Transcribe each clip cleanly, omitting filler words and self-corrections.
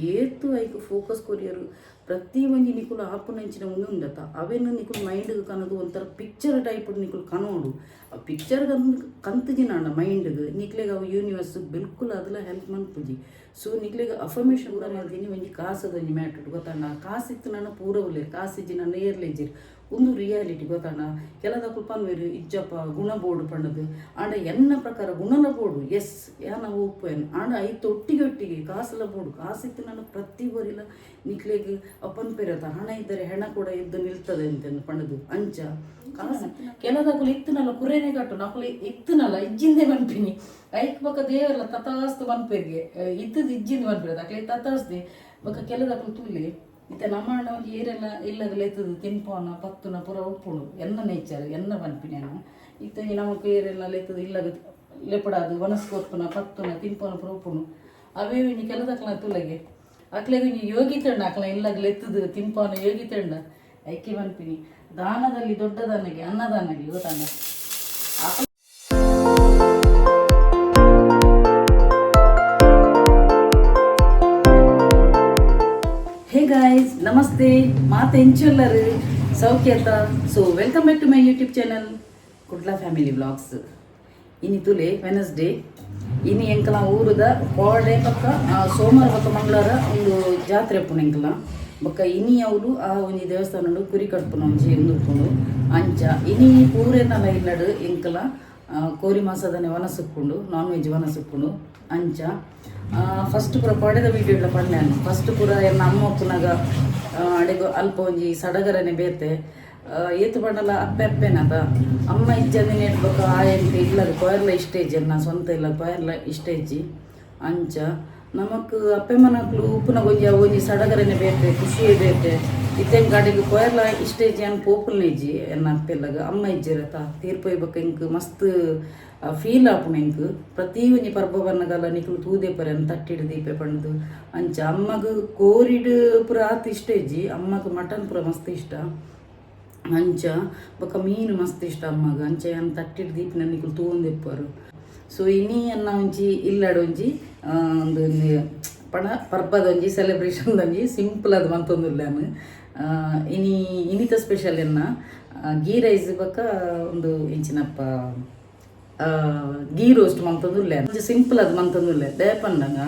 ಏತು ಐಕ್ focus courier. ಪ್ರತಿ ಒಂಜಿ ನಿಕುಲು ಆಪುನಂಚಿನ ಉಂದುಂಡತ, ಅವೆನ್ ನಿಕುಲು ಮೈಂಡ್ಗ್ ಕನದು ಒಂಥರ ಪಿಕ್ಚರ್ ಟೈಪ್ ನಿಕುಲು ಕನೋಡು. ಆ ಪಿಕ್ಚರ್ ಕಂತುಜಿನಾಂಡ ಮೈಂಡ್ಗ್ ನಿಕ್ಲೆಗ್ ಅವು ಯೂನಿವರ್ಸ್ ಬಿಲ್ಕುಲ್ ಅದಲ ಹೆಲ್ಪ್ ಮನ್ಪುಜಿ. ಸೊ ನಿಕ್ಲೆಗ್ ಅಫರ್ಮೇಷನ್ ಪೂರ ಮಲ್ದಿನಿ ಒಂಜಿ ಕಾಸದ ಒಂಜಿ ಮ್ಯಾಟ್ರ್ ಗೊತ್ತಂಡ. ಕಾಸು ಇತ್ತು ಪೂರ ಉಲ್ಲೆರ್, ಕಾಸು ಇಜ್ಜಿ ನನ್ನ ಏರ್ಲೆಜ್ಜೆರ್. ಉಂದು ರಿಯಾಲಿಟಿ ಗೊತ್ತಂಡ. ಕೆಲದಕ್ಕುಲು ಪನ್ವೆರ್, ಇಜ್ಜಪ್ಪ, ಗುಣ ಬೋಡು ಪಂಡದು. ಆಂಡ ಎನ್ನ ಪ್ರಕಾರ ಗುಣಲ ಬೋಡು, ಎಸ್, ಯಾನ ಒಪ್ಪುವೆನ್. ಆಂಡ ಐತ ಒಟ್ಟಿಗೆ ಒಟ್ಟಿಗೆ ಕಾಸುಲ ಬೋಡು. ಕಾಸು ಇತ್ತು ನನ್ನ ಪ್ರತಿ ಒರಿಲ ನಿಕ್ಲೆಗ್ ಪನ್ಪೆರತ, ಹಣ ಇದ್ದರೆ ಹೆಣ ಕೂಡ ಎದ್ದು ನಿಲ್ತದೆ ಅಂತ ಪಂಡದು. ಅಂಚ ಕಾಸು ಕೆಲದಕುಲು ಇತ್ತನಲ್ಲ ಕುರೇನೆ ಕಟ್ಟು ನಕುಲು ಇತ್ತನಲ್ಲ ಇಜ್ಜಿಂದೆ ಪನ್ಪಿನಿ. ಐಕ್ ಬೊಕ ದೇವರ್ಲ ತಥಾಸ್ತು ಪನ್ಪೆರ್ಗೆ, ಇತ್ತದ ಇಜ್ಜಿಂದ ಪನ್ಪೆರ್ ಅಕ್ಲೆ ತಥಾಸ್ತಿ. ಬೊಕ ಕೆಲದಕುಲು ತೂಲೆ, ಇತ್ತೆ ನಮ್ಮ ಅಣ್ಣ ಒಂಜಿ ಏರೆಲ್ಲ ಇಲ್ಲದ ಲೆತ್ತದು ತಿನ್ಪೋನ ಪತ್ತುನ ಪೂರ ಉಪ್ಪುಂಡು. ಎನ್ನ ನೇಚರ್ ಎನ್ನ ಪನ್ಪಿನಿ ನಾನು. ಇತ್ತೆ ನಮಕ್ ಏರೆಲ್ಲ ಲೆತ್ತದು ಇಲ್ಲಗ ಲೆಪಡಾದು ವನಸ್ ಕೊರ್ಪುನ, ಪತ್ತುನ, ತಿನ್ಪೋನ ಪೂರ ಉಪ್ಪುಂಡು. ಅವೇ ಒಂಜಿ ಕೆಲದಕ್ಲ ತುಲೆಗೆ ಅಕ್ಲೆಗ್ ಒಂಜಿ ಯೋಗಿತಂಡ ಅಕ್ಲ ಇಲ್ಲಗ ಲೆತ್ತದು ತಿನ್ಪೋನ ಯೋಗಿತಂಡ. ಐಕೆ ಪನ್ಪಿನಿ, ದಾನದಲ್ಲಿ ದೊಡ್ಡ ದಾನಗೆ ಅನ್ನದಾನಗೆ ಗೊತ್ತಂಡ. Hey guys, namaste. ಮಾತ ಎಂಚುಲ್ಲರು? ಸೌಖ್ಯತ? So welcome back to my YouTube channel, Kudla family vlogs. ಇನಿ ತುಲೆ ವೆನಸ್ಡೇ. ಇನಿ ಎಂಕಲ ಊರುದ ಕೋಡೆ ಬೊಕ್ಕ ಸೋಮವಾರ ಬೊಕ್ಕ ಮಂಗಳವಾರ ಒಂದು ಜಾತ್ರೆ ಉಪ್ಪುಂಡು ಎಂಕಲ. ಬೊಕ್ಕ ಇನಿ ಅವ್ಲು ಆ ಒಂಜಿ ದೇವಸ್ಥಾನ ಕುರಿ ಕಟ್ಪುನ ಒಂಜಿ ಉಂದು ಉಪ್ಪುಂಡು. ಅಂಚ ಇನಿ ಪೂರೆನಲ ಇಲ್ಲಡು ಎಂಕಲ ಕೋರಿ ಮಾಸದನೆ ವನಸ್ ಉಪ್ಪುಂಡು, ನಾನ್ ವೆಜ್ ವನಸ್ ಉಪ್ಪುಂಡು. ಅಂಚ ಫಸ್ಟ್ ಪೂರ ಪಡೆದ ವೀಡಿಯೋ ಎಲ್ಲ ಪಂಡೆ. ಫಸ್ಟ್ ಪೂರ ಎನ್ನ ಅಮ್ಮ ಉಪ್ಪುನಾಗ ಅಡೆಗು ಅಲ್ಪ ಒಂಜಿ ಸಡಗರನೆ ಬೇತೆ. ಏತು ಪಂಡಲ ಅಪ್ಪೆ ಅಪ್ಪೆನತ. ಅಮ್ಮ ಇಜ್ಜಂದಿನ ಬೊಕ್ಕ ಆ ಎಂಕ್ ಇಲ್ಲದ ಕೊಯರ್ಲ ಇಷ್ಟ ಇಜ್ಜಿ, ಎನ್ನ ಸ್ವಂತ ಇಲ್ಲ ಕೊಯರ್ಲ ಇಷ್ಟ ಇಜ್ಜಿ. ಅಂಚ ನಮಕ್ ಅಪ್ಪೆ ಮನಕ್ಲು ಉಪ್ಪುನ ಒಂಜಿ ಅವು ಒಂಜಿ ಸಡಗರನೆ ಬೇತೆ, ಖುಷಿಯೇ ಬೇತೆ. ಇತ್ತೆ ಗಾಡಿಗೆ ಕೊಯರ್ಲ ಇಷ್ಟ ಇಜ್ಜಿ, ಅನ್ ಪೋಪುಲ್ನ ಇಜ್ಜಿ. ಎನ್ನ ಅಪ್ಪೆಲ್ಲಗ ಅಮ್ಮ ಇಜ್ಜಿರತ ತೀರ್ಪೋಯ್ ಬೊಕ್ಕ ಎಂಕ್ ಮಸ್ತ್ ಫೀಲ್ ಆಪುಂಡು ಎಂಕ್. ಪ್ರತಿ ಒಂಜಿ ಪರ್ಬ ಬನ್ನಗಲ ನಿಕುಲು ತೂದೆ ಪರೆ ತಟ್ಟಿಡ್ ದೀಪೆ ಪಂಡ್ದು. ಅಂಚ ಅಮ್ಮಗ್ ಕೋರಿಡ್ ಪೂರ ಆತ್ ಇಷ್ಟ ಇಜ್ಜಿ. ಅಮ್ಮಗ್ ಮಟನ್ ಪೂರ ಮಸ್ತ್ ಇಷ್ಟ. ಅಂಚ ಬೊಕ್ಕ ಮೀನು ಮಸ್ತ್ ಇಷ್ಟ ಅಮ್ಮಗ್. ಅಂಚ ಯಾನ್ ತಟ್ಟಿಡ್ ದೀಪಿನ ನಿಕುಲು ತೂವೊಂದಿಪ್ಪರು. ಸೊ ಇನಿ ಎನ್ನ ಒಂಜಿ ಇಲ್ಲಡ್ ಒಂಜಿ ಒಂದು ಪಣ ಪರ್ಬದ ಒಂಜಿ ಸೆಲೆಬ್ರೇಷನ್ ಒಂಜಿ ಸಿಂಪಲ್ ಅದು ಮಂತೊಂದುಲ್ಲ ಯಾನ್. ಇನಿ ಇನಿತ ಸ್ಪೆಷಲ್ ಎನ್ನ ಗೀ ರೈಸ್ ಬೊಕ್ಕ ಒಂದು ಇಂಚಿನಪ್ಪ ಗೀ ರೋಸ್ಟ್ ಮಂತೊಂದುಲ್ಲೆ. ಒಂಜಿ ಸಿಂಪಲ್ ಅದು ಮಂತೊಂದುಲ್ಲೆ. ದಾಯೆ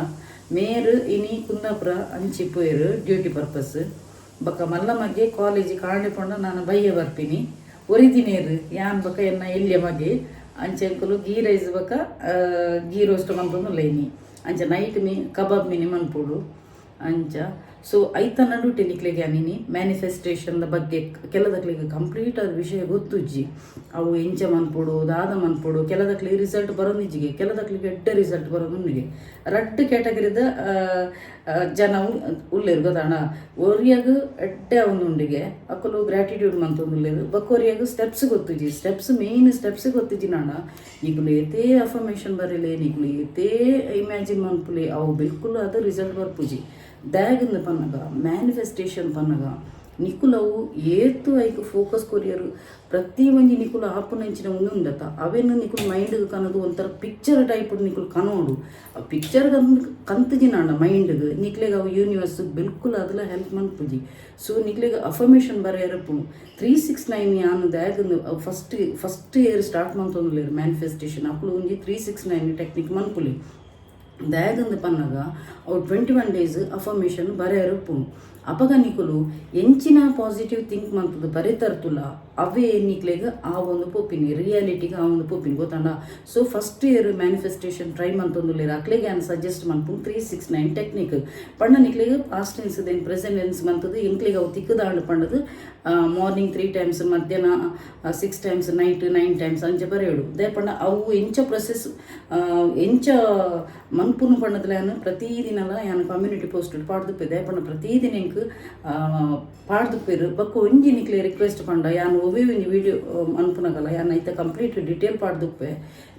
ಮೇರು ಇನಿ ಕುಂದಾಪುರ ಅಂಚಿ ಪೋಯೆರ್ ಡ್ಯೂಟಿ ಪರ್ಪಸ್. ಬೊಕ್ಕ ಮಲ್ಲ ಮಗೆ ಕಾಲೇಜ್ ಕಾಂಡೆ ಪಂಡ ನಾನು ಬಯ್ಯ ಬರ್ಪಿನಿ. ಒರಿದಿನೇರು ಯಾನ್ ಬೊಕ್ಕ ಎನ್ನ ಎಲ್ಯ ಮಗೆ. ಅಂಚೆ ಎಂಕುಲು ಗೀ ರೈಸ್ ಬೊಕ್ಕ ಗೀ ರೋಸ್ಟ್ ಮಂತೊಂದುಲ್ಲೆ ಇನಿ. ಅಂಚ ನೈಟ್ ಮೀ ಕಬಾಬ್ ಮಿನಿ ಮನ್ಪೊಡು ಅಂಚ. ಸೊ ಐತ ನಡುಟೆ ನಿಕ್ಲೆಗೆ ಅನಿನಿ ಮ್ಯಾನಿಫೆಸ್ಟೇಷನ್ ಬಗ್ಗೆ ಕೆಲದಕ್ಲೆಗ್ ಕಂಪ್ಲೀಟ್ ಆದ ವಿಷಯ ಗೊತ್ತುಜ್ಜಿ. ಅವು ಎಂಚ ಮನ್ಪೊಡು, ದಾದ ಮನ್ಪೊಡು. ಕೆಲದಕ್ಲೆಗ್ ರಿಸಲ್ಟ್ ಬರೋನಿಜ್ಜಿಗೆ, ಕೆಲದಕ್ಲೆಗ್ ಎಡ್ಡೆ ರಿಸಲ್ಟ್ ಬರೋನುನ್ನಿಗೆ. ರಡ್ಡ್ ಕ್ಯಾಟಗರಿದ ಜನ ಉಲ್ಲೆರ್ ಗೊತ್ತಾಣ. ಒರಿಯಗ್ ಎಡ್ಡೆ ಉಂಡುಗೆ, ಅಕುಲು ಗ್ರಾಟಿಟ್ಯೂಡ್ ಮಂತೊಂದುಲ್ಲೆರ್. ಬೊಕ್ಕ ಒರಿಯಗ್ ಸ್ಟೆಪ್ಸ್ ಗೊತ್ತುಜ್ಜಿ. ಸ್ಟೆಪ್ಸ್, ಮೇನ್ ಸ್ಟೆಪ್ಸ್ ಗೊತ್ತಿಜ್ಜಿ ನಾಡ ನಿಕುಲು ಏತೇ ಅಫರ್ಮೇಷನ್ ಬರೆಲೆ, ನಿಕುಲು ಏತೇ ಇಮ್ಯಾಜಿನ್ ಮನ್ಪುಲೆ, ಅವು ಬಿಲ್ಕುಲ್ ಅದು ರಿಸಲ್ಟ್ ಬರ್ಪುಜಿ. ದಾಯೆಗಂದ್ ಪನ್ನಗ, ಮ್ಯಾನಿಫೆಸ್ಟೇಷನ್ ಪನ್ನಗ ನಿಕುಲು ಅವು ಏತು ಐಕ್ ಫೋಕಸ್ ಕೊರಿಯರು. ಪ್ರತಿ ಒಂಜಿ ನಿಕುಲು ಆಪುನಂಚಿನ ಉಂದುಂಡತ, ಅವೆನ್ ನಿಕುಲು ಮೈಂಡ್ಗ್ ಕನದು ಒಂಥರ ಪಿಕ್ಚರ್ ಟೈಪ್ ನಿಕುಲು ಕನೋಡು. ಆ ಪಿಕ್ಚರ್ ಕಂತುಜಿನಾಂಡ ಮೈಂಡ್ಗ್ ನಿಕ್ಲೆಗ್ ಅವು ಯೂನಿವರ್ಸ್ ಬಿಲ್ಕುಲ್ ಅದಲ ಹೆಲ್ಪ್ ಮನ್ಪುಜಿ. ಸೊ ನಿಕ್ಲೆಗ್ ಅಫರ್ಮೇಷನ್ ಬರೆಯರ ಉಪ್ಪುಂಡು 369. ಯಾನ್ ದಾಯೆಗಂದ್ ಫಸ್ಟ್ ಫಸ್ಟ್ ಇಯರ್ ಸ್ಟಾರ್ಟ್ ಮಂತೊಂದುಲ್ಲೆರ್ ಮ್ಯಾನಿಫೆಸ್ಟೇಷನ್, ಅಕುಲು ಒಂಜಿ 369 ಟೆಕ್ನಿಕ್ ಮನ್ಪುಲಿ. ದಾಯೆಗಂದ್ ಪನ್ನಗ ಅವು 21 ಡೇಸ್ ಅಫರ್ಮೇಷನ್ ಬರೆಯರ ಉಪ್ಪುಂಡು. ಅಪಗ ನಿಕುಲು ಎಂಚಿನ ಪಾಸಿಟಿವ್ ಥಿಂಕ್ ಮಂತುದು ಬರೆತರ್ತುಲ, ಅವೇ ನಿಕ್ಲೆಗ್ ಆ ಒಂದು ಪೋಪಿನಿ, ರಿಯಾಲಿಟಿಗೆ ಆ ಒಂದು ಪೋಪಿನಿ ಗೊತ್ತಂಡ. So first year manifestation try ಮಂತೊಂದುಲ್ಲೆರ್, ಅಕ್ಲೆಗ್ ಯಾನ್ ಸಜೆಸ್ಟ್ ಮನ್ಪುನ್ 369 ಟೆಕ್ನಿಕ್. ಪಂಡ ನಿಕ್ಲೆಗ್ past tense then present tense ಮಂತುದು ಎಂಕ್ಲೆಗ್ ಅವು ತಿಕ್ಕುದಾಂಡ್ ಪಂಡದು ಮಾರ್ನಿಂಗ್ ತ್ರೀ ಟೈಮ್ಸ್, ಮಧ್ಯಾಹ್ನ ಸಿಕ್ಸ್ ಟೈಮ್ಸ್, ನೈಟ್ ನೈನ್ ಟೈಮ್ಸ್ ಅಂಚ ಬರೆಯೋಡು. ದಾಯೆ ಪಂಡ ಅವು ಎಂಚ ಪ್ರೊಸೆಸ್, ಎಂಚ ಮನ್ಪುನು ಪಂಡದ್ಲ ಯಾನ್ ಪ್ರತಿದಿನಲ ಯಾನ್ ಕಮ್ಯುನಿಟಿ ಪೋಸ್ಟ್ ಪಾಡ್ದುಪ್ಪೆ. ದಾಯೆ ಪಂಡ ಪ್ರತಿದಿನ ಎಂಕ್ ಲಿಂಕ್ ಪಾಡ್ದುಪ್ಪೆರ್. ಬೊಕ್ಕ ಒಂಜಿ ನಿಕ್ಲೆ ರಿಕ್ವೆಸ್ಟ್ ಪಂಡ, ಯಾನ್ ಒವ್ವೇ ಒಂಜಿ ವೀಡಿಯೋ ಮನ್ಪುನಗಲ ಯಾನ್ ಐತ ಕಂಪ್ಲೀಟ್ ಡೀಟೇಲ್ ಪಾಡ್ದುಪ್ಪೆ.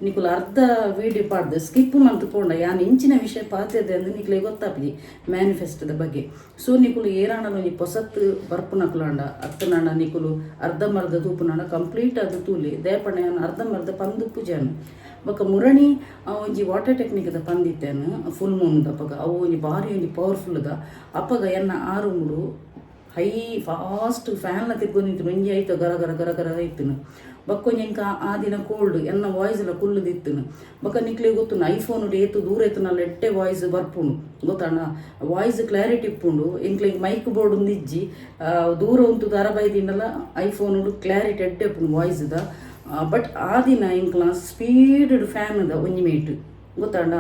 ನಿಕುಲು ಅರ್ಧ ವೀಡಿಯೋ ಪಾಡ್ದು ಸ್ಕಿಪ್ ಮಂತ್ ಪೋಂಡ ಯಾನ್ ಇಂಚಿನ ವಿಷಯ ಪಾತೆರ್ದೆ ಅಂದ್ ನಿಕ್ಲೆ ಗೊತ್ತಾಪುಜಿ ಮ್ಯಾನಿಫೆಸ್ಟ್ದ ಬಗ್ಗೆ. ಸೊ ನಿಕುಲು ಏರಾಂಡಲ ಒಂಜಿ ಪೊಸತ್ ಬರ್ಪುನಕುಲಾಂಡ ಅತ್ತನಾಂಡ ನಿಕುಲು ಅರ್ಧಂಬರ್ಧ ತೂಪುನಾಂಡ ಕಂಪ್ಲೀಟ್ ಆದ್ ತೂಲೆ. ದಾಯೆ ಯಾನ್ ಅರ್ಧಂಬರ್ಧ ಪಂದುಪ್ಪುಜಾನ್. ಬೊಕ್ಕ ಮುರಣಿ ಒಂಜಿ ವಾಟರ್ ಟೆಕ್ನಿಕ್ದ ಪಂದಿತ್ತೇನು ಫುಲ್ ಮೂನ್ದ ಅಪಗ. ಅವು ಒಂಜಿ ಬಾರಿ ಒಂಜಿ ಪವರ್ಫುಲ್ದ. ಅಪಗ ಎನ್ನ ಆ ರೂಮುಡು ಹೈ ಫಾಸ್ಟ್ ಫ್ಯಾನ್ಲ ತಿರ್ಗೊಂದಿತ್ತು. ಒಂಜಿ ಐತ ಗರ ಗರ ಗರ ಗರ ಇತ್ತುನು. ಬೊಕ್ಕ ಒಂಜಿ ಎಂಕ ಆ ದಿನ ಕೋಲ್ಡ್, ಎನ್ನ ವಾಯ್ಸ್ ಎಲ್ಲ ಕುಲ್ಲುದಿತ್ತುನು. ಬೊಕ್ಕ ನಿಕ್ಲೆ ಗೊತ್ತುಂಡು, ಐಫೋನ್ ಏತು ದೂರ ಇತ್ತುನಲ್ಲ ಎಡ್ಡೆ ವಾಯ್ಸ್ ಬರ್ಪುಂಡು ಗೊತ್ತಣ್ಣ, ವಾಯ್ಸ್ ಕ್ಲಾರಿಟಿ ಇಪ್ಪುಂಡು. ಎಂಕ್ಲೆಗ್ ಮೈಕ್ ಬೋರ್ಡ್ ಇಜ್ಜಿ. ದೂರ ಉಂತುದು ಅರಬೈದಿಂಡಲ ಐಫೋನ್ ಕ್ಲಾರಿಟಿ ಎಡ್ಡೆ ಇಪ್ಪುಂಡು ವಾಯ್ಸ್ದ. ಬಟ್ ಆ ದಿನ ಎಂಕ್ಲ ಸ್ಪೀಡ್ ಫ್ಯಾನ್ ದ ಒಂಜಿ ಮೀಟ್ ಗೊತ್ತಾಂಡ,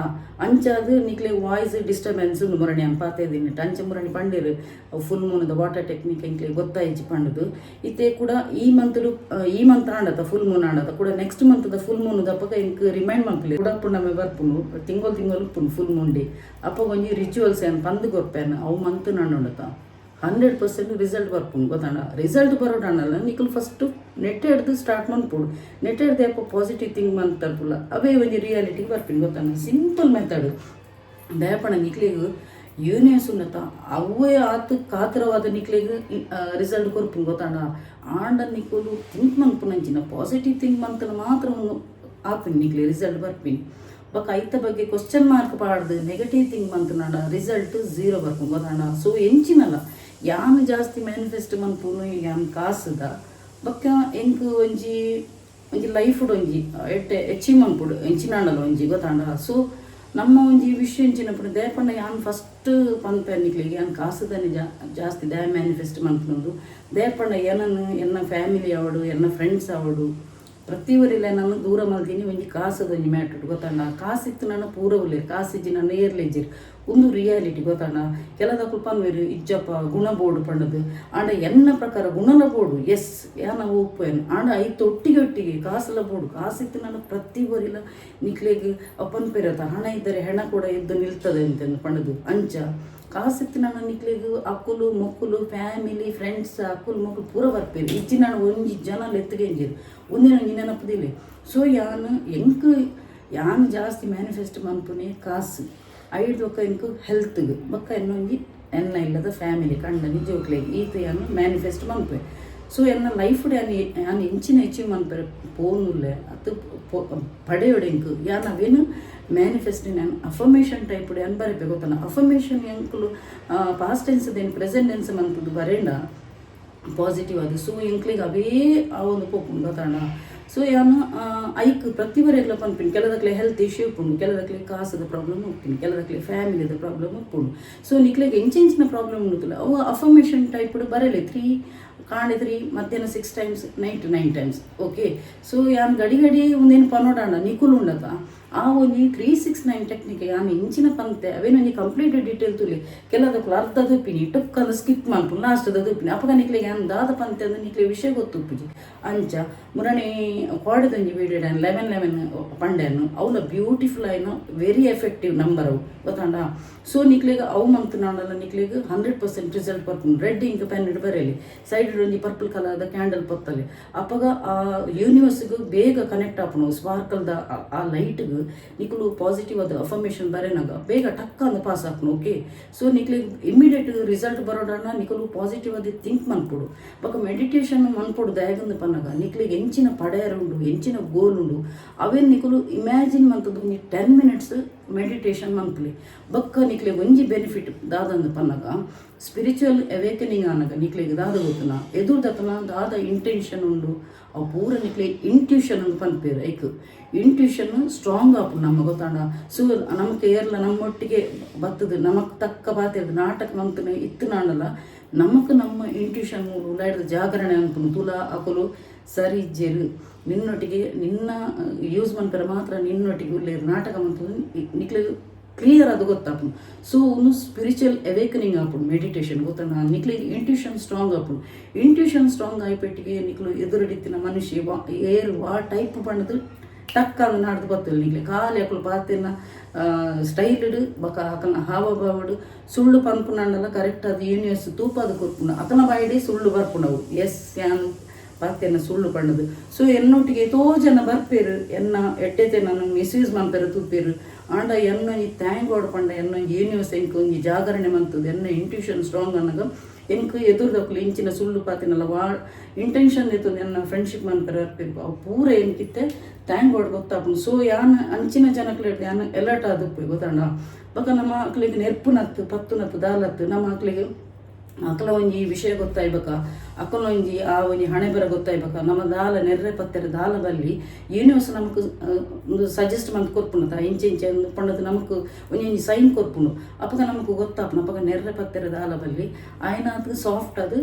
ಅಂಚಾದ್ ನಿಕ್ಲೆ ವಾಯ್ಸ್ ಡಿಸ್ಟರ್ಬೆನ್ಸ್ ಉಂಡು ಮುರಣಿ ಅನ್ ಪಾತೆದಿನಿ. ಅಂಚ ಮುರಣಿ ಪಂಡೇರು ಫುಲ್ ಮೂನದ ವಾಟರ್ ಟೆಕ್ನಿಕ್ ಎಂಕ್ಲೆ ಗೊತ್ತಾಯಿಜಿ ಪಂಡುದು. ಇತ್ತೆ ಕೂಡ ಈ ಮಂತ್, ಈ ಮಂತ್ ಆಂಡತ ಫುಲ್ ಮೂನ್ ಆಂಡತ ಕೂಡ ನೆಕ್ಸ್ಟ್ ಮಂತ್ the full Moon ದಪಗ ಎಂಕ್ ರಿಮೈಂಡ್ ಮಲ್ಪುಲೆ. ಕೂಡ ಪುಣ್ಣಮೆ ಬರ್ಪುಂಡು, ತಿಂಗೊಲ್ ತಿಂಗೊಲ್ ಉಪ್ಪುಂಡು ಫುಲ್ ಮೂನ್ ಡೇ. ಅಪಗ ಒಂಜಿ ರಿಚುವಲ್ಸ್ ಏನ್ ಪಂದ್ ಕೊರ್ಪೇನು, ಅವು ಮಂತ್ ನಂಡುಂಡತ 100% ರಿಸಲ್ಟ್ ಬರ್ಪುಂಡು ಗೊತ್ತಾಂಡ. ರಿಸಲ್ಟ್ ಬರೋಡಾಂಡಲ ನಿಕುಲು ಫಸ್ಟ್ ನೆಟ್ ಹಿಡ್ದು ಸ್ಟಾರ್ಟ್ ಮನ್ಪೊಡು. ನೆಟ್ ಹಿಡ್ದು ಅಪ್ಪ ಪಾಸಿಟಿವ್ ಥಿಂಕ್ ಮಂತರ್ಪುಲ್ಲ, ಅವೇ ಒಂಜಿ ರಿಯಾಲಿಟಿಗೆ ಬರ್ಪಿನಿ ಗೊತ್ತಾಂಡ. Simple method. ದಯಪಣ ನಿಕ್ಲೆಗ್ ಯೂನಿವರ್ಸ್ ಉನ್ನತ ಅವೇ ಆತ್ ಕಾತರವಾದ ನಿಕ್ಲೆಗ್ ರಿಸಲ್ಟ್ ಕೊರ್ಪುಂಡು ಗೊತ್ತಾಂಡ. ಆಂಡ ನಿಕುಲು ಥಿಂಕ್ ಮನ್ಪುನಂಚಿನ ಪಾಸಿಟಿವ್ ಥಿಂಕ್ ಮಂತನ ಮಾತ್ರ ಆಪಿನಿ, ನಿಕ್ಲೆ ರಿಸಲ್ಟ್ ಬರ್ಪಿನಿ. ಬೊಕ್ಕ ಐತ ಬಗ್ಗೆ ಕ್ವಶನ್ ಮಾರ್ಕ್ ಪಾಡ್ದು ನೆಗೆಟಿವ್ ಥಿಂಕ್ ಮಂತನಾಂಡ ರಿಸಲ್ಟ್ ಝೀರೋ ಬರ್ಪುಂಡು ಗೊತ್ತಾಂಡ. ಸೊ ಎಂಚಿನಲ್ಲ ಯಾನ್ ಜಾಸ್ತಿ ಮ್ಯಾನಿಫೆಸ್ಟ್ ಮನ್ಪುನು ಯಾನ್ ಕಾಸುದ. ಬೊಕ್ಕ ಎಂಕ್ ಒಂಜಿ ಒಂಜಿ ಲೈಫ್ ಒಂಜಿ ಎಡ್ಡೆ ಅಚೀವ್ ಮನ್ಪುಡು ಎಂಚಿನಾಂಡಲ ಒಂಜಿ ಗೊತ್ತಾಂಡ. ಸೊ ನಮ್ಮ ಒಂಜಿ ವಿಷಯ ಎಂಚಿನ ಪಂಡ, ದಾಯೆ ಯಾನ್ ಫಸ್ಟ್ ಪನ್ಪೆ ನಿಕ್ಲೆಗ್, ಯಾನ್ ಕಾಸುದನೆ ಜಾಸ್ತಿ ದಾಯೆ ಮ್ಯಾನಿಫೆಸ್ಟ್ ಮನ್ಪುನೊಂದು ದಾಯೆ ಪಂಡ, ಎನನ್ ಎನ್ನ ಫ್ಯಾಮಿಲಿ ಆವಡು, ಎನ್ನ ಫ್ರೆಂಡ್ಸ್ ಆವಡು, ಪ್ರತಿ ಒರಿಲ ನಾನು ದೂರ ಮಲ್ದಿನಿ ಒಂಜಿ ಕಾಸದ ಒಂಜಿ ಮ್ಯಾಟ್ರ್ ಗೊತ್ತಾಂಡ. ಕಾಸು ಇತ್ತು ನನ್ನ ಪೂರ ಉಲ್ಲೇರು, ಕಾಸು ಇಜ್ಜಿ ನನ್ನ ಏರ್ಲೆಜ್ಜಿರ್. ಒಂದು ರಿಯಾಲಿಟಿ ಗೊತ್ತಾಂಡ. ಕೆಲದಕ್ಕೂ ಪನ್ವೆರು ಇಜ್ಜಪ್ಪ ಗುಣ ಬೋರ್ಡು ಪಂಡದು. ಆಂಡ ಎನ್ನ ಪ್ರಕಾರ ಗುಣಲ ಬೋರ್ಡು, ಎಸ್, ಯಾನ ಒಪ್ಪೇನು. ಆಂಡ ಐತ ಒಟ್ಟಿಗೆ ಒಟ್ಟಿಗೆ ಕಾಸುಲ ಬೋರ್ಡು. ಕಾಸಿತ್ತು ನನ್ನ ಪ್ರತಿ ಒರಿಲ ನಿಕ್ಲೆಗ್ ಪನ್ಪೆರತ, ಹಣ ಇದ್ದರೆ ಹೆಣ ಕೂಡ ಎದ್ದು ನಿಲ್ತದೆ ಅಂತ ಪಂಡದು. ಅಂಚ ಕಾಸಿತ್ತು ನನ್ನ ನಿಕ್ಲೆಗ್ ಅಕ್ಕುಲು ಮೊಕ್ಕುಲು ಫ್ಯಾಮಿಲಿ ಫ್ರೆಂಡ್ಸ್ ಅಕ್ಕುಲು ಮೊಕ್ಕುಲು ಪೂರ ಬರ್ಪೇರು. ಇಜ್ಜಿ ನಾನು ಒಂಜಿ ಜನ ಲೆತ್ತುಗೆಂಜಿರು ಒಂದಿನ ಒಂಜಿ ನೆನಪುದಿಲ್ಲ. ಸೊ ಯಾನ್ ಎಂಕ್ ಯಾನ್ ಜಾಸ್ತಿ ಮ್ಯಾನಿಫೆಸ್ಟ್ ಮನ್ಪುನೆ ಕಾಸು, ಐಡ್ದ್ ಬೊಕ್ಕ ಎಂಕ್ ಹೆಲ್ತ್ಗ್, ಬೊಕ್ಕ ಎನ್ನೊಂಜಿ ಎನ್ನ ಇಲ್ಲದ ಫ್ಯಾಮಿಲಿ, ಕಂಡನಿ, ಜೋಕ್ಲೆಗ್, ಈತ ಯಾನ್ ಮ್ಯಾನಿಫೆಸ್ಟ್ ಮನ್ಪೆ. ಸೊ ಎನ್ನ ಲೈಫ್ ಯಾನ್ ಯಾನ್ ಎಂಚಿನ ಅಚೀವ್ ಮನ್ಪೆರೆ ಪೋನುಲ್ಲೆ ಅತ್ತು ಪಡೆಯೋಡು ಎಂಕ್ ಯಾನ್ ಅವೇನು ಮ್ಯಾನಿಫೆಸ್ಟ್ ಯಾನ್ ಅಫರ್ಮೇಷನ್ ಟೈಪ್ ಯಾನ್ ಬರೆಪೆ ಗೊತ್ತಲ್ಲ. ಅಫರ್ಮೇಷನ್ ಎಂಕುಲು ಪಾಸ್ಟ್ ಟೆನ್ಸ್ ದೇನು ಪ್ರೆಸೆಂಟ್ ಟೆನ್ಸ್ ಮಂತದ್ದು ಬರೇಂಡ ಪಾಸಿಟಿವ್ ಅದು. ಸೊ ಎಂಕ್ಲೆಗ್ ಅವೇ ಆ ಒಂದು ಪೋಪುಂಡು ಗೊತ್ತಣ್ಣ. ಸೊ ಯಾನ್ ಐಕ್ ಪ್ರತಿ ವರೆಗ್ಲ ಪನ್ಪಿನಿ, ಕೆಲದಕ್ಲೆ ಹೆಲ್ತ್ ಇಶ್ಯೂ ಉಪ್ಪುಂಡು, ಕೆಲದಕ್ಲೆ ಕಾಸದ ಪ್ರಾಬ್ಲಮ್ ಉಪ್ಪುಂಡು, ಕೆಲದಕ್ಲೆ ಫ್ಯಾಮಿಲಿದ ಪ್ರಾಬ್ಲಮ್ ಉಪ್ಪುಂಡು. ಸೊ ನಿಕ್ಲೆಗ್ ಎಂಚೆಂಚಿನ ಪ್ರಾಬ್ಲಮ್ ಉಂಡುತ್ತಲ್ಲ, ಅವು ಅಫರ್ಮೇಷನ್ ಟೈಪ್ ಬರಲಿ. ತ್ರೀ ಕಾಂಡೆ ತ್ರೀ, ಮಧ್ಯಾಹ್ನ six times, night nine times, okay? So ಯಾನ್ ಗಡಿ ಗಡಿ ಒಂದೇನು ಪನೋಡಾಂಡ ನಿಕುಲು ಉಂಡತ ಆ ಒಂಜಿ 3-6-9 ಟೆಕ್ನಿಕ್ ಯಾನ್ ಇಂಚಿನ ಪಂತೆ, ಅವೇನೊಂಜಿ ಕಂಪ್ಲೀಟ್ ಡೀಟೇಲ್ ತುಲಿ. ಕೆಲದಕ್ಲು ಅರ್ಧ ತುಪ್ಪಿನಿ ಟುಕ್ಕಂದ ಸ್ಕಿಪ್ ಮನ್ಪುನು, ಲಾಸ್ಟ್ದ ತುಪ್ಪಿನಿ. ಅಪಗ ನಿಕ್ಲೆಗ್ ಯಾನ್ ದಾದ ಪಂತೆ ಅಂದ್ ನಿಕ್ಲೆ ವಿಷಯ ಗೊತ್ತುಪ್ಪುಜಿ. ಅಂಚ ಮುರಣಿ ಕೋಡೆದೊಂಜಿ ವೀಡಿಯೋ 11 11 ಪಂಡೆನು. ಅವಲ ಬ್ಯೂಟಿಫುಲ್ ಆಯ್ನ ವೆರಿ ಎಫೆಕ್ಟಿವ್ ನಂಬರ್ ಅವು ಗೊತ್ತಾಂಡ. ಸೊ ನಿಕ್ಲೆಗ್ ಅವು ಮಂತ್ನಾಂಡಲ ನಿಕ್ಲೆಗ್ 100% ರಿಸಲ್ಟ್ ಬರ್ಪುಂಡು. ರೆಡ್ ಇಂಕ್ ಪೆನ್ ಬರೆಯಲಿ, ಸೈಡ್ ಒಂಜಿ ಪರ್ಪಲ್ ಕಲರ್ದ ಕ್ಯಾಂಡಲ್ ಪೊತ್ತಲಿ. ಅಪಗ ಆ ಯೂನಿವರ್ಸ್ಗ್ ಬೇಗ ಕನೆಕ್ಟ್ ಆಪುಂಡು. ಸ್ಪಾರ್ಕಲ್ದ ಆ ಲೈಟ್ಗ್ ನಿಕುಲು ಪಾಸಿಟಿವ್ ಆದ ಅಫರ್ಮೇಷನ್ ಬರೆನಾಗ ಬೇಗ ಟಕ್ ಅಂದ್ ಪಾಸ್ ಆಪುಂಡು, ಓಕೆ? ಸೊ ನಿಕ್ಲೆಗ್ ಇಮಿಡಿಯೇಟ್ ರಿಸಲ್ಟ್ ಬರೋಡಾಂಡ ನಿಕುಲು ಪಾಸಿಟಿವ್ ಆದ್ ಥಿಂಕ್ ಮನ್ಪೊಡು. ಬೊಕ ಮೆಡಿಟೇಷನ್ ಮನ್ಪೊಡು. ದಾಯೆಗಂದ್ ಪನ್ನಗ ನಿಕ್ಲೆಗ್ ಎಂಚಿನ ಪಡೆಯರ ಉಂಡು, ಎಂಚಿನ ಗೋಲ್ ಉಂಡು, ಅವೇನ್ ನಿಕುಲು ಇಮ್ಯಾಜಿನ್ ಮಂತುದು ಒಂಜಿ 10 ಮಿನಿಟ್ಸ್ ಮೆಡಿಟೇಷನ್ ಮನ್ಪುಲಿ. ಬೊಕ್ಕ ನಿಕ್ಲೆಗ್ ಒಂಜಿ ಬೆನಿಫಿಟ್ ದಾದಂದ್ ಪನ್ನಗ, ಸ್ಪಿರಿಚುವಲ್ ಅವೇಕನಿಂಗ್ ಆನಗ ನಿಕ್ಲೆಗ್ ದಾದ ಗೊತ್ತುನ, ಎದುರ್ದತನ ದಾದ ಇಂಟೆನ್ಷನ್ ಉಂಡು, ಅವು ಪೂರ ನಿಕ್ಲೆ ಇಂಟ್ಯೂಷನ್ ಅಂದ್ ಪನ್ಪೆರ್. ಐಕ್ ಇಂಟ್ಯೂಷನ್ ಸ್ಟ್ರಾಂಗ್ ಆಪುಂಡು ನಮ್ಮ ಗೊತ್ತಾಂಡ. ಸೊ ನಮಕ್ ಏರ್ಲ ನಮ್ಮೊಟ್ಟಿಗೆ ಬತ್ತದು ನಮಕ್ ತಕ್ಕ ಪಾತೆರ್ದು ನಾಟಕ ಮಂತುನ ಇತ್ತುನಾಂಡಲ ನಮಕ್ ನಮ್ಮ ಇಂಟ್ಯೂಷನ್ ಉಲಾಯ್ದ ಜಾಗರಣೆ ಅನ್ಪುಂಡು. ತುಲಾ ಅಕುಲು ಸರಿ ಇಜ್ಜೆರ್, ನಿನ್ನೊಟ್ಟಿಗೆ ನಿನ್ನ ಯೂಸ್ ಮನ್ಪೆರೆ ಮಾತ್ರ ನಿನ್ನೊಟ್ಟಿಗೆ ಉಲ್ಲೆರ್, ನಾಟಕ ಮಂತುದು ನಿಕ್ಲೆಗ್ ಕ್ಲಿಯರ್ ಅದು ಗೊತ್ತಾಪುಂಡು. ಸೊ ಒಂದು ಸ್ಪಿರಿಚುವಲ್ ಅವೇಕನಿಂಗ್ ಆಪುಂಡು ಮೆಡಿಟೇಷನ್ ಗೊತ್ತಣ್ಣ. ನಿಕ್ಲೆಗ್ ಇಂಟ್ಯೂಷನ್ ಸ್ಟ್ರಾಂಗ್ ಆಪುಂಡು. ಇಂಟ್ಯೂಷನ್ ಸ್ಟ್ರಾಂಗ್ ಆಯ್ಪೆಟ್ಟಿಗೆ ನಿಕ್ಲು ಎದುರುಡಿತ್ತಿನ ಮನುಷ್ಯ ವಾ ಏರ್ ವಾ ಟೈಪ್ ಪಂಡದು. ಟಕ್ ಅಂದ್ ನಾಡ್ದು ಬತ್ತಲ್ ನಿಕ್ಲೆ ಖಾಲಿ ಅಕುಲು ಪಾತೆರ್ನ ಸ್ಟೈಲ್ಡ್ ಬೊಕ ಅಕಲ್ನ ಹಾವಭಾವಡ್ ಸುಳ್ಳು ಪನ್ಪುನಂಡಲ ಕರೆಕ್ಟ್ ಆದ್ ಯೂನಿವರ್ಸ್ ತೂಪಾದ್ ಕೊರ್ಪುಂಡು. ಅಕಲ್ನ ಬಾಯಿಡೇ ಸುಳ್ಳು ಬರ್ಪುನವು. ಎಸ್ ಯಾನ್ ಪಾತೆರ್ನ ಸುಳ್ಳು ಪಂಡುದು. ಸೊ ಎನ್ನೊಟ್ಟಿಗೆ ಏತೋ ಜನ ಬರ್ಪೆರ್, ಎನ್ನ ಎಡ್ಡೆತೆ ನಾನು ಮಿಸ್ಯೂಸ್ ಮನ್ಪೆರೆ ತೂಪೆರ್. ಆಂಡ ಎನ್ನೊಂಜಿ thank god ಪಂಡ ಎನ್ನೊಂಜಿ ಯೂನಿವರ್ಸ್ ಎಂಕ್ ಒಂಜಿ ಜಾಗರಣೆ ಮಂತುದು ಎನ್ನ ಇಂಟ್ಯೂಷನ್ ಸ್ಟ್ರಾಂಗ್ ಅನ್ನಗ ಎಂಕ್ ಎದುರುದಕುಲು ಇಂಚಿನ ಸುಳ್ಳು ಪಾತೆರ್ನಲ ವಾ ಇಂಟೆನ್ಷನ್ ದೆತ್ತೊಂದು ಎನ್ನ ಫ್ರೆಂಡ್ಶಿಪ್ ಮನ್ಪೆರೆ ಬರ್ಪೆರ್ ಅವು ಪೂರ ಎಂಕಿತ್ತೆ thank god ಗೊತ್ತಾಪುಂಡು. ಸೊ ಯಾನ್ ಅಂಚಿನ ಜನಕ್ಲೆಡ್ ಯಾನ್ ಅಲರ್ಟ್ ಆದುಪ್ಪೆ ಗೊತ್ತಾಂಡ. ಬೊಕ ನಮ್ಮ ಅಕ್ಲೆಗ್ ನೆರ್ಪುನತ್ ಪತ್ತುನತ್ ದಾಲತ್ ನಮ್ಮ ಅಕ್ಲೆಗ್ ಅಕಲ ಒಂಜಿ ವಿಷಯ ಗೊತ್ತಾಯಿ ಬೊಕ ಅಕಲ್ನ ಒಂಜಿ ಆ ಒಂಜಿ ಹಣೆ ಬರ ಗೊತ್ತಾಯಿ ಬೊಕ ನಮ್ಮ ದಾಲ ನೆರ್ರೆ ಪತ್ತೆರೆ ದಾಲ ಬಲ್ಲಿ ಯೂನಿವರ್ಸ್ ನಮಕ್ ಉಂದು ಸಜೆಸ್ಟ್ ಮಂತ್ ಕೊರ್ಪುಂಡು ಇಂಚ ಇಂಚ ಪಂಡದ್ ನಮಕ್ ಒಂಜಿ ಒಂಜಿ ಸೈನ್ ಕೊರ್ಪುಂಡು. ಅಪಗ ನಮಕ್ ಗೊತ್ತಾಪುಂಡು ಅಪಗ ನೆರ್ರೆ ಪತ್ತೆರೆ ದಾಲ ಬಲ್ಲಿ ಆಯ್ನಾತ್ ಸಾಫ್ಟ್ ಅದು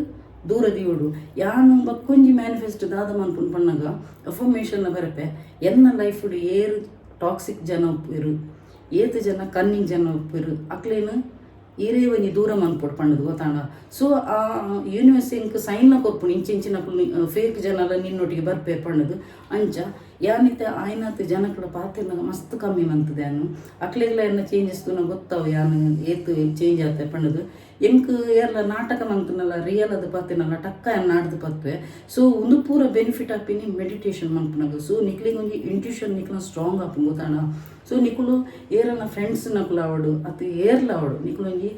ದೂರ ದೀವೊಡು. ಯಾನ್ ಬೊಕ್ಕೊಂಜಿ ಮ್ಯಾನಿಫೆಸ್ಟ್ ದಾದ ಮನ್ಪುಂಡು ಪನ್ನಗ ಅಫರ್ಮೇಷನ್ ಬರಪೆ ಎನ್ನ ಲೈಫ್ ಏರ್ ಟಾಕ್ಸಿಕ್ ಜನ ಉಪ್ಪುವೆರ್, ಏತ್ ಜನ ಕನ್ನಿಂಗ್ ಜನ ಉಪ್ಪುವೆರ್ ಅಕ್ಲೆನ್ ಈರೇ ಒಂಜಿ ದೂರ ಮನ್ಪೊಡು ಪಂಡುದು ಗೊತ್ತಾಂಡ. ಸೊ ಆ ಯೂನಿವರ್ಸ್ ಎಂಕ್ ಸೈನ್ ಕೊರ್ಪುಂಡು ಇಂಚ ಇಂಚಿನಕುಲು ಫೇಕ್ ಜನಲ ನಿನ್ನೊಟ್ಟಿಗೆ ಬರ್ಪೆರ್ ಪಂಡುದು. ಅಂಚ ಯಾನಿತ್ತೆ ಆಯ್ನಾತ್ ಜನಕುಲ ಪಾತೆರ್ನಗ ಮಸ್ತ್ ಕಮ್ಮಿ ಮಂತುದೆ ಯಾನ್. ಅಕ್ಲೆಗ್ಲ ಎನ್ನ ಚೇಂಜಸ್ ತೂನ ಗೊತ್ತಾವು ಯಾನ್ ಏತ್ ಚೇಂಜ್ ಆತೆ ಪಂಡುದು. ಎಂಕ್ ಏರ್ಲ ನಾಟಕ ಮಂತುನಲ ರಿಯಲ್ ಅದು ಪಾತೆರ್ನಲ ಟಕ್ಕ ಯಾನ್ ನಾಡ್ದು ಪತ್ವೆ. ಸೊ ಉಂದು ಪೂರ ಬೆನಿಫಿಟ್ ಆಪಿನಿ ಮೆಡಿಟೇಷನ್ ಮನ್ಪುನಗ. ಸೊ ನಿಕ್ಲೆಗ್ ಒಂಜಿ ಇಂಟ್ಯೂಷನ್ ನಿಕ್ಲ ಸ್ಟ್ರಾಂಗ್ ಆಪುಂಡು ಗೊತ್ತಾಂಡ. ಸೊ ನಿಕುಲು ಏರನ ಫ್ರೆಂಡ್ಸ್ ನಕುಲು ಆವಡ್ ಅತ್ ಏರ್ಲ ಆವಡ್ ನಿಕುಲು ಒಂಜಿ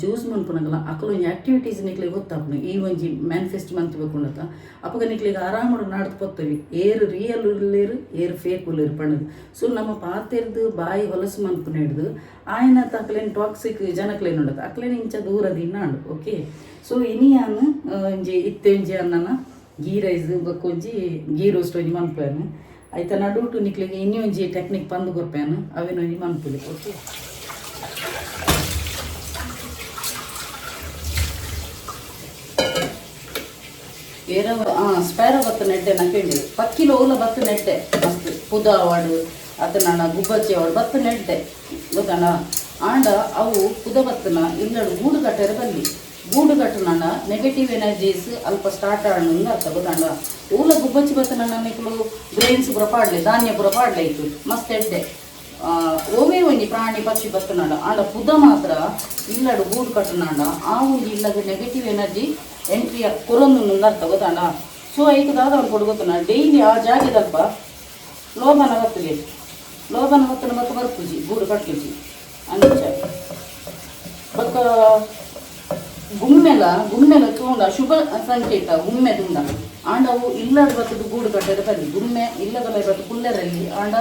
ಚೂಸ್ ಮನ್ಪುನಗಲ ಅಕುಲು ಒಂಜಿ ಆಕ್ಟಿವಿಟೀಸ್ ನಿಕ್ಲೆಗ್ ಗೊತ್ತಾಪುಂಡು. ಈ ಒಂಜಿ ಮ್ಯಾನಿಫೆಸ್ಟ್ ಮಂತ್ಬೇಕುಂಡತ ಅಪಗ ನಿಕ್ಲೆಗ್ ಆರಾಮಡ್ ನಾಡ್ದು ಪತ್ತೊಲಿ ಏರ್ ರಿಯಲ್ ಉಲ್ಲೆರ್ ಏರ್ ಫೇಕ್ ಉಲ್ಲೆರ್ ಪಂಡುದು. ಸೊ ನಮ್ಮ ಪಾತೆರ್ದು ಬಾಯಿ ಹೊಲಸು ಮನ್ಪುನ ಹಿಡ್ದು ಆಯ್ನ ಅಕ್ಲೆನ್ ಟಾಕ್ಸಿಕ್ ಜನಕ್ಲೆನ್ ಉಂಡತ ಅಕ್ಲೆನ್ ಇಂಚ ದೂರ ದಿನ್ನಾಂಡು. ಓಕೆ ಸೊ ಇನಿ ಯಾನ್ ಒಂಜಿ ಇತ್ತೆ ಒಂಜಿ ಅನ್ನನ ಗೀ ರೈಸ್ ಬೊಕ್ಕ ಒಂಜಿ ಗೀ ರೋಸ್ಟ್ ಒಂಜಿ ಮನ್ಪುವೆನ್. ಐತ ನಡುಟು ನಿಕ್ಲೆಗ್ ಇನಿ ಒಂಜಿ ಟೆಕ್ನಿಕ್ ಪಂದ್ ಕೊರ್ಪೇನ್ ಅವೆನ್ ಒಂಜಿ ಮನ್ಪುಲೆ. ಓಕೆ ಏರ ಸ್ಪ್ಯಾರೋ ಬತ್ತ ನೆಡ್ಡೆ ನಕೆಂಡಿ ಪಕ್ಕಿಲ ಓಲ ಬತ್ತ ನೆಡ್ಡೆ ಮಸ್ತ್ ಪುದ ಆವಡ್ ಅತನಾಣ ಗುಬ್ಬಚ್ಚಿ ಆವಡ್ ಬತ್ತ ನೆಡ್ಡೆ ಗೊತ್ತಾಣ. ಆಂಡ ಅವು ಪುದ ಬತ್ತನ ಇಲ್ಲಡ್ ಗೂಡು ಕಟ್ಟೆರೆ ಬಲ್ಲಿ. ಗೂಡು ಕಟ್ಟುನಾಂಡ ನೆಗೆಟಿವ್ ಎನರ್ಜೀಸ್ ಅಲ್ಪ ಸ್ಟಾರ್ಟ್ ಆಂಡ್ ಅರ್ಥ ಗೊತ್ತಾಂಡ. ಓಲ ಗುಬ್ಬಚ್ಚಿ ಬತ್ತನ ನಿಕುಲು ಗ್ರೈನ್ಸ್ ಪೂರ ಪಾಡ್ಲೆ ಧಾನ್ಯ ಪೂರ ಪಾಡ್ಲೆ ಇತ್ತು ಮಸ್ತ್ ಎಡ್ಡೆ. ಓವೇ ಒಂಜಿ ಪ್ರಾಣಿ ಪಕ್ಷಿ ಬತ್ತನಾಂಡ ಆಂಡ ಪುದ ಮಾತ್ರ ಇಲ್ಲಡ್ ಗೂಡು ಕಟ್ಟುನಾಂಡ ಆ ಒಂಜಿ ಇಲ್ಲದ ನೆಗೆಟಿವ್ ಎನರ್ಜಿ ಎಂಟ್ರಿ ಕೊರೊಂದು ಅರ್ಥ ಗೊತ್ತಾಂಡ. ಸೊ ಐಕ್ ದಾದ ಕೊಡು ಗೊತ್ತನ ಡೈಲಿ ಆ ಜಾಗೆದಲ್ಪ ಲೋಬನ ಬತ್ತಲೆ ಲೋಬನ ಬತ್ತನ ಬತ್ತ ಬರ್ಪುಜಿ ಗೂಡು ಕಟ್ಟುಜಿ ಅಂಚ. ಬೊಕ್ಕ ಗುಮ್ಮೆಲ ಗುಮ್ಮೆಲ ತೂಂಡ ಶುಭ ಸಂಕೇತ ಗುಮ್ಮೆ ತುಂಡ ಆಂಡ ಅವು ಇಲ್ಲಡ್ ಬತ್ತದ ಗೂಡು ಕಟ್ಟರೆ ಬಲ್ಲಿ ಗುಮ್ಮೆ ಇಲ್ಲದಲ್ಲ ಬತ್ತು ಕುಲ್ಲೆರಲ್ಲಿ. ಆಂಡ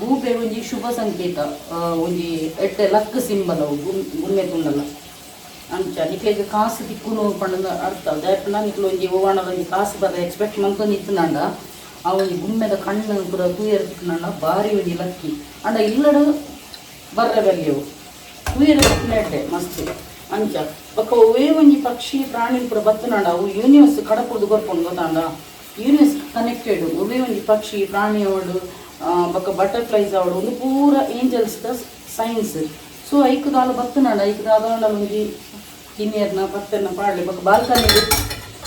ಗೂಬೆ ಒಂಜಿ ಶುಭ ಸಂಕೇತ ಒಂಜಿ ಎಡ್ಡೆ ಲಕ್ ಸಿಂಬಲ್ ಅವು ಗುಮ್ಮೆ ತುಂಡಲ್ಲ ಅಂಚ. ನಿಕ್ಲೆಗ್ ಕಾಸು ತಿಕ್ಕುನು ಪಂಡ ಅರ್ಥ ದಾಯೆ ನಿಕ್ಲು ಒಂಜಿ ಓವಾಂಡಲ ಒಂಜಿ ಕಾಸು ಬರ ಎಕ್ಸ್ಪೆಕ್ಟ್ ಮಂತೊಂದು ಇತ್ತುಂಡ ಆ ಒಂಜಿ ಗುಮ್ಮೆದ ಕಣ್ಣು ಪೂರ ತೂಯೆರೆ ತಿಕ್ಕುನಾಂಡ ಬಾರಿ ಒಂಜಿ ಲಕ್ಕಿ. ಆಂಡ ಇಲ್ಲಡ್ ಬರ್ರೆ ಬಲ್ಲಿ ಅವು ತೂಯೆರೆ ತಿಕ್ಕುನ ಎಡ್ಡೆ ಮಸ್ತ್ ಅಂಚ. ಬೊಕ್ಕ ಒವ್ವೇ ಒಂಜಿ ಪಕ್ಷಿ ಪ್ರಾಣಿ ಪೂರ ಬತ್ತುನಾಂಡ ಅವು ಯೂನಿವರ್ಸ್ ಕಡಪುಡ್ದು ಕೊರ್ಪುಂಡು ಗೊತ್ತಾಂಡ. ಯೂನಿವರ್ಸ್ ಕನೆಕ್ಟೆಡ್ ಒವ್ವೇ ಒಂಜಿ ಪಕ್ಷಿ ಪ್ರಾಣಿ ಅವಡು ಬೊಕ್ಕ ಬಟರ್ಫ್ಲೈಸ್ ಅವಡು ಒಂದು ಪೂರ ಏಂಜಲ್ಸ್ ದ ಸೈನ್ಸ್. ಸೊ ಐಕ್ ದಾಲ ಬತ್ತುನಾಂಡ ಐಕ್ ದಾದ ಒಂಜಿ ಕಿನ್ನಿಯರ್ನ ಪತ್ತೆರ್ನ ಪಾಡ್ಲೆ. ಬೊಕ್ಕ ಬಾಲ್ಕನಿಡ್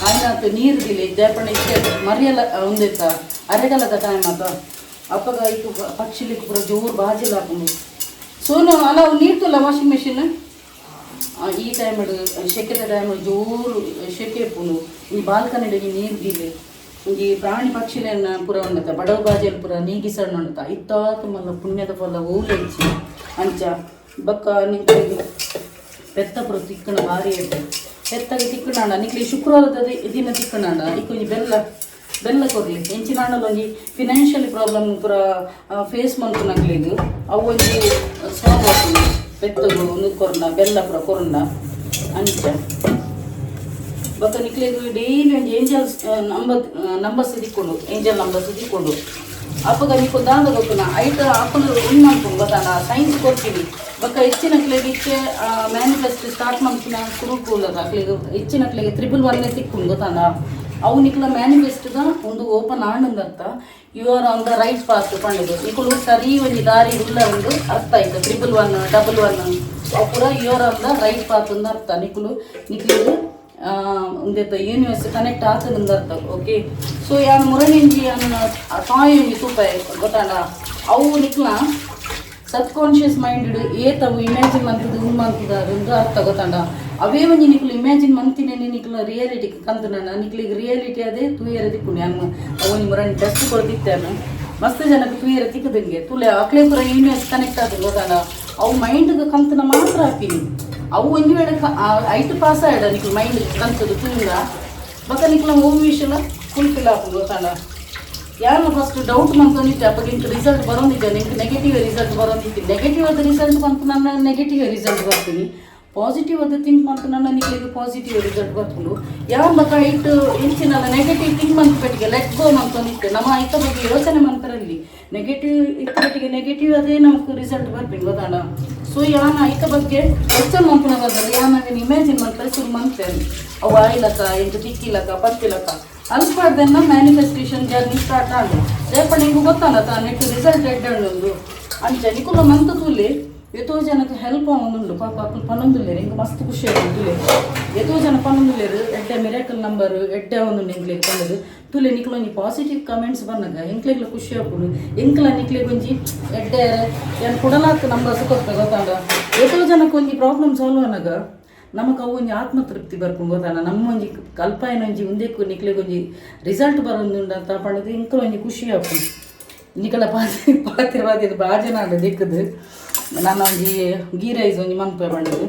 ಆಯ್ನಾತ್ ನೀರು ದಿಲೆ ದಾಯೆ ಇತ್ತೆ ಮರಿಯಲ ಉಂದೆತ್ತ ಅರೆಗಲದ ಟೈಮ್ ಆತ ಅಪಗ ಐಕ್ ಪಕ್ಷಿಲಿಕ್ ಪೂರ ಜೋರು ಬಾಜಿಲ್ ಆಪುಂಡು. ಸೋನು ಅಲ್ಲ ಅವು ನೀರು ತುಲ್ಲ ವಾಷಿಂಗ್ ಮೆಷಿನ್ ಈ ಟೈಮ್ ಶೆಕೆದ ಟೈಮ್ ಜೋರು ಶೆಕೆ ಇಪ್ಪುಂಡು. ಈ ಬಾಲ್ಕನಿಡ್ ಒಂಜಿ ನೀರು ದೀಲೆ ಒಂಜಿ ಪ್ರಾಣಿ ಪಕ್ಷಿಲೆನ ಪೂರ ಉಂಡತ ಬಡವ ಬಾಜೆಲ್ ಪೂರ ನೀಗಿಸಣ್ಣ ಉಂಡತ ಇತ್ತಾತ್ ಮಲ್ಲ ಪುಣ್ಯದ ಫಲ ಓಲು ಇಜ್ಜಿ ಅಂಚ. ಬೊಕ್ಕ ನಿಂಕುಲೆಗ್ ಪೆತ್ತ ಪೂರ ತಿಕ್ಕುನ ಭಾರಿ ಎಡ್ಡೆ. ಪೆತ್ತಗೆ ತಿಕ್ಕುನಾಂಡ ನಿಕ್ಲೆ ಶುಕ್ರವಾರದ ದಿನ ತಿಕ್ಕುನಾಂಡ ಇಕ್ಕೊಂಜಿ ಬೆಲ್ಲ ಬೆಲ್ಲ ಕೊರ್ಲಿ ಎಂಚಿನಾಂಡಲ ಒಂಜಿ ಫಿನಾನ್ಷಿಯಲ್ ಪ್ರಾಬ್ಲಮ್ ಪೂರ ಫೇಸ್ ಮನ್ಪುನಕ್ಲೆಗ್ ಅವು ಒಂಜಿ ಸಾಲ್ವ್ ಆಪುಂಡು. ಪೆತ್ತಗು ಉಂದು ಕೊರ್ನ ಬೆಲ್ಲ ಪೂರ ಕೊರ್ನ ಅಂಚ. ಬೊಕ್ಕ ನಿಕ್ಲೆಗ್ ಡೈಲಿ ಒಂಜಿ ಏಂಜಲ್ಸ್ ನಂಬರ್ಸ್ ತಿಕ್ಕೊಂಡು ಏಂಜಲ್ ನಂಬರ್ಸ್ ತಿಕ್ಕೊಂಡು ಅಪಗ ನಿಕ್ಕು ದಾದ ಗೊತ್ತುನ ಐತ ಅಕುಲು ಉಂದು ಮನ್ಪುಂಡು ಗೊತ್ತಾಂಡ ಸೈನ್ಸ್ ಕೊರ್ಪಿನಿ. ಬೊಕ್ಕ ಹೆಚ್ಚಿನಕ್ಲೆಗ್ ಇತ್ತೆ ಮ್ಯಾನಿಫೆಸ್ಟ್ ಸ್ಟಾರ್ಟ್ ಮನ್ಪುನ ಸುರುಕು ಉಲ್ಲದ ಅಕ್ಲೆಗ್ ಹೆಚ್ಚಿನಕ್ಲೆಗ್ 111 ತಿಕ್ಕುಂಡು ಗೊತ್ತಾಂಡ. ಅವು ನಿಕ್ಲ ಮ್ಯಾನಿಫೆಸ್ಟ್ ದ ಒಂದು ಓಪನ್ ಆಂಡ್ ಅರ್ಥ you are on the right path ಪಂಡುದು. ನಿಕುಲು ಸರಿ ಒಂಜಿ ದಾರಿ ಉಲ್ಲ ಒಂದು ಅರ್ಥ ಆಯ್ತು. 111 11 ಅವು ಪೂರ you are on the right path ಅಂದ್ ಅರ್ಥ. ನಿಕುಲು ನಿಕ್ಲೆಗ್ ಉಂದೆತ ಯೂನಿವರ್ಸ್ ಕನೆಕ್ಟ್ ಆತುಂಡು ಅರ್ಥ. ಓಕೆ, ಸೊ ಯಾನ್ ಮುರಣಿಂಜಿ ಯಾನ್ ಟಾಯ್ ಒಂಜಿ ತೂಪೆ ಗೊತ್ತಾಂಡ. ಅವು ನಿಕ್ಲ ಸಬ್ ಕಾನ್ಷಿಯಸ್ ಮೈಂಡ್ ಏತ್ ಅವು ಇಮ್ಯಾಜಿನ್ ಮಂತುದು ಉಂದು ಮಂತುದ ಉಂದು ಅರ್ಥ ಗೊತ್ತಾಂಡ. ಅವೇ ಒಂಜಿ ನಿಕ್ಲು ಇಮ್ಯಾಜಿನ್ ಮಂತಿನೇ ನಿಕ್ಲ ರಿಯಾಲಿಟಿ ಕಂತುನ ನಿಕ್ಲಿಗ್ ರಿಯಾಲಿಟಿ ಅದೇ ತೂಯರ ತಿಕ್ಕುಂಡು. ಯಾನ್ ಅವು ಒಂಜಿ ಮುರಣಿ ಟೆಸ್ಟ್ ಕೊರ್ದಿತ್ತೇನು, ಮಸ್ತ್ ಜನಕ್ಕೆ ತೂಯರ ತಿಕ್ಕದಂಗೆ. ತುಲೆ ಅಕ್ಲೆ ಪೂರ ಯೂನಿವರ್ಸ್ ಕನೆಕ್ಟ್ ಆತುಂಡು ಗೊತ್ತಾಂಡ. ಅವು ಮೈಂಡ್ಗೆ ಕಂತುನ ಮಾತ್ರ ಆಪಿನಿ. ಅವು ಒಂಜಿ ವೇಳೆ ಐಟ್ ಪಾಸ್ ಆಯಡ ನಿಕ್ಲು ಮೈಂಡ್ ಕಂತುದು ತೂಂಡ ಬೊಕ ನಿಕ್ಲ ಓ ವಿಷಯ ಫುಲ್ಫಿಲ್ ಆಪುಂಡು ಗೊತ್ತಾಂಡ. ಯಾರು ಫಸ್ಟ್ ಡೌಟ್ ಮಂತೊಂದಿತ್ತೆ ಅಪ್ಪಗ ಇಂಕ್ ರಿಸಲ್ಟ್ ಬರೋಂದಿದ್ದೆ, ನಿಂಗೆ ನೆಗೆಟಿವ್ ರಿಸಲ್ಟ್ ಬರೋಂದಿತ್ತು. ನೆಗೆಟಿವ್ ಆದ ರಿಸಲ್ಟ್ ಬಂತು, ನನ್ನ ನೆಗೆಟಿವ್ ರಿಸಲ್ಟ್ ಬರ್ತೀನಿ. ಪಾಸಿಟಿವ್ ಅದು ಥಿಂಕ್ ಮಂತು ನನ್ನ ನಿಕ್ಲಿಗೆ ಪಾಸಿಟಿವ್ ರಿಸಲ್ಟ್ ಬರ್ಕೊಂಡು. ಯಾವ ಬಕ ಇಟ್ಟು ಇಂಚಿನ ನೆಗೆಟಿವ್ ಥಿಂಕ್ ಮಂತ್ ಪೆಟ್ಟಿಗೆ let go ಮಂತೊಂದಿತ್ತೆ. ನಮ್ಮ ಐತ ಬಗ್ಗೆ ಯೋಚನೆ ಮಂತರಲ್ಲಿ ನೆಗೆಟಿವ್ ಇತ್ತ ಪೆಟ್ಟಿಗೆ ನೆಗೆಟಿವ್ ಅದೇ ನಮಕ್ ರಿಸಲ್ಟ್ ಬರ್ತೀನಿ ಗೊತ್ತಾಣ. ಸೊ ಯಾನ ಐತ ಬಗ್ಗೆ ಕ್ವಶನ್ ಮಂಪುನ ಬದಲು ಯಾನ ಇಮ್ಯಾಜಿನ್ ಮಂತ್ರೆ ಶುರು ಮಂತೇನೆ. ಅವು ಆಯ್ಲಕ್ಕ ಎಂತ ತಿಕ್ಕಿಲಕ್ಕ ಪತ್ತಿಲಕ್ಕ ಅಲ್ಪಾಡ್ದನ್ನ ಮ್ಯಾನಿಫೆಸ್ಟೇಷನ್ ಜರ್ನಿ ಸ್ಟಾರ್ಟ್ ಆಂಡ್. ರೇಪ ನಿಂಗೆ ಗೊತ್ತಲ್ಲ ತಾ ನೆಟ್ ರಿಸಲ್ಟ್ ಎಡ್ಡೆ ಉಂಡು. ಅಂಚ ನಿಕುಲ ಮಂತ ತೂಲೆ, ಏತೋ ಜನಕ್ಕೆ ಹೆಲ್ಪ್ ಆವೊಂದುಂಡು. ಪಾಪ ಅಕುಲು ಪನೊಂದುಲ್ಲೆರ್, ಎಂಕ್ ಮಸ್ತ್ ಖುಷಿ ಆಪುಂಡು. ತೂಲೆ, ಏತೋ ಜನ ಪನೊಂದುಲ್ಲೆರ್, ಎಡ್ಡೆ ಮಿರಾಕಲ್ ನಂಬರ್ ಎಡ್ಡೆ ಆವೊಂದುಂಡು ಎಂಕ್ಲೆಗ್ ಪಂಡುದು. ತೂಲೆ, ನಿಕ್ಲ ಒಂಜಿ ಪಾಸಿಟಿವ್ ಕಮೆಂಟ್ಸ್ ಬನ್ನಗ ಎಂಕ್ಲೆಗ್ಲ ಖುಷಿ ಆಪುಂಡು. ಎಂಕ್ಲ ನಿಕ್ಲೆಗ್ ಒಂಜಿ ಎಡ್ಡೆ ಯಾನ್ ಕುಡಲಾತ್ ನಂಬರ್ಸ್ ಕೊರ್ಪೆ ಗೊತ್ತಾಂಡ. ಏತೋ ಜನಕ್ಕೆ ಒಂಜಿ ಪ್ರಾಬ್ಲಮ್ ಸಾಲ್ವ್ ಆನಗ ನಮಕ್ ಅವು ಒಂಜಿ ಆತ್ಮತೃಪ್ತಿ ಬರ್ಪುಂಡು ಗೊತ್ತಾಂಡ. ನಮ್ಮ ಒಂಜಿ ಕಲ್ಪಾಯಿನ ಒಂಜಿ ಉಂದೆಕ್ಕು ನಿಕ್ಲೆಗ್ ಒಂಜಿ ರಿಸಲ್ಟ್ ಬರೊಂದುಂಡು ಅಂತ ಪಂಡುದು ಎಂಕ್ಲ ಒಂಜಿ ಖುಷಿ ಆಪುಂಡು. ನಿಕಲ ಪಾತೆ ಪಾತೆರ ಬಾಳ ಜನ ಆಂಡ್ ದಿಕ್ಕದು. ನಾನು ಒಂಜಿ ಗೀ ರೈಸ್ ಒಂಜಿ ಮನ್ಪೆ ಪಂಡುದು.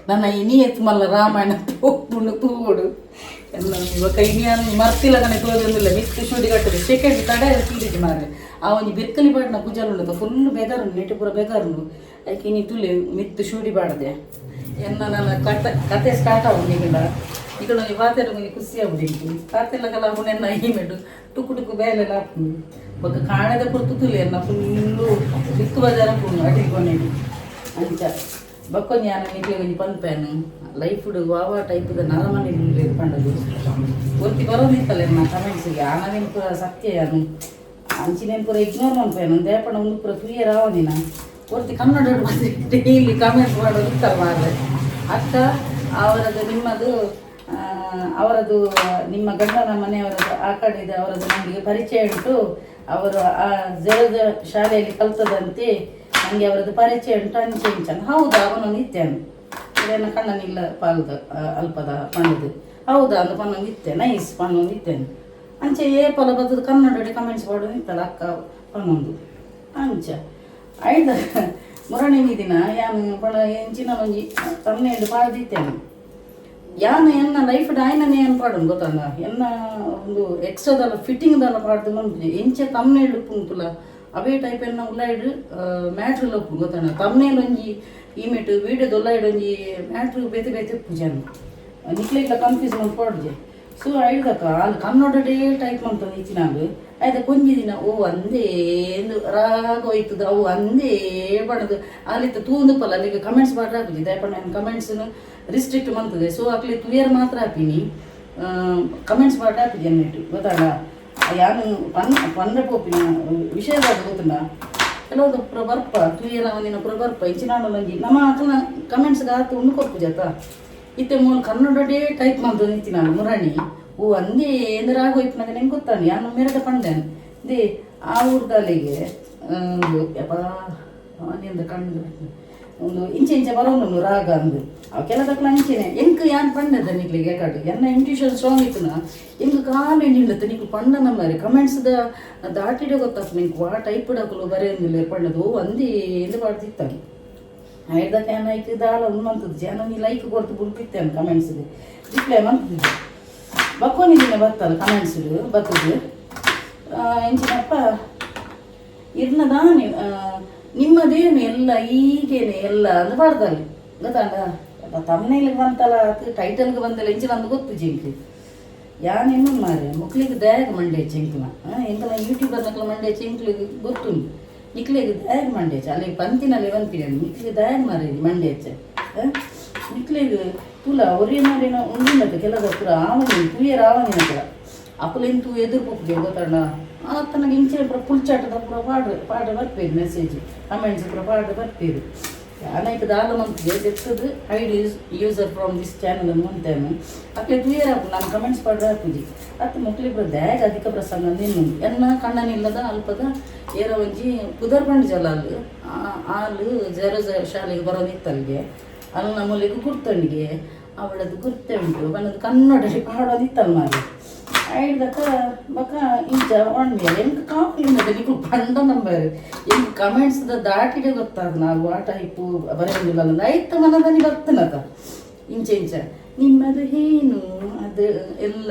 ನನ್ನ ಇನಿ ಎತ್ ಮಲ್ಲ ರಾಮಾಯಣ ತೋಪುಂಡು ತೂವೊಡು. ಎನ್ನ ಬೊಕ ಇನಿ ಯಾನ್ ಮರ್ತಿಲಗನೆ ತೋಜೊಂದಿಲ್ಲ. ಮಿತ್ತ್ ಶೂಡಿ ಕಟ್ಟುದು ಸೆಕೆಂಡ್ ತಡೆ ತೀರಿಜಿ ಮಾರ್ರೆ. ಆ ಒಂಜಿ ಬಿರ್ಕಲಿ ಪಾಡ್ನ ಕುಜಲ್ ಉಂಡು, ಫುಲ್ ಬೆಗಾರುಂಡು, ನೆಟ್ ಪೂರ ಬೆಗಾರುಂಡು. ಐಕ್ ಇನಿ ತುಲೆ ಮಿತ್ತ್ ಶೂಡಿ ಪಾಡ್ದೆ. ಎನ್ನ ನನ್ನ ಕತೆ ಕತೆ ಸ್ಟಾರ್ಟ್ ಆವುಂಡು. ಈಗಲ ಈಗಲ ಒಂಜಿ ಪಾತೆರ ಒಂಜಿ ಖುಷಿ ಆವುಂಡು ಎಂಕ್. ಪಾತೆರ್ಲಕಲ ಆಪುಂಡು. ಎನ್ನ ಈ ಮೆಡು ಟುಕು ಟುಕು ಬೇಲೆಲ ಆಪುಂಡು. ಬೊಕ ಕಾಣದ ಪೊರ್ತು ತುಲೆ ಎನ್ನ ಫುಲ್ಲು ದಿಕ್ಕು ಬಜಾರ ಆಪುಂಡು ಅಡಿಗೆ ಕೊನೆಗೆ. ಅಂಚ ಬೊಕ್ಕೊಂಜಿ ಯಾನ್ ನಿಕ್ಲೆಗ್ ಒಂಜಿ ಪನ್ಪೇನು, ಲೈಫ್ಡ್ ವಾವಾ ಟೈಪ್ದ ನರಮನಿ ಉಲ್ಲೆರ್ ಪಂಡುದು. ಒರ್ತಿ ಬರೋದಿತ್ತಲ್ಲ ಎನ್ನ ಕಮೆಂಟ್ಸ್ಗೆ, ಆನವೇನು ಪೂರ ಸತ್ಯ ಯಾನು ಅಂಚಿನೇನು ಪೂರ ಇಗ್ನೋರ್ ಮನ್ಪೇನು. ದೇಪಣ ಒಂದು ಪೂರ ತುಯ್ಯರ ಆವದಿನ ಒರ್ತಿ ಕನ್ನಡ ಡೈಲಿ ಕಮೆಂಟ್ ಮಾಡೋದು ಇತ್ತಲ್ಲ ಮಾರ್ರೆ. ಅಕ್ಕ ಅವರದ್ದು ನಿಮ್ಮದು ಅವರದು ನಿಮ್ಮ ಗಂಡನ ಮನೆಯವರದ್ದು ಆ ಕಡೆದು ಅವರದ್ದು ನನಗೆ ಪರಿಚಯ ಉಂಟು. ಅವರು ಆ ಜರದ ಶಾಲೆಯಲ್ಲಿ ಕಲ್ತದಂತೆ, ನನಗೆ ಅವರದ್ದು ಪರಿಚಯ ಉಂಟು, ಅಂಚೆ ಇಂಚ. ಹೌದಾ ಅವನು ನಿತ್ಯನು ಇದನ್ನು ಕಣ್ಣನಿಲ್ಲ ಪಾಲ್ದ ಅಲ್ಪದ ಪಂಡದು. ಹೌದಾ ಅಂದು ಪನ್ನೊಂದು ಇತ್ತೆ, ನೈಸ್ ಪನ್ನೊಂದು ಇತ್ತೇನೆ. ಅಂಚೆ ಏ ಪಲ ಬತ್ತದ ಕನ್ನಡ ಕಮೆಂಟ್ಸ್ ಮಾಡೋದು ಇತ್ತಲ್ಲ ಅಕ್ಕ ಪನ್ನೊಂದು. ಅಂಚ ಐದ ಮುರಣಿ ದಿನ ಯಾನ್ ಪಣ ಎಂಚಿನ ಒಂಜಿ ತಮ್ಮನೇಂಡು ಪಾಡ್ದಿತ್ತೇನೆ. ಯಾನ್ ಎನ್ನ ಲೈಫ್ ಆಯ್ನನೇ ಏನು ಪಾಡುನು ಗೊತ್ತಲ್ಲ. ಎನ್ನ ಒಂದು ಎಕ್ಸ್ಟ್ರಾದಲ್ಲ ಫಿಟ್ಟಿಂಗ್ದಲ್ಲ ಪಾಡ್ದು ಮನ್ಪುಜಿ. ಎಂಚ ತಮ್ಮನೇಳು ಉಪ್ಪುಂತುಲ ಅವೇ ಟೈಪ್ ಎನ್ನ ಉಳ್ಳಾಯ್ಡ್ ಮ್ಯಾಟ್ರ್ ಉಪ್ಪು ಗೊತ್ತಣ್ಣ. ತಮ್ಮನೇಲು ಒಂಜಿ ಈಮೆಟ್ ವೀಡಿಯೋದ ಉಳ್ಳಾಯ್ಡ್ ಒಂಜಿ ಮ್ಯಾಟ್ರ್ ಬೇತೆ ಬೇತೆ ಉಪ್ಪುಜಾನು ನಿಕ್ಲೆಗ್ಲ ಕನ್ಫ್ಯೂಸ್ ಮಲ್ತ್ ಪಾಡುಜೆ. ಸೊ ಐಡ್ದಕ್ಕ ಅಲ್ಲಿ ಕನ್ನಡಡೇ ಟೈಪ್ ಮಂತೊಂದು ಇತ್ತಿನಾಗ ಆಯ್ತ ಕೊಂಜಿ ದಿನ ಓ ಅಂದೇ ರಾಗ ಹೋಯ್ತದ. ಅವು ಅಂದೇ ಬಣದು ಅಲ್ಲಿತ್ತ ತೂಂದುಪ್ಪಲ್ಲ. ಅಲ್ಲಿಗೆ ಕಮೆಂಟ್ಸ್ ಪಾಡ್ರೆ ಹಾಕುಜಿ ದಯಪಂಡ. ನಾನು ಕಮೆಂಟ್ಸ್ ರಿಸ್ಟ್ರಿಕ್ಟ್ ಮಂತದೆ. ಸೊ ಅಕ್ಲಿ ತುಯರ್ ಮಾತ್ರ ಹಾಪಿನಿ, ಕಮೆಂಟ್ಸ್ ಪಾಡ್ರೆ ಹಾಕುಜಿ ಅನ್ನಿಟ್ಟು ಗೊತ್ತಲ್ಲ. ಯಾನು ಪನ್ ಪಂದ್ರೆ ಪೋಪಿನ ವಿಷಯದಾಗ ಗೊತ್ತುಂಡ, ಕೆಲವೊಂದು ಪೂರ ಬರ್ಪ ತುಯರ ಒಂದಿನ ಪೂರ ಬರ್ಪ ಇಂಚಿನ ಒಂಜಿ ನಮ್ಮ ಅಕ್ಲ ಕಮೆಂಟ್ಸ್ಗೆ ಆತು ಉಂಡು ಕೊರ್ಪುಜಾತ. ಇತ್ತೆ ಮೂಲ ಕನ್ನಡಡೇ ಟೈಪ್ ಮಂತೊಂದು ಇತ್ತಿನಾಳು ಮುರಣಿ. ಓ ಅಂದೇ ಎಂದ್ರೆ ಆಗೋಯ್ತು ನಂಗೆ ಗೊತ್ತಾನೆ. ಯಾನು ಮೆರಡ ಪಂಡೆನ್ they ಆ ಊರ್ದಲ್ಲಿಗೆ ಒಂದು ಯಪ್ಪ ನಿಂದ ಕಣ್ಣು ಒಂದು ಇಂಚೆ ಇಂಚೆ ಬರೋನು ರಾಗ ಅಂದು ಅವು ಕೆಲದಕ್ಲ ಅಂಚೆನೆ. ಎಂಕ್ ಯಾನ್ ಪಂಡದ ನಿಕ್ಲಿಗೆ ಕಡು ಎನ್ನ ಇಂಟ್ಯೂಷನ್ ಸ್ಟ್ರಾಂಗ್ ಇತ್ತುನ. ಎಂಕ್ ಕಾಲು ನಿಲ್ಲುತ್ತೆ ನಿಕ್ಲು ಪಂಡ ನಮ್ಮರಿ ಕಮೆಂಟ್ಸ್ ದ ದಾಟಿಡೆ ಗೊತ್ತಾಗ್ತದೆ ನಿಂಕ್ ವಾ ಟೈಪ್ ಡಕಲು ಬರೆಯೊಂದಿಲ್ಲ ಪಂಡದು. ಓ ಅಂದೇ ಎಂದು ಪಾಡ್ದಿತ್ತಾನೆ. ಐಡ್ದ can ಐಕ್ ದಾಲ ಉಂಡು ಮಂತದ್ದು ಜನ ನೀ ಲೈಕ್ ಕೊಡ್ತು ಬುಡ್ಪಿತ್ತೇನೆ, ಕಮೆಂಟ್ಸ್ಗೆ ರಿಪ್ಲೈ ಮಂತಿದ್ದೆ. ಬಕ್ಕೋನಿ ದಿನ ಬತ್ತಲ್ಲ ಕಮೆಂಟ್ಸ್ ಬತ್ತದು ಎಂಚಿನಪ್ಪ ಇರ್ನ ದಾನಿ ನಿಮ್ಮದೇನು ಎಲ್ಲ ಈಗೇನೆ ಎಲ್ಲ ಅಂದ್ ಪಾಡ್ದಲ್ಲಿ ಗೊತ್ತಾಂಡ. ತಮ್ಮನೇಲಿಗೆ ಬಂತಲ್ಲ ಅದು ಟೈಟಲ್ಗೆ ಬಂದಲ್ಲ ಎಂಚಿನ ಅಂದ್ ಗೊತ್ತು ಜಿಂಕ್. ಯಾನ್ ಎನ್ನು ಮಾರೆ ಮುಕ್ಲಿಗೆ ದಾಯಗ ಮಂಡೆ ಚೆಂಕ್ಲ ಎಂಕಲ ಯೂಟ್ಯೂಬರ್ ನಕಲ ಮಂಡೆ ಚೆಂಕ್ಲಿಗೆ ಗೊತ್ತುಂಡು. ನಿಕ್ಲೆಗ್ ದಾಯಗ ಮಂಡೇಚ ಅಲ್ಲಿ ಪಂತಿನಲ್ಲಿ ಬಂತಿನಿ. ನಿಕ್ಲಿಗೆ ದಾಯಗ ಮಾರೆ ಮಂಡೇಚ ನಿಕ್ಲೆಗ್ ತುಲ ಒರೇ ಮಾರೇನ ಉಂಡಿನದು ಕೆಲದ ಪೂರ ಆವನಿ ತುಯರ್ ಆವನಿನ ಪೂರ ಅಕುಲೆನ್ ತೂ ಎದುರು ಪೋಪುಜೆ ಗೊತ್ತಣ್ಣ. ಆತನಗೆ ಇಂಚಿನ ಪೂರ ಪುಲ್ಚಾಟದ ಪೂರ ಪಾಡ್ರೆ ಪಾಡ್ರೆ ಬರ್ಪೇರು, ಮೆಸೇಜ್ ಕಮೆಂಟ್ಸ್ ಪೂರ ಪಾಡ್ರೆ ಬರ್ಪೇರು. ಅನೈಕ್ ದಾಲ ಮಂತ್ಗೆ ದೆತ್ತದು hide use user from this channel ಅಂತೇನು ಅಕ್ಲೆ ಕ್ಲಿಯರ್ ಆಪು ನಾನು ಕಮೆಂಟ್ಸ್ ಪಾಡ್ರೆ ಆಪುಜಿ ಅತ್ತು ಮೊಕ್ಲಿಬ್ರ ದ್ಯಾಗ್ ಅಧಿಕ ಪ್ರಸಂಗ ನಿನ್ನು ಎನ್ನ ಕಣ್ಣನಿಲ್ಲದ ಅಲ್ಪದ ಏರ ಒಂಜಿ ಪುದರ್ ಪಂಡ್ ಅಲ್ಲಿ ಆಲು ಜರ ಶಾಲೆಗೆ ಬರೋದಿತ್ತಲ್ಗೆ ಅಲ್ಲಿ ನಮ್ಮಲ್ಲಿಗೆ ಗುರ್ತೊಂಡಿಗೆ ಅವಳದು ಗುರ್ತೆ ಉಂಟು ಬನ್ನದು ಕನ್ನಡ ಪಾಡೋದಿತ್ತಲ್ಲ ಮಾರೆ ಐಡ್ದಕ್ಕ ಬಕ ಇಂಚ ಒಣ್ಮೇಲೆ ಎಂಕ್ ಕಾಪಿಂದ ನಿಕ್ಲು ಪಂಡ ನಂಬರ್ ಎಂಕ್ ಕಮೆಂಟ್ಸ್ದ ದಾಟಿಡೆ ಗೊತ್ತಾದ ನಾವು ಆ ಟೈಪು ಬರೆಯೊಂದಿಲ್ಲ ಐತ ಮನದಲ್ಲಿ ಬರ್ತನದ ಇಂಚ ಇಂಚ ನಿಮ್ಮದು ಏನು ಅದು ಎಲ್ಲ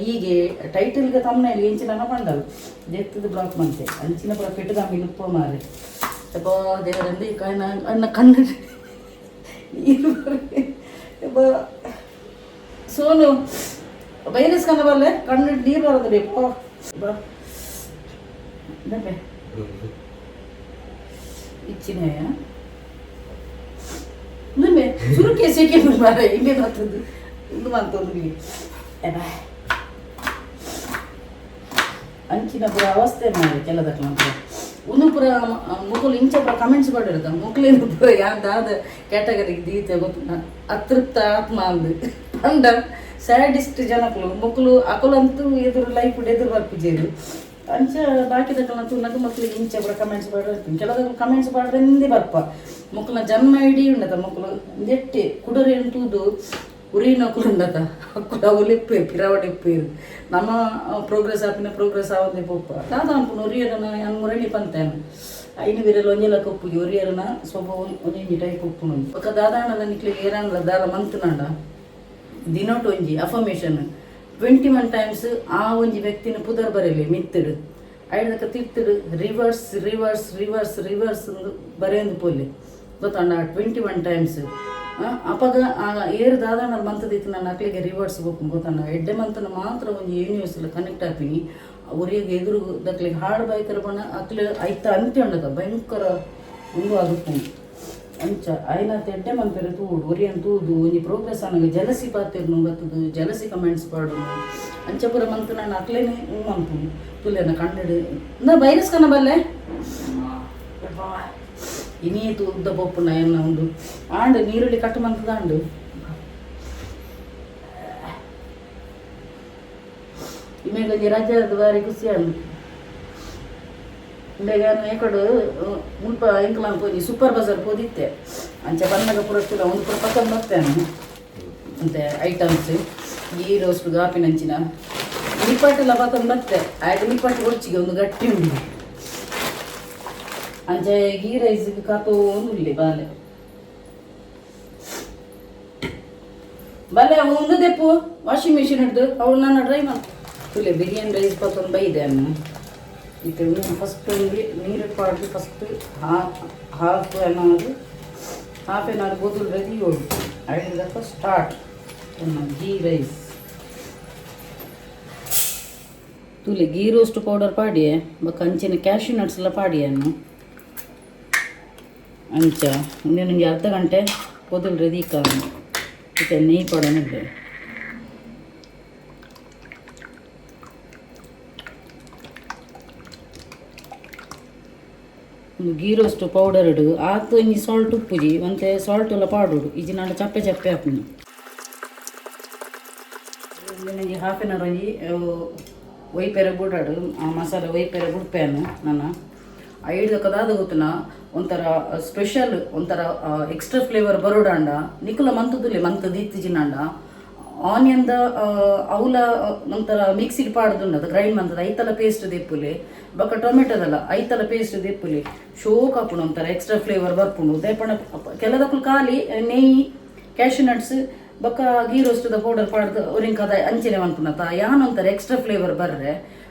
ಹೀಗೆ ಟೈಟಲ್ಗೆ ತಮ್ಮನೇಲಿ ಇಂಚಿನ ಪಂಡಲು ದೆತ್ತದ ಬ್ಲಾಕ್ ಮಂತೆ ಅಂಚಿನ ಪೂರ ಪೆಟ್ಟುದ ಉಪ್ಪ ಮಾರೆ ಅಪ್ಪ ದೇವರಂದು ಈ ಕಣ್ಣ ಅಣ್ಣ ಕಣ್ಣು ನೀರು ಯಬ್ಬಾ. ಸೋನು ವೈರಸ್ ಕನ್ನ ಬಲ್ಲೆ ಕಣ್ಣು ನೀರು ಬರೋದು ಪೋ ಬಾ ದಪ್ಪೆ ಇಚ್ಚಿನ ನಿಮ್ಮೆ ಸುರುಕೆ ಸೆಕೆ ಮಾರೆ ಇಂಬೆ ಬರ್ತದ್ದು ಇಂದು ಮಂತೊಂದು ಎಬಾ ಅಂಚಿನ ಪೂರ ಅವಸ್ಥೆ ಮಾರೆ ಕೆಲದಕ್ಲ ಉಂದು ಪೂರ ಮುಕುಲು ಇಂಚ ಪೂರ ಕಮೆಂಟ್ಸ್ ಮಾಡಿರ್ತ ಮುಕುಲೇನು ಪೂರ ಯಾವ್ದಾದ ಕ್ಯಾಟಗರಿಗೆ ದೀತೆ ಗೊತ್ತು ಅತೃಪ್ತ ಆತ್ಮ ಅಂದು ಪಂಡ ಸ್ಯಾಡಿಸ್ಟ್ ಜನಕುಲು ಮುಕುಲು ಅಕುಲಂತೂ ಎದುರು ಲೈಫ್ ಎದುರು ಬರ್ಪುಜೇರು ಅಂಚ ಬಾಕಿದಕಲ್ನ ತೂನಗ ಮಕ್ಳಿಗೆ ಇಂಚ ಪೂರ ಕಮೆಂಟ್ಸ್ ಮಾಡಿರ್ತೀನಿ ಕೆಲದಕ್ಲು ಕಮೆಂಟ್ಸ್ ಮಾಡ್ರಿಂದೇ ಬರ್ಪ ಮುಕ್ಕುಲ ಜನ್ಮ ಇಡೀ ಉಂಡತ ಮುಕ್ಕುಲು ದೆಟ್ಟಿ ಕುಡರೇನು ತೂದು ಉರಿನಕುಲು ಉಂಡತ ಅಕ್ಕುಲ ಅವುಲು ಪಿರವಡೆ ಇಪ್ಪೇರು ನಮ್ಮ ಪ್ರೋಗ್ರೆಸ್ ಆಪಿನ ಪ್ರೋಗ್ರೆಸ್ ಆವಂದೆ ಪೋಪ ದಾದ ಅನ್ಪುನ ಒರಿಯರನ ಯಾನ್ ಮುರಳಿ ಪಂತೇನು ಐನು ವಿರಲ್ ಒಂಜೆಲ ಕೊಪ್ಪುಜಿ ಒರಿಯರನ ಸ್ವಭಾವ ಒಂಜಿ ಟೈಪ್ ಉಪ್ಪುನು ಬೊಕ ದಾದಾಣಲ ನಿಕ್ಲಿಗೆ ಏರಾಂಗ್ಲ ದಾಲ ಮಂತುನಾಂಡ ದಿನೋಟ್ ಒಂಜಿ ಅಫರ್ಮೇಷನ್ 21 ಟೈಮ್ಸ್ ಆ ಒಂಜಿ ವ್ಯಕ್ತಿನ ಪುದರ್ ಬರೆಯಲಿ ಮಿತ್ತಡು ಐಡ್ದಕ್ಕ ತಿರ್ತಡು ರಿವರ್ಸ್ ರಿವರ್ಸ್ ರಿವರ್ಸ್ ರಿವರ್ಸ್ ಬರೆಯೊಂದು ಪೋಲಿ ಗೊತ್ತಂಡ 21 ಟೈಮ್ಸ್ ಅಪಗ ಆ ಏರು ದಾದಾಣ ಮಂತದಿತ್ತು ನನ್ನ ಅಕ್ಲಿಗೆ ರಿವರ್ಸ್ ಬೋಪುಂಡು ಗೊತ್ತಂಡ ಎಡ್ಡೆ ಮಂತನ ಮಾತ್ರ ಒಂಜಿ ಯೂನಿವರ್ಸ್ ಕನೆಕ್ಟ್ ಆಪಿನಿ ಒರಿಯಗ್ ಎದುರು ದಕ್ಲಿಗೆ ಹಾಡು ಬೈಕರ ಬಣ್ಣ ಅಕ್ಲೆ ಐತ ಅಂತ್ಯ ಉಂಡದ ಭಯಂಕರ ಉಂದು ಆಗುಪ್ಪುಂಡು ಅಂಚ ಆಯ್ನಾತ್ ಎಡ್ಡೆ ಮನ್ಪೆರೆ ತೂಡು ಒರಿಯನ್ ತೂದು ಒಂಜಿ ಪ್ರೋಗ್ರೆಸ್ ಆನಗ ಜಲಸಿ ಪಾತೆರ್ನು ಬತ್ತದು ಜಲಸಿ ಕಮೆಂಟ್ಸ್ ಪಾಡುನು ಅಂಚ ಪೂರ ಮಂತ್ ನಾನು ಅಕ್ಲೇನೆ ಉಂ ಮನ್ಪುನು ತುಲೆನ ಕಣ್ಣಡು ನಾ ಬೈರಸ್ ಕನ ಬಲ್ಲೆ ಇನೀ ಉದ್ದ ಪೊಪ್ಪುನ ಎನ್ನ ಉಂಡು ಆಂಡ್ ನೀರುಳ್ಳಿ ಕಟ್ ಮಂತದ ಆಂಡ್ ಇಮೇಗೊಂಜಿ ರಜೆ ಬಾರಿ ಖುಷಿ ಆಂಡ್ ಇಂಬೆಗ್ ಯಾನ್ ಏಕಡು ಮುಲ್ಪ ಎಂಕಲಾನ್ ಪೋನಿ ಸೂಪರ್ ಬಜಾರ್ ಪೋದಿತ್ತೆ ಅಂಚ ಬನ್ನಗ ಪೂರ ಒಂದು ಪೂರ ಪತ್ತೊಂದು ಬರ್ತೇನೆ ಅಂತೆ ಐಟಮ್ಸ್ ಗೀ ರೋಸ್ಟ್ ಗಾಪಿನಂಚಿನ ನಿಪ್ಪಟ್ಟೆಲ್ಲ ಪತ್ತೊಂದು ಬತ್ತೆ ಆಯ್ತು ನಿಪ್ಪಟ್ಟು ಒಚ್ಚಿಗೆ ಒಂದು ಗಟ್ಟಿ ಉಂಡು ಅಂಚ ಗೀ ರೈಸ್ ಕಾತೋ ಉಳ್ಳಿ ಬಾಲೆ ಬಾಲೆ ಒಂದು ದೆಪ್ಪು ವಾಷಿಂಗ್ ಮಿಷಿನ್ ಹಿಡ್ದು ಅವಳು ನಾನು ಡ್ರೈ ಮಾಡ್ ತುಲೆ ಬಿರಿಯಾನಿ ರೈಸ್ ಪತ್ತೊಂದು ಬೈದೆ ಅನ್ನ ಇತ್ತೆ ಫಸ್ಟ್ ಒಂಜಿ ನೀರು ಪಾಡ್ದು first half an hour half an hour ಗೋಧುಲ್ ready ಓಡು ಐದಕ್ಕ ಸ್ಟಾರ್ಟ್ ಗೀ ರೈಸ್ ತುಲೆ ಗೀ ರೋಸ್ಟ್ ಪೌಡರ್ ಪಾಡಿಯೆ ಬೊಕ್ಕ ಅಂಚಿನ ಕ್ಯಾಶ್ಯೂ ನಟ್ಸ್ ಎಲ್ಲ ಪಾಡಿಯನ್ನು ಅಂಚ ಒಂಜಿ ಅರ್ಧ ಗಂಟೆ ಕೊದುಲ್ ರೆಡಿ ಇತ್ತೆ ನೆಯ್ಯಿ ಪಾಡೋಣ ಒಂದು ಗೀ ರೋಸ್ಟ್ ಪೌಡರ್ ಇಡು ಆತು ಒಂಜಿ ಸಾಲ್ಟ್ ಉಪ್ಪುಜಿ ಒಂತೆ ಸಾಲ್ಟ್ ಎಲ್ಲ ಪಾಡೋಡು ಇಜ್ಜಿನಾಂಡ ಚಪ್ಪೆ ಚಪ್ಪೆ ಆಪುಂಡು ಒಂಜಿ ಹಾಫ್ ಆನ್ ಅವರ್ ಒಂಜಿ ಒಯ್ಪೆರೆ ಬುಡಾಡು ಆ ಮಸಾಲೆ ಒಯ್ಪೆರೆ ಬುಡ್ಪೇನು ನನ್ನ ಐಡ್ದಕ್ಕ ದಾದ ಗೊತ್ತುನ ಒಂಥರ ಸ್ಪೆಷಲ್ ಒಂಥರ ಎಕ್ಸ್ಟ್ರಾ ಫ್ಲೇವರ್ ಬರೋಡಾಂಡ ನಿಕುಲ ಮಂತುದುಲ್ಲೆ ಮಂತ್ ದೀತಿಜಿನಾಂಡ ಆನಿಯನ್ದ ಅವಲ ಒಂಥರ ಮಿಕ್ಸಿಗೆ ಪಾಡ್ದುಂಡು ಅದು ಗ್ರೈಂಡ್ ಮಂತದ ಐತಲ ಪೇಸ್ಟ್ ದೆಪ್ಪುಲೆ ಬೊಕ್ಕ ಟೊಮೆಟೊದಲ್ಲ ಐತಲ ಪೇಸ್ಟ್ ದೆಪ್ಪುಲೆ ಶೋಕ್ ಆಪುಂಡು ಒಂಥರ ಎಕ್ಸ್ಟ್ರಾ ಫ್ಲೇವರ್ ಬರ್ಪುಂಡು ದೇಪಣ ಕೆಲದಕ್ಕುಲು ಖಾಲಿ ನೆಯ್ಯಿ ಕ್ಯಾಶ್ಯೂ ನಟ್ಸ್ ಬೊಕ್ಕ ಗೀ ರೋಸ್ಟ್ದ ಪೌಡರ್ ಪಾಡ್ದು ಒರಿಂಕದ ಅಂಚನೆ ಮನ್ಪುನತ ಯಾನ್ ಒಂಥರ ಎಕ್ಸ್ಟ್ರಾ ಫ್ಲೇವರ್ ಬರ್ರೆ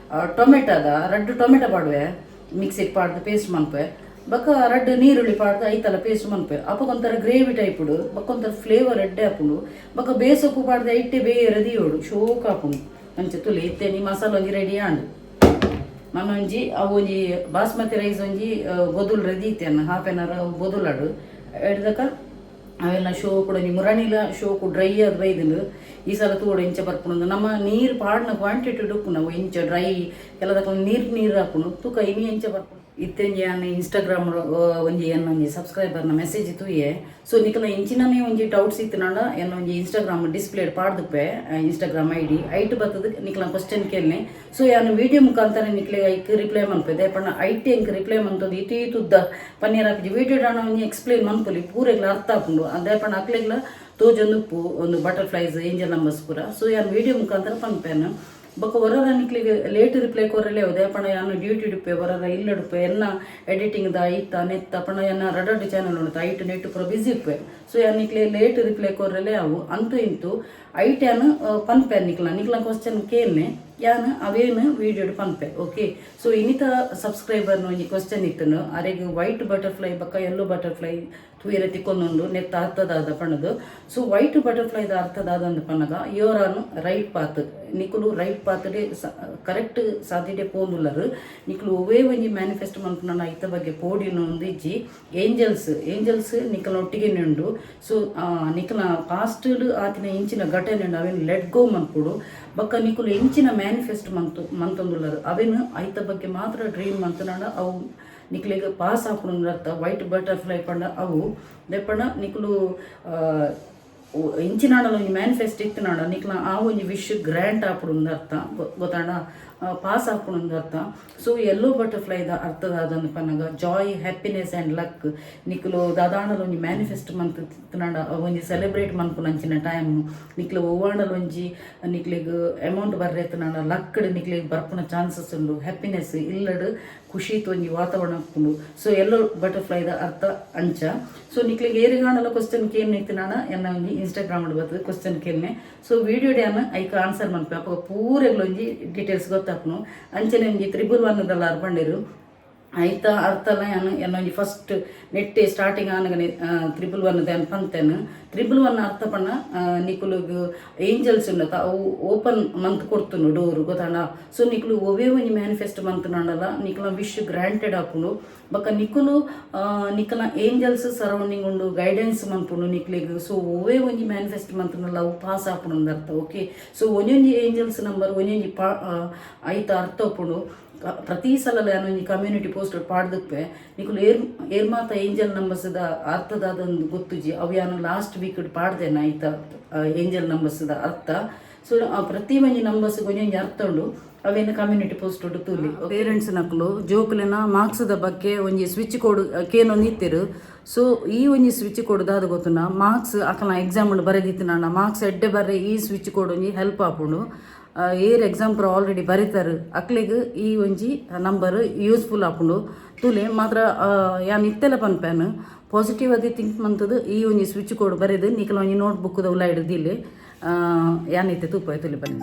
ಟೊಮೆಟೊದ ರಡ್ಡು ಟೊಮೆಟೊ ಪಾಡುವೆ ಮಿಕ್ಸಿಗೆ ಪಾಡ್ದು ಪೇಸ್ಟ್ ಮನ್ಪೆ ಬೊಕ್ಕ ರಡ್ಡು ನೀರುಳ್ಳಿ ಪಾಡ್ದು ಐತಲ ಪೇಸ್ಟ್ ಮನ್ಪೆ ಅಪಗ ಒಂಥರ ಗ್ರೇವಿ ಟೈಪುಡು ಬೊಕ್ಕ ಒಂಥರ ಫ್ಲೇವರ್ ಎಡ್ಡೆ ಆಪುಂಡು ಬೊಕ್ಕ ಬೇಸೊಪ್ಪು ಪಾಡ್ದು ಐಟೆ ಬೇರೆ ದೀಯೋಡು ಶೋಕ್ ಆಪುಂಡು ಅಂಚ ತುಲೆ ಇತ್ತೆ ನೀ ಮಸಾಲ ಒಂಜಿ ರೆಡಿ ಆಂಡು ನಾನು ಒಂಜಿ ಅವು ಒಂಜಿ ಬಾಸ್ಮತಿ ರೈಸ್ ಒಂಜಿ ಬೊದುಲ್ ರೆಡಿ ಇತ್ತೆ ಹಾಫ್ ಆನ್ ಅವರ್ ಅವು ಬೊದುಲಾಡು ಎಡ್ದಕ್ಕ ಅವೆಲ್ಲ ಶೋ ಕೂಡ ಒಂಜಿ ಮುರಣಿಲ ಶೋಕು ಡ್ರೈ ಅದು ಬೈದುಂಡು ಈ ಸಲ ತೂಡು ಇಂಚ ಬರ್ಪುಂಡು ನಮ್ಮ ನೀರು ಪಾಡಿನ ಕ್ವಾಂಟಿಟಿ ಉಪ್ಪು ನಾವು ಇಂಚ ಡ್ರೈ ಕೆಲದಕ್ಕ ನೀರು ನೀರು ಹಾಪುಂಡು ತೂಕ ಇನಿ ಇಂಚ ಬರ್ಪುಂಡು. ಇತ್ತೆಂಜಿ ಯಾನ್ ಇನ್ಸ್ಟಾಗ್ರಾಮ್ ಒಂಜಿ ಎನ್ನೊಂಜಿ ಸಬ್ಸ್ಕ್ರೈಬರ್ನ ಮೆಸೇಜ್ ತೂಯೆ. ಸೊ ನಿಕಲ ಇಂಚಿನನೇ ಒಂಜಿ ಡೌಟ್ಸ್ ಇತ್ತಿನಾಂಡ ಎನ್ನೊಂಜಿ ಇನ್ಸ್ಟಾಗ್ರಾಮ್ ಡಿಸ್ಪ್ಲೇ ಪಾಡ್ದುಪ್ಪೆ ಇನ್ಸ್ಟಾಗ್ರಾಮ್ ಐಡಿ. ಐಟ್ ಬತ್ತದ ನಿಕಲ ಕ್ವಶನ್ ಕೇನ್ಲೆ. ಸೊ ಯಾನ್ ವಿಡಿಯೋ ಮುಖಾಂತರ ನಿಕ್ಲೆ ಐಕ್ ರಿಪ್ಲೈ ಮನ್ಪೆ. ಪಂಡ ಐಟ್ ಎಂಕ್ ರಿಪ್ಲೈ ಮಂತೊಂದು ಇತು ಇತುದ್ದ ಪನ್ನೀರ್ ಆಪುಜಿ. ವಿಡಿಯೋ ಡಾಣ ಒಂಜಿ ಎಕ್ಸ್ಪ್ಲೇನ್ ಮನ್ಪೊಲಿ, ಪೂರೆಗ್ಲ ಅರ್ಥ ಆಪುಂಡು. ಅದೇ ಪಂಡ ಅಕ್ಲೆಗ್ಲ ತೋಜೊಂದು ಉಪ್ಪು ಒಂದು ಬಟರ್ಫ್ಲೈಸ್, ಏಂಜಲ್ ನಂಬರ್ಸ್ ಪೂರ. ಸೊ ಯಾನ್ ವಿಡಿಯೋ ಮುಖಾಂತರ ಪನ್ಪೇನು. ಬೊಕ್ಕ ಹೊರರ ನಿಕ್ಲಿಗೆ ಲೇಟ್ ರಿಪ್ಲೈ ಕೊರಲೆ ಹೋದೆ ಪಂಡ ಯಾನು ಡ್ಯೂಟಿ ಡುಪ್ಪೆ, ಹೊರರ ಇಲ್ಲಡುಪ್ಪೆ, ಎನ್ನ ಎಡಿಟಿಂಗ್ ದ ಐತ ನೆತ್ತ ಪಂಡ ಎನ್ನ ರಡಡ್ ಚಾನಲ್ ಉಂಟು, ಐಟ್ ನೆಟ್ ಪೂರ ಬಿಸಿ ಇಪ್ಪೆ. ಸೊ ಯಾನ್ ನಿಕ್ಲೆ ಲೇಟ್ ರಿಪ್ಲೈ ಕೊರಲೆ ಅವು. ಅಂತೂ ಇಂತೂ ಐಟ್ ಯಾನು ಪನ್ಪೆ, ನಿಕ್ಲ ನಿಕ್ಲ ಕ್ವಶನ್ ಕೇನ್ನೆ, ಯಾನ್ ಅವೇನು ವೀಡಿಯೋಡ್ ಪನ್ಪೆ. ಓಕೆ, ಸೊ ಇನ್ನಿತ ಸಬ್ಸ್ಕ್ರೈಬರ್ನ ಒಂಜಿ ಕ್ವಶನ್ ಇತ್ತನು, ಅರೆಗ್ ವೈಟ್ ಬಟರ್ಫ್ಲೈ ಬೊಕ್ಕ ಎಲ್ಲೋ ಬಟರ್ಫ್ಲೈ ತೂಯರೆ ತಿಕ್ಕೊಂದುಂಡು, ನೆತ್ತ ಅರ್ಥದಾದ ಪಣದು. ಸೊ white ಬಟರ್ಫ್ಲೈದ ಅರ್ಥದಾದಂದು Pannaga your on right path. ನಿಕುಲು ರೈಟ್ ಪಾತ್ಡೆ ಕರೆಕ್ಟ್ ಸಾಧ್ಯತೆ ಪೋಂದುಲ್ಲರು. ನಿಕುಲು ಒವ್ವೇ ಒಂಜಿ ಮ್ಯಾನಿಫೆಸ್ಟ್ ಮನ್ಪುನ ಐತ ಬಗ್ಗೆ ಪೋಡಿನ ಒಂದು ಇಜ್ಜಿ. ಏಂಜಲ್ಸ್ ಏಂಜಲ್ಸ್ ನಿಕಲ ಒಟ್ಟಿಗೆ ಉಂಡು. ಸೊ ನಿಕಲ ಪಾಸ್ಟ್ ಆತಿನ ಇಂಚಿನ ಘಟನೆ ಉಂಡು, ಅವೇನು let go ಮನ್ಪುಡು. ಬೊಕ್ಕ ನಿಕುಲು ಎಂಚಿನ ಮ್ಯಾನಿಫೆಸ್ಟ್ ಮಂತು ಮಂತೊಂದುಲ್ಲರು, ಅವೇನು ಐತ ಬಗ್ಗೆ ಮಾತ್ರ ಡ್ರೀಮ್ ಮಂತನಾಡ ಅವು ನಿಕ್ಲೆಗ್ ಪಾಸ್ ಆಪುಂಡು ಅರ್ಥ. ವೈಟ್ ಬಟರ್ಫ್ಲೈ ಪಂಡ ಅವು ದೆಪ್ಪಂಡ ನಿಕುಲು ಇಂಚಿನಾಡಲ ಒಂಜಿ ಮ್ಯಾನಿಫೆಸ್ಟ್ ಇತ್ತಿನಾಡ ನಿಕ್ಲ ಆ ಒಂಜಿ ವಿಶ್ ಗ್ರ್ಯಾಂಟ್ ಆಪುಂಡು ಅರ್ಥ. ಗೊತ್ತಾಂಡ? ಪಾಸ್ ಆಪುಂಡು ಅರ್ಥ. ಸೊ ಎಲ್ಲೋ ಬಟರ್ಫ್ಲೈದ ಅರ್ಥದಾದಂದು ಪನ್ನಗ ಜಾಯ್, ಹ್ಯಾಪಿನೆಸ್ ಆ್ಯಂಡ್ ಲಕ್. ನಿಕುಲು ದಾದಾಂಡಲ ಒಂಜಿ ಮ್ಯಾನಿಫೆಸ್ಟ್ ಮಂತ್ ತಿತ್ತನಾಡ ಒಂಜಿ ಸೆಲೆಬ್ರೇಟ್ ಮನ್ಪುನಂಚಿನ ಟೈಮ್. ನಿಕ್ಲು ಒವ್ವಾಂಡಲ ಒಂಜಿ ನಿಕ್ಲೆಗ್ ಅಮೌಂಟ್ ಬರ್ರೆತ್ತನಾಡ ಲಕ್ಕಡ್ ನಿಕ್ಲೆಗ್ ಬರ್ಪುನ ಚಾನ್ಸಸ್ ಉಂಡು. ಹ್ಯಾಪಿನೆಸ್, ಇಲ್ಲಡ್ ಖುಷಿ ಒಂಜಿ ವಾತಾವರಣ ಉಂಡು. ಸೊ ಎಲ್ಲೋ ಬಟರ್ಫ್ಲೈದ ಅರ್ಥ ಅಂಚ. ಸೊ ನಿಕ್ಲೆಗ್ ಏರಿಗಾಂಡಲ ಕ್ವಶನ್ ಕೇನ್ ಇತ್ತಿನಾಡ ಎನ್ನ ಒಂಜಿ ಇನ್ಸ್ಟಾಗ್ರಾಮ್ ಬರ್ತದೆ, ಕ್ವಶನ್ ಕೇನ್ನೆ. ಸೊ ವಿಡಿಯೋ ಡ್ಯಾನ್ ಐಕ್ ಆನ್ಸರ್ ಮನ್ಪೆ. ಅಪ್ಪ ಪೂರೆಗ್ಲ ಒಂಜಿ ಡೀಟೇಲ್ಸ್ ಗೊತ್ತಾಪುನು. ಅಂಚನೆ ಒಂಜಿ 111 ದಲ್ಲಾರ್ ಪಂಡೇರು, ಐತ ಅರ್ಥಲ ಯಾನು ಎನ್ನೊಂಜಿ ಫಸ್ಟ್ ನೆಟ್ಟೆ ಸ್ಟಾರ್ಟಿಂಗ್ ಆನಗನೆ 111 ದಾನ್ ಪಂತೇನು. 111 ಅರ್ಥ ಪಂಡ ನಿಕುಲುಗ್ ಏಂಜಲ್ಸ್ ಉಂಡತ, ಅವು ಓಪನ್ ಮಂತ್ ಕೊಡ್ತುಂಡು ಡೋರು, ಗೊತ್ತಾಂಡ? ಸೊ ನಿಕುಲು ಒವೇ ಒಂಜಿ ಮ್ಯಾನಿಫೆಸ್ಟ್ ಮಂತ್ ನಾಡಲ ನಿಕುಲ ವಿಶ್ ಗ್ರಾಂಟೆಡ್ ಆಪುಂಡು. ಬೊಕ್ಕ ನಿಕುಲು ನಿಕಲ ಏಂಜಲ್ಸ್ ಸರೌಂಡಿಂಗ್ ಉಂಡು, ಗೈಡೆನ್ಸ್ ಮನ್ಪುಂಡು ನಿಕ್ಲೆಗ್. ಸೊ ಒವೇ ಒಂಜಿ ಮ್ಯಾನಿಫೆಸ್ಟ್ ಮಂತ್ನಲ್ಲ ಅವು ಪಾಸ್ ಆಪುಂಡು ಅಂದ್ ಅರ್ಥ. ಓಕೆ, ಸೊ ಒಂಜೊಂಜಿ ಏಂಜಲ್ಸ್ ನಂಬರ್ ಒಂಜೊಂಜಿ ಪಾ ಐತ ಅರ್ಥ ಉಪ್ಪುಂಡು. ಪ್ರತಿ ಸಲ ಯಾನ್ ಒಂಜಿ ಕಮ್ಯುನಿಟಿ ಪೋಸ್ಟ್ ಪಾಡ್ದುಪ್ಪೆ. ನಿಕುಲು ಏರ್ ಏರ್ ಮಾತ ಏಂಜಲ್ ನಂಬರ್ಸ್ದ ಅರ್ಥದಾದಂದು ಗೊತ್ತುಜಿ, ಅವು ಯಾನು ಲಾಸ್ಟ್ ವೀಕ್ ಪಾಡ್ದೇನ ಐತ ಏಂಜಲ್ ನಂಬರ್ಸ್ದ ಅರ್ಥ. ಸೊ ಪ್ರತಿ ಒಂಜಿ ನಂಬರ್ಸ್ ಒಂಜೊಂಜಿ ಅರ್ಥ ಉಂಡು. ಅವೇನು ಕಮ್ಯುನಿಟಿ ಪೋಸ್ಟ್ ತೂಲಿ. ಪೇರೆಂಟ್ಸ್ ನಕುಲು ಜೋಕುಲೆನ ಮಾರ್ಕ್ಸ್ದ ಬಗ್ಗೆ ಒಂಜಿ ಸ್ವಿಚ್ ಕೋಡ್ ಕೇನೊಂದು ಇತ್ತೆರು. ಸೊ ಈ ಒಂಜಿ ಸ್ವಿಚ್ ಕೋಡ್ ದಾದ ಗೊತ್ತುನ? ಮಾರ್ಕ್ಸ್ ಅಕಲ್ನ ಎಕ್ಸಾಮ್ ಬರೆದಿತ್ತು, ಮಾರ್ಕ್ಸ್ ಎಡ್ಡೆ ಬರ್ರೆ ಈ ಸ್ವಿಚ್ ಕೋಡ್ ಒಂಜಿ ಹೆಲ್ಪ್ ಆಪುಂಡು. ಏರ್ ಎಕ್ಸಾಮ್ ಪೂರ ಆಲ್ರೆಡಿ ಬರೀತಾರೆ, ಅಕ್ಲೆಗ್ ಈ ಒಂಜಿ ನಂಬರ್ ಯೂಸ್ಫುಲ್ ಆಪುಂಡು. ತೂಲೆ ಮಾತ್ರ, ಯಾನ್ ಇತ್ತೆಲ ಪನ್ಪೇನು, ಪಾಸಿಟಿವ್ ಅದಿ ಥಿಂಕ್ ಮಂತದ್ದು ಈ ಒಂಜಿ ಸ್ವಿಚ್ ಕೋಡ್ ಬರೆದು ನಿಕಲ ಒಂಜಿ ನೋಟ್ ಬುಕ್ದ ಉಲ ಹಿಡ್ದಿಲ್ಲಿ. ಯಾನ್ ಇತ್ತೆ ತೂಪ ತುಲೆ ಬನ್ನಿ.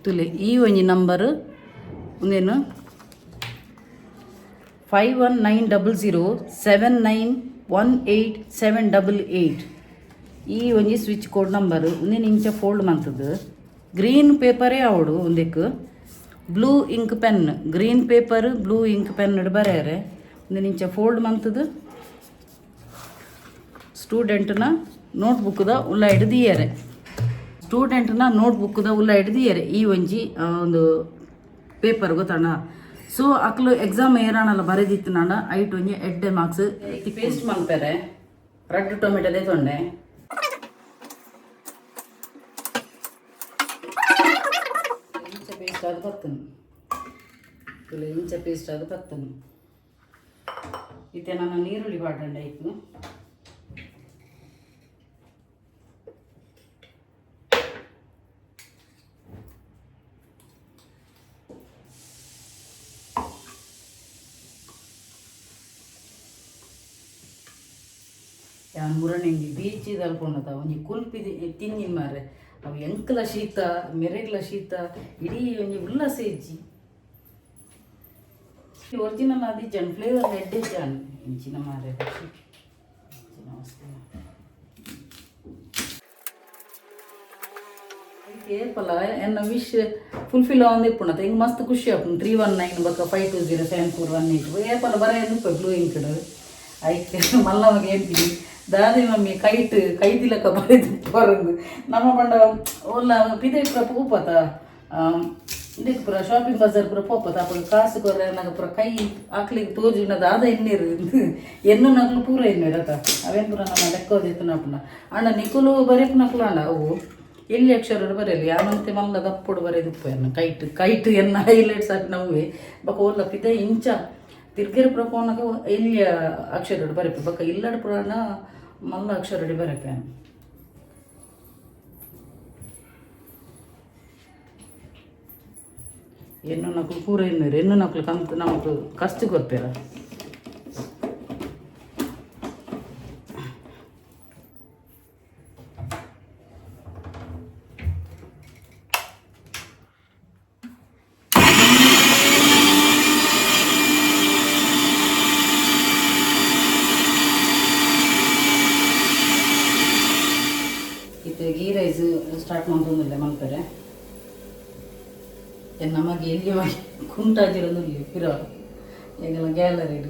ತುಲೆ, ಈ ಒಂಜಿ ನಂಬರ್ ಒಂದೇನು 519007918788. ಈ ಒಂಜಿ ಸ್ವಿಚ್ ಕೋಡ್ ನಂಬರ್. ಉಂದೆನ್ ಇಂಚ ಫೋಲ್ಡ್ ಮಂತದ್ದು. ಗ್ರೀನ್ ಪೇಪರೇ ಆವಡು ಉಂದೆಕ್. Blue ink pen, green paper, blue ink pen ಬರೆಯರೆ. ಉಂದೆನ್ ಇಂಚ ಫೋಲ್ಡ್ ಮಂತದ್ದು ಸ್ಟೂಡೆಂಟ್ನ ನೋಟ್ಬುಕ್ದ ಉಲ್ಲ ಹಿಡ್ದಿಯರೆ. ಸ್ಟೂಡೆಂಟ್ನ ನೋಟ್ಬುಕ್ದ ಉಲ್ಲ ಹಿಡ್ದಿಯರೆ ಈ ಒಂಜಿ ಒಂದು ಪೇಪರ್, ಗೊತ್ತಣ್ಣ? ಸೊ ಅಕ್ಲು ಎಕ್ಸಾಮ್ ಏರಾಣಲ್ಲ ಬರೆದಿತ್ತು ನಾಡ ಐಟ್ ಒಂಜಿ ಎಡ್ಡೆ ಮಾರ್ಕ್ಸ್. ಪೇಸ್ಟ್ ಮನ್ಪೆರೆ ರಡ್ಡ್ ಟೊಮೆಟೊ ತೊಂಡೆ. ಇಂಚ ಪೇಸ್ಟ್ ಅದು ಬರ್ತನೆ ತುಲೆ, ಇಂಚ ಪೇಸ್ಟ್ ಅದು ಬರ್ತನೆ. ಇತ್ತೆ ನಾನು ನೀರುಳ್ಳಿ ಪಾಡಂಡ ಐಕು. ಯಾನ್ ಮುರಣೆಂಜಿ ಬೀಚ್ ದಲ್ಪೊಂಡತ ಒಂಜಿ ಕುಲ್ಪಿ ತಿನ್ನಿನ್ ಮಾರ್ರೆ. ಅವು ಎಂಕ್ಲ ಶೀತ, ಮೆರೆಗ್ಲ ಶೀತ, ಇಡೀ ಒಂಜಿ ಉಲ್ಲಾಸ ಇಜ್ಜಿ. ಒರಿಜಿನಲ್ ಆದಿಜ್ಜಾನ್, ಫ್ಲೇವರ್ ಎಡ್ಡೆ ಇಜ್ಜಾನ್. ಇಂಚಿನ ಮಾರ್ರೆ, ಇಂಚಿನ ವಸ್ತು ಏಪಲ ಎನ್ನ ವಿಶ್ ಫುಲ್ಫಿಲ್ ಆವೊಂದು ಇಪ್ಪುಂಡು ಹಿಂಗೆ ಮಸ್ತ್ ಖುಷಿ ಆಪುಂಡು. 319 ಬೊಕ್ಕ 5207418 ಏಪಲ ಬರ ಉಪ್ಪೆ ಬ್ಲೂ ಇಂಕ್ಡ್. ಐಕ್ ಮಲ್ಲವಾಗ ಹೇಳ್ತೀನಿ. ದಾದೆ ಮಮ್ಮಿ ಕೈಟ್ ಕೈದಿಲಕ ಬರೆದು ಬರಂದು ನಮ್ಮ ಪಂಡ ಒಲ್ಲ ಪಿದೈ ಪೂರ ಪೂಪತ ಇಂದಕ್ಕೆ ಪೂರ ಶಾಪಿಂಗ್ ಬಜಾರ್ ಪೂರ ಪೋಪತ ಅప్పుడు ಕಾಸು ಕೊರ್ರೆ ನಾಗ ಪೂರ ಕೈ ಆಕ್ಲಿಗೆ ತೋಜುನ ದಾದ ಎಣ್ಣೀರು ಎನ್ನು ನಕ್ಲು ಪೂರ ಎಣ್ಣೀರು ಅತ ಅವೇನು ಪೂರ ನಮ್ಮ ಲೆಕ್ಕೋದಿತ್ತು ಅಪ್ಪನ ಅಣ್ಣ ನಿಕುಲು ಬರೆಪುನಕ್ಲು ಅಣ್ಣ ಅವು ಎಲ್ಲಿ ಅಕ್ಷರ ಬರೆಯಲಿ ಯಾಮಂತೆ ಮಲ್ಲ ದಪ್ಪುಡು ಬರೆದು ಎನ್ನ ಕೈಟ್ ಕೈಟ್ ಎನ್ನ ಹೈಲೈಟ್ಸ್ ಆಗಿ ನವ್ವೆ ಬೊಕ ಓಲ್ಲ ಪಿದ ಇಂಚ ತಿರ್ಗೆರೆ ಪೂರ ಪೋನಗ ಎಲ್ಲಿಯ ಅಕ್ಷರ ಬರೆಪೆ ಬೊಕ ಇಲ್ಲಡ್ ಪುರಾಣ ಮಲ್ಲ ಅಕ್ಷರ ಬರೆಪೆ. ಎನ್ನು ನಕಲು ಪೂರ ಎಣ್ಣೀರು ಎನ್ನು ನಕಲು ಕಂತ್ ನಮಕ್ ಕಷ್ಟ ಕೊರ್ಪೇರ. ಇತ್ತೆ ಗೀ ರೈಸ್ ಸ್ಟಾರ್ಟ್ ಮಂತೊಂದುಲ್ಲೆ ಮಲ್ಪೆರೆ. ಎನ್ನ ಮಗೆ ಎಲ್ಲಿ ಮಗೆ ಕುಂಟಾಜಿರೊಂದುಲ್ಲೆ ಪಿರ ಎಂಗಲ ಗ್ಯಾಲರಿಡ್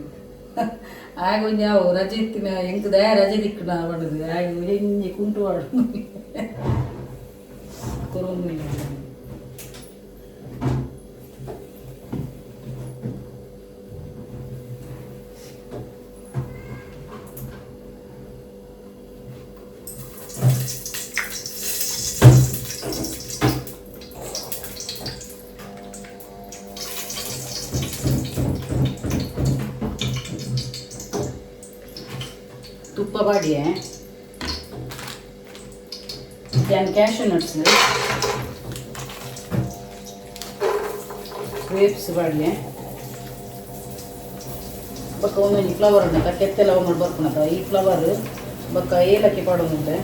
ಆಗ ಒಂಜಿ ಅವು ರಜೆ ಇತ್ತಿನ ಎಂಕ್ ದಯ ರಜೆ ದಿಕ್ಕುನ ಪಂಡುದು ಆಗ ಒಂಜಿ ಕುಂಟು ವಾಡು ಕೊರೊಂದುಲ್ಲೆ. ತುಪ್ಪ ಪಾಡಿಯೆ ಯಾನ್ ಕ್ಯಾಶ್ಯೂ ನಟ್ಸ್ ಗ್ರೇಪ್ಸ್ ಪಾಡಿಯೆ ಬೊಕ್ಕ ಒಂದೊಂಜಿ ಫ್ಲವರ್ ಉಂಡತ ಕೆತ್ತೆ ಲವಂಗ ಬರ್ಪುನತ ಈ ಫ್ಲವರ್ ಬೊಕ್ಕ ಏಲಕ್ಕಿ ಪಾಡೊಂದುಂಡೆ.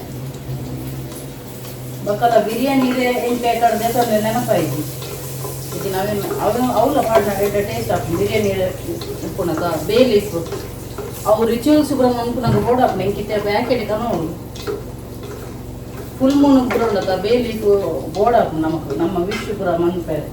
ಬೊಕ್ಕದ ಬಿರಿಯಾನಿ ಇದೆ ಎಂಕ್ ಬೇಕಾದ ತಂದೆ ನೆನಪಾಯ್ತು. ಇದು ನಾವೇನು ಅವು ಅವಲ ಪಾಡ್ನ ಎಡ್ಡೆ ಟೇಸ್ಟ್ ಆಪುಂಡು ಬಿರಿಯಾನಿ ಉಪ್ಪುನತ. ಬೇ ಲೀಫ್ ಅವು ರಿಚುವಲ್ಸ್ ಪೂರ ಮನ್ಪುನಗ ಬೋಡಾಪುಂಡು ಎಂಕ್ ಇತ್ತೆ ಪ್ಯಾಕೆಟ್ ಕನೋಡು. ಫುಲ್ ಮೂನ್ ಪೂರ ಉಂಡತ ಬೇ ಲೀಫ್ ಬೋಡಾಪುಂಡು ನಮಕ್ ನಮ್ಮ ವಿಶ್ ಪೂರ ಮನ್ಪೆರೆ.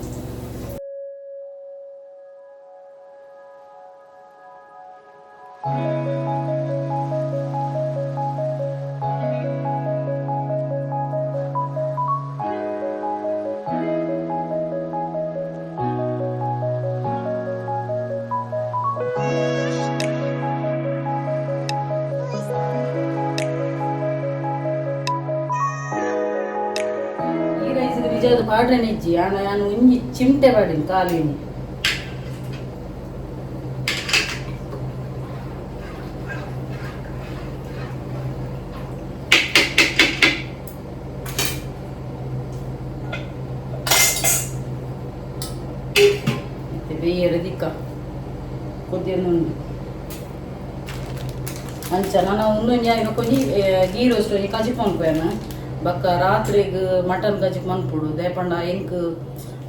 ಈ ರೈಸ್ ನಿಜವಾದ ಪಾಡ್ರೆ ಇಜ್ಜಿ ಆಂಡ ಯಾನ್ ಒಂಜಿ ಚಿಮಟೆ ಪಾಡಿನಿ ಕಾಲಿನಿ. ಇತ್ತೆ ಬೇಯರೆ ದಿಕ್ಕ ಕೊದ್ದಿಯೊಂದುಂಡು ಅಂಚ ನನ ಉಂದೊಂಜಿ ಆಯ್ನ ಒಂಜಿ ಗೀ ರೋಸ್ಟ್ ಒಂಜಿ ಕಜಿಪು ಮನ್ಪುವೆನ್. ಬೊಕ್ಕ ರಾತ್ರಿಗ್ ಮಟನ್ ಕಜಿಪು ಮನ್ಪೊಡು. ದಾಯೆ ಎಂಕ್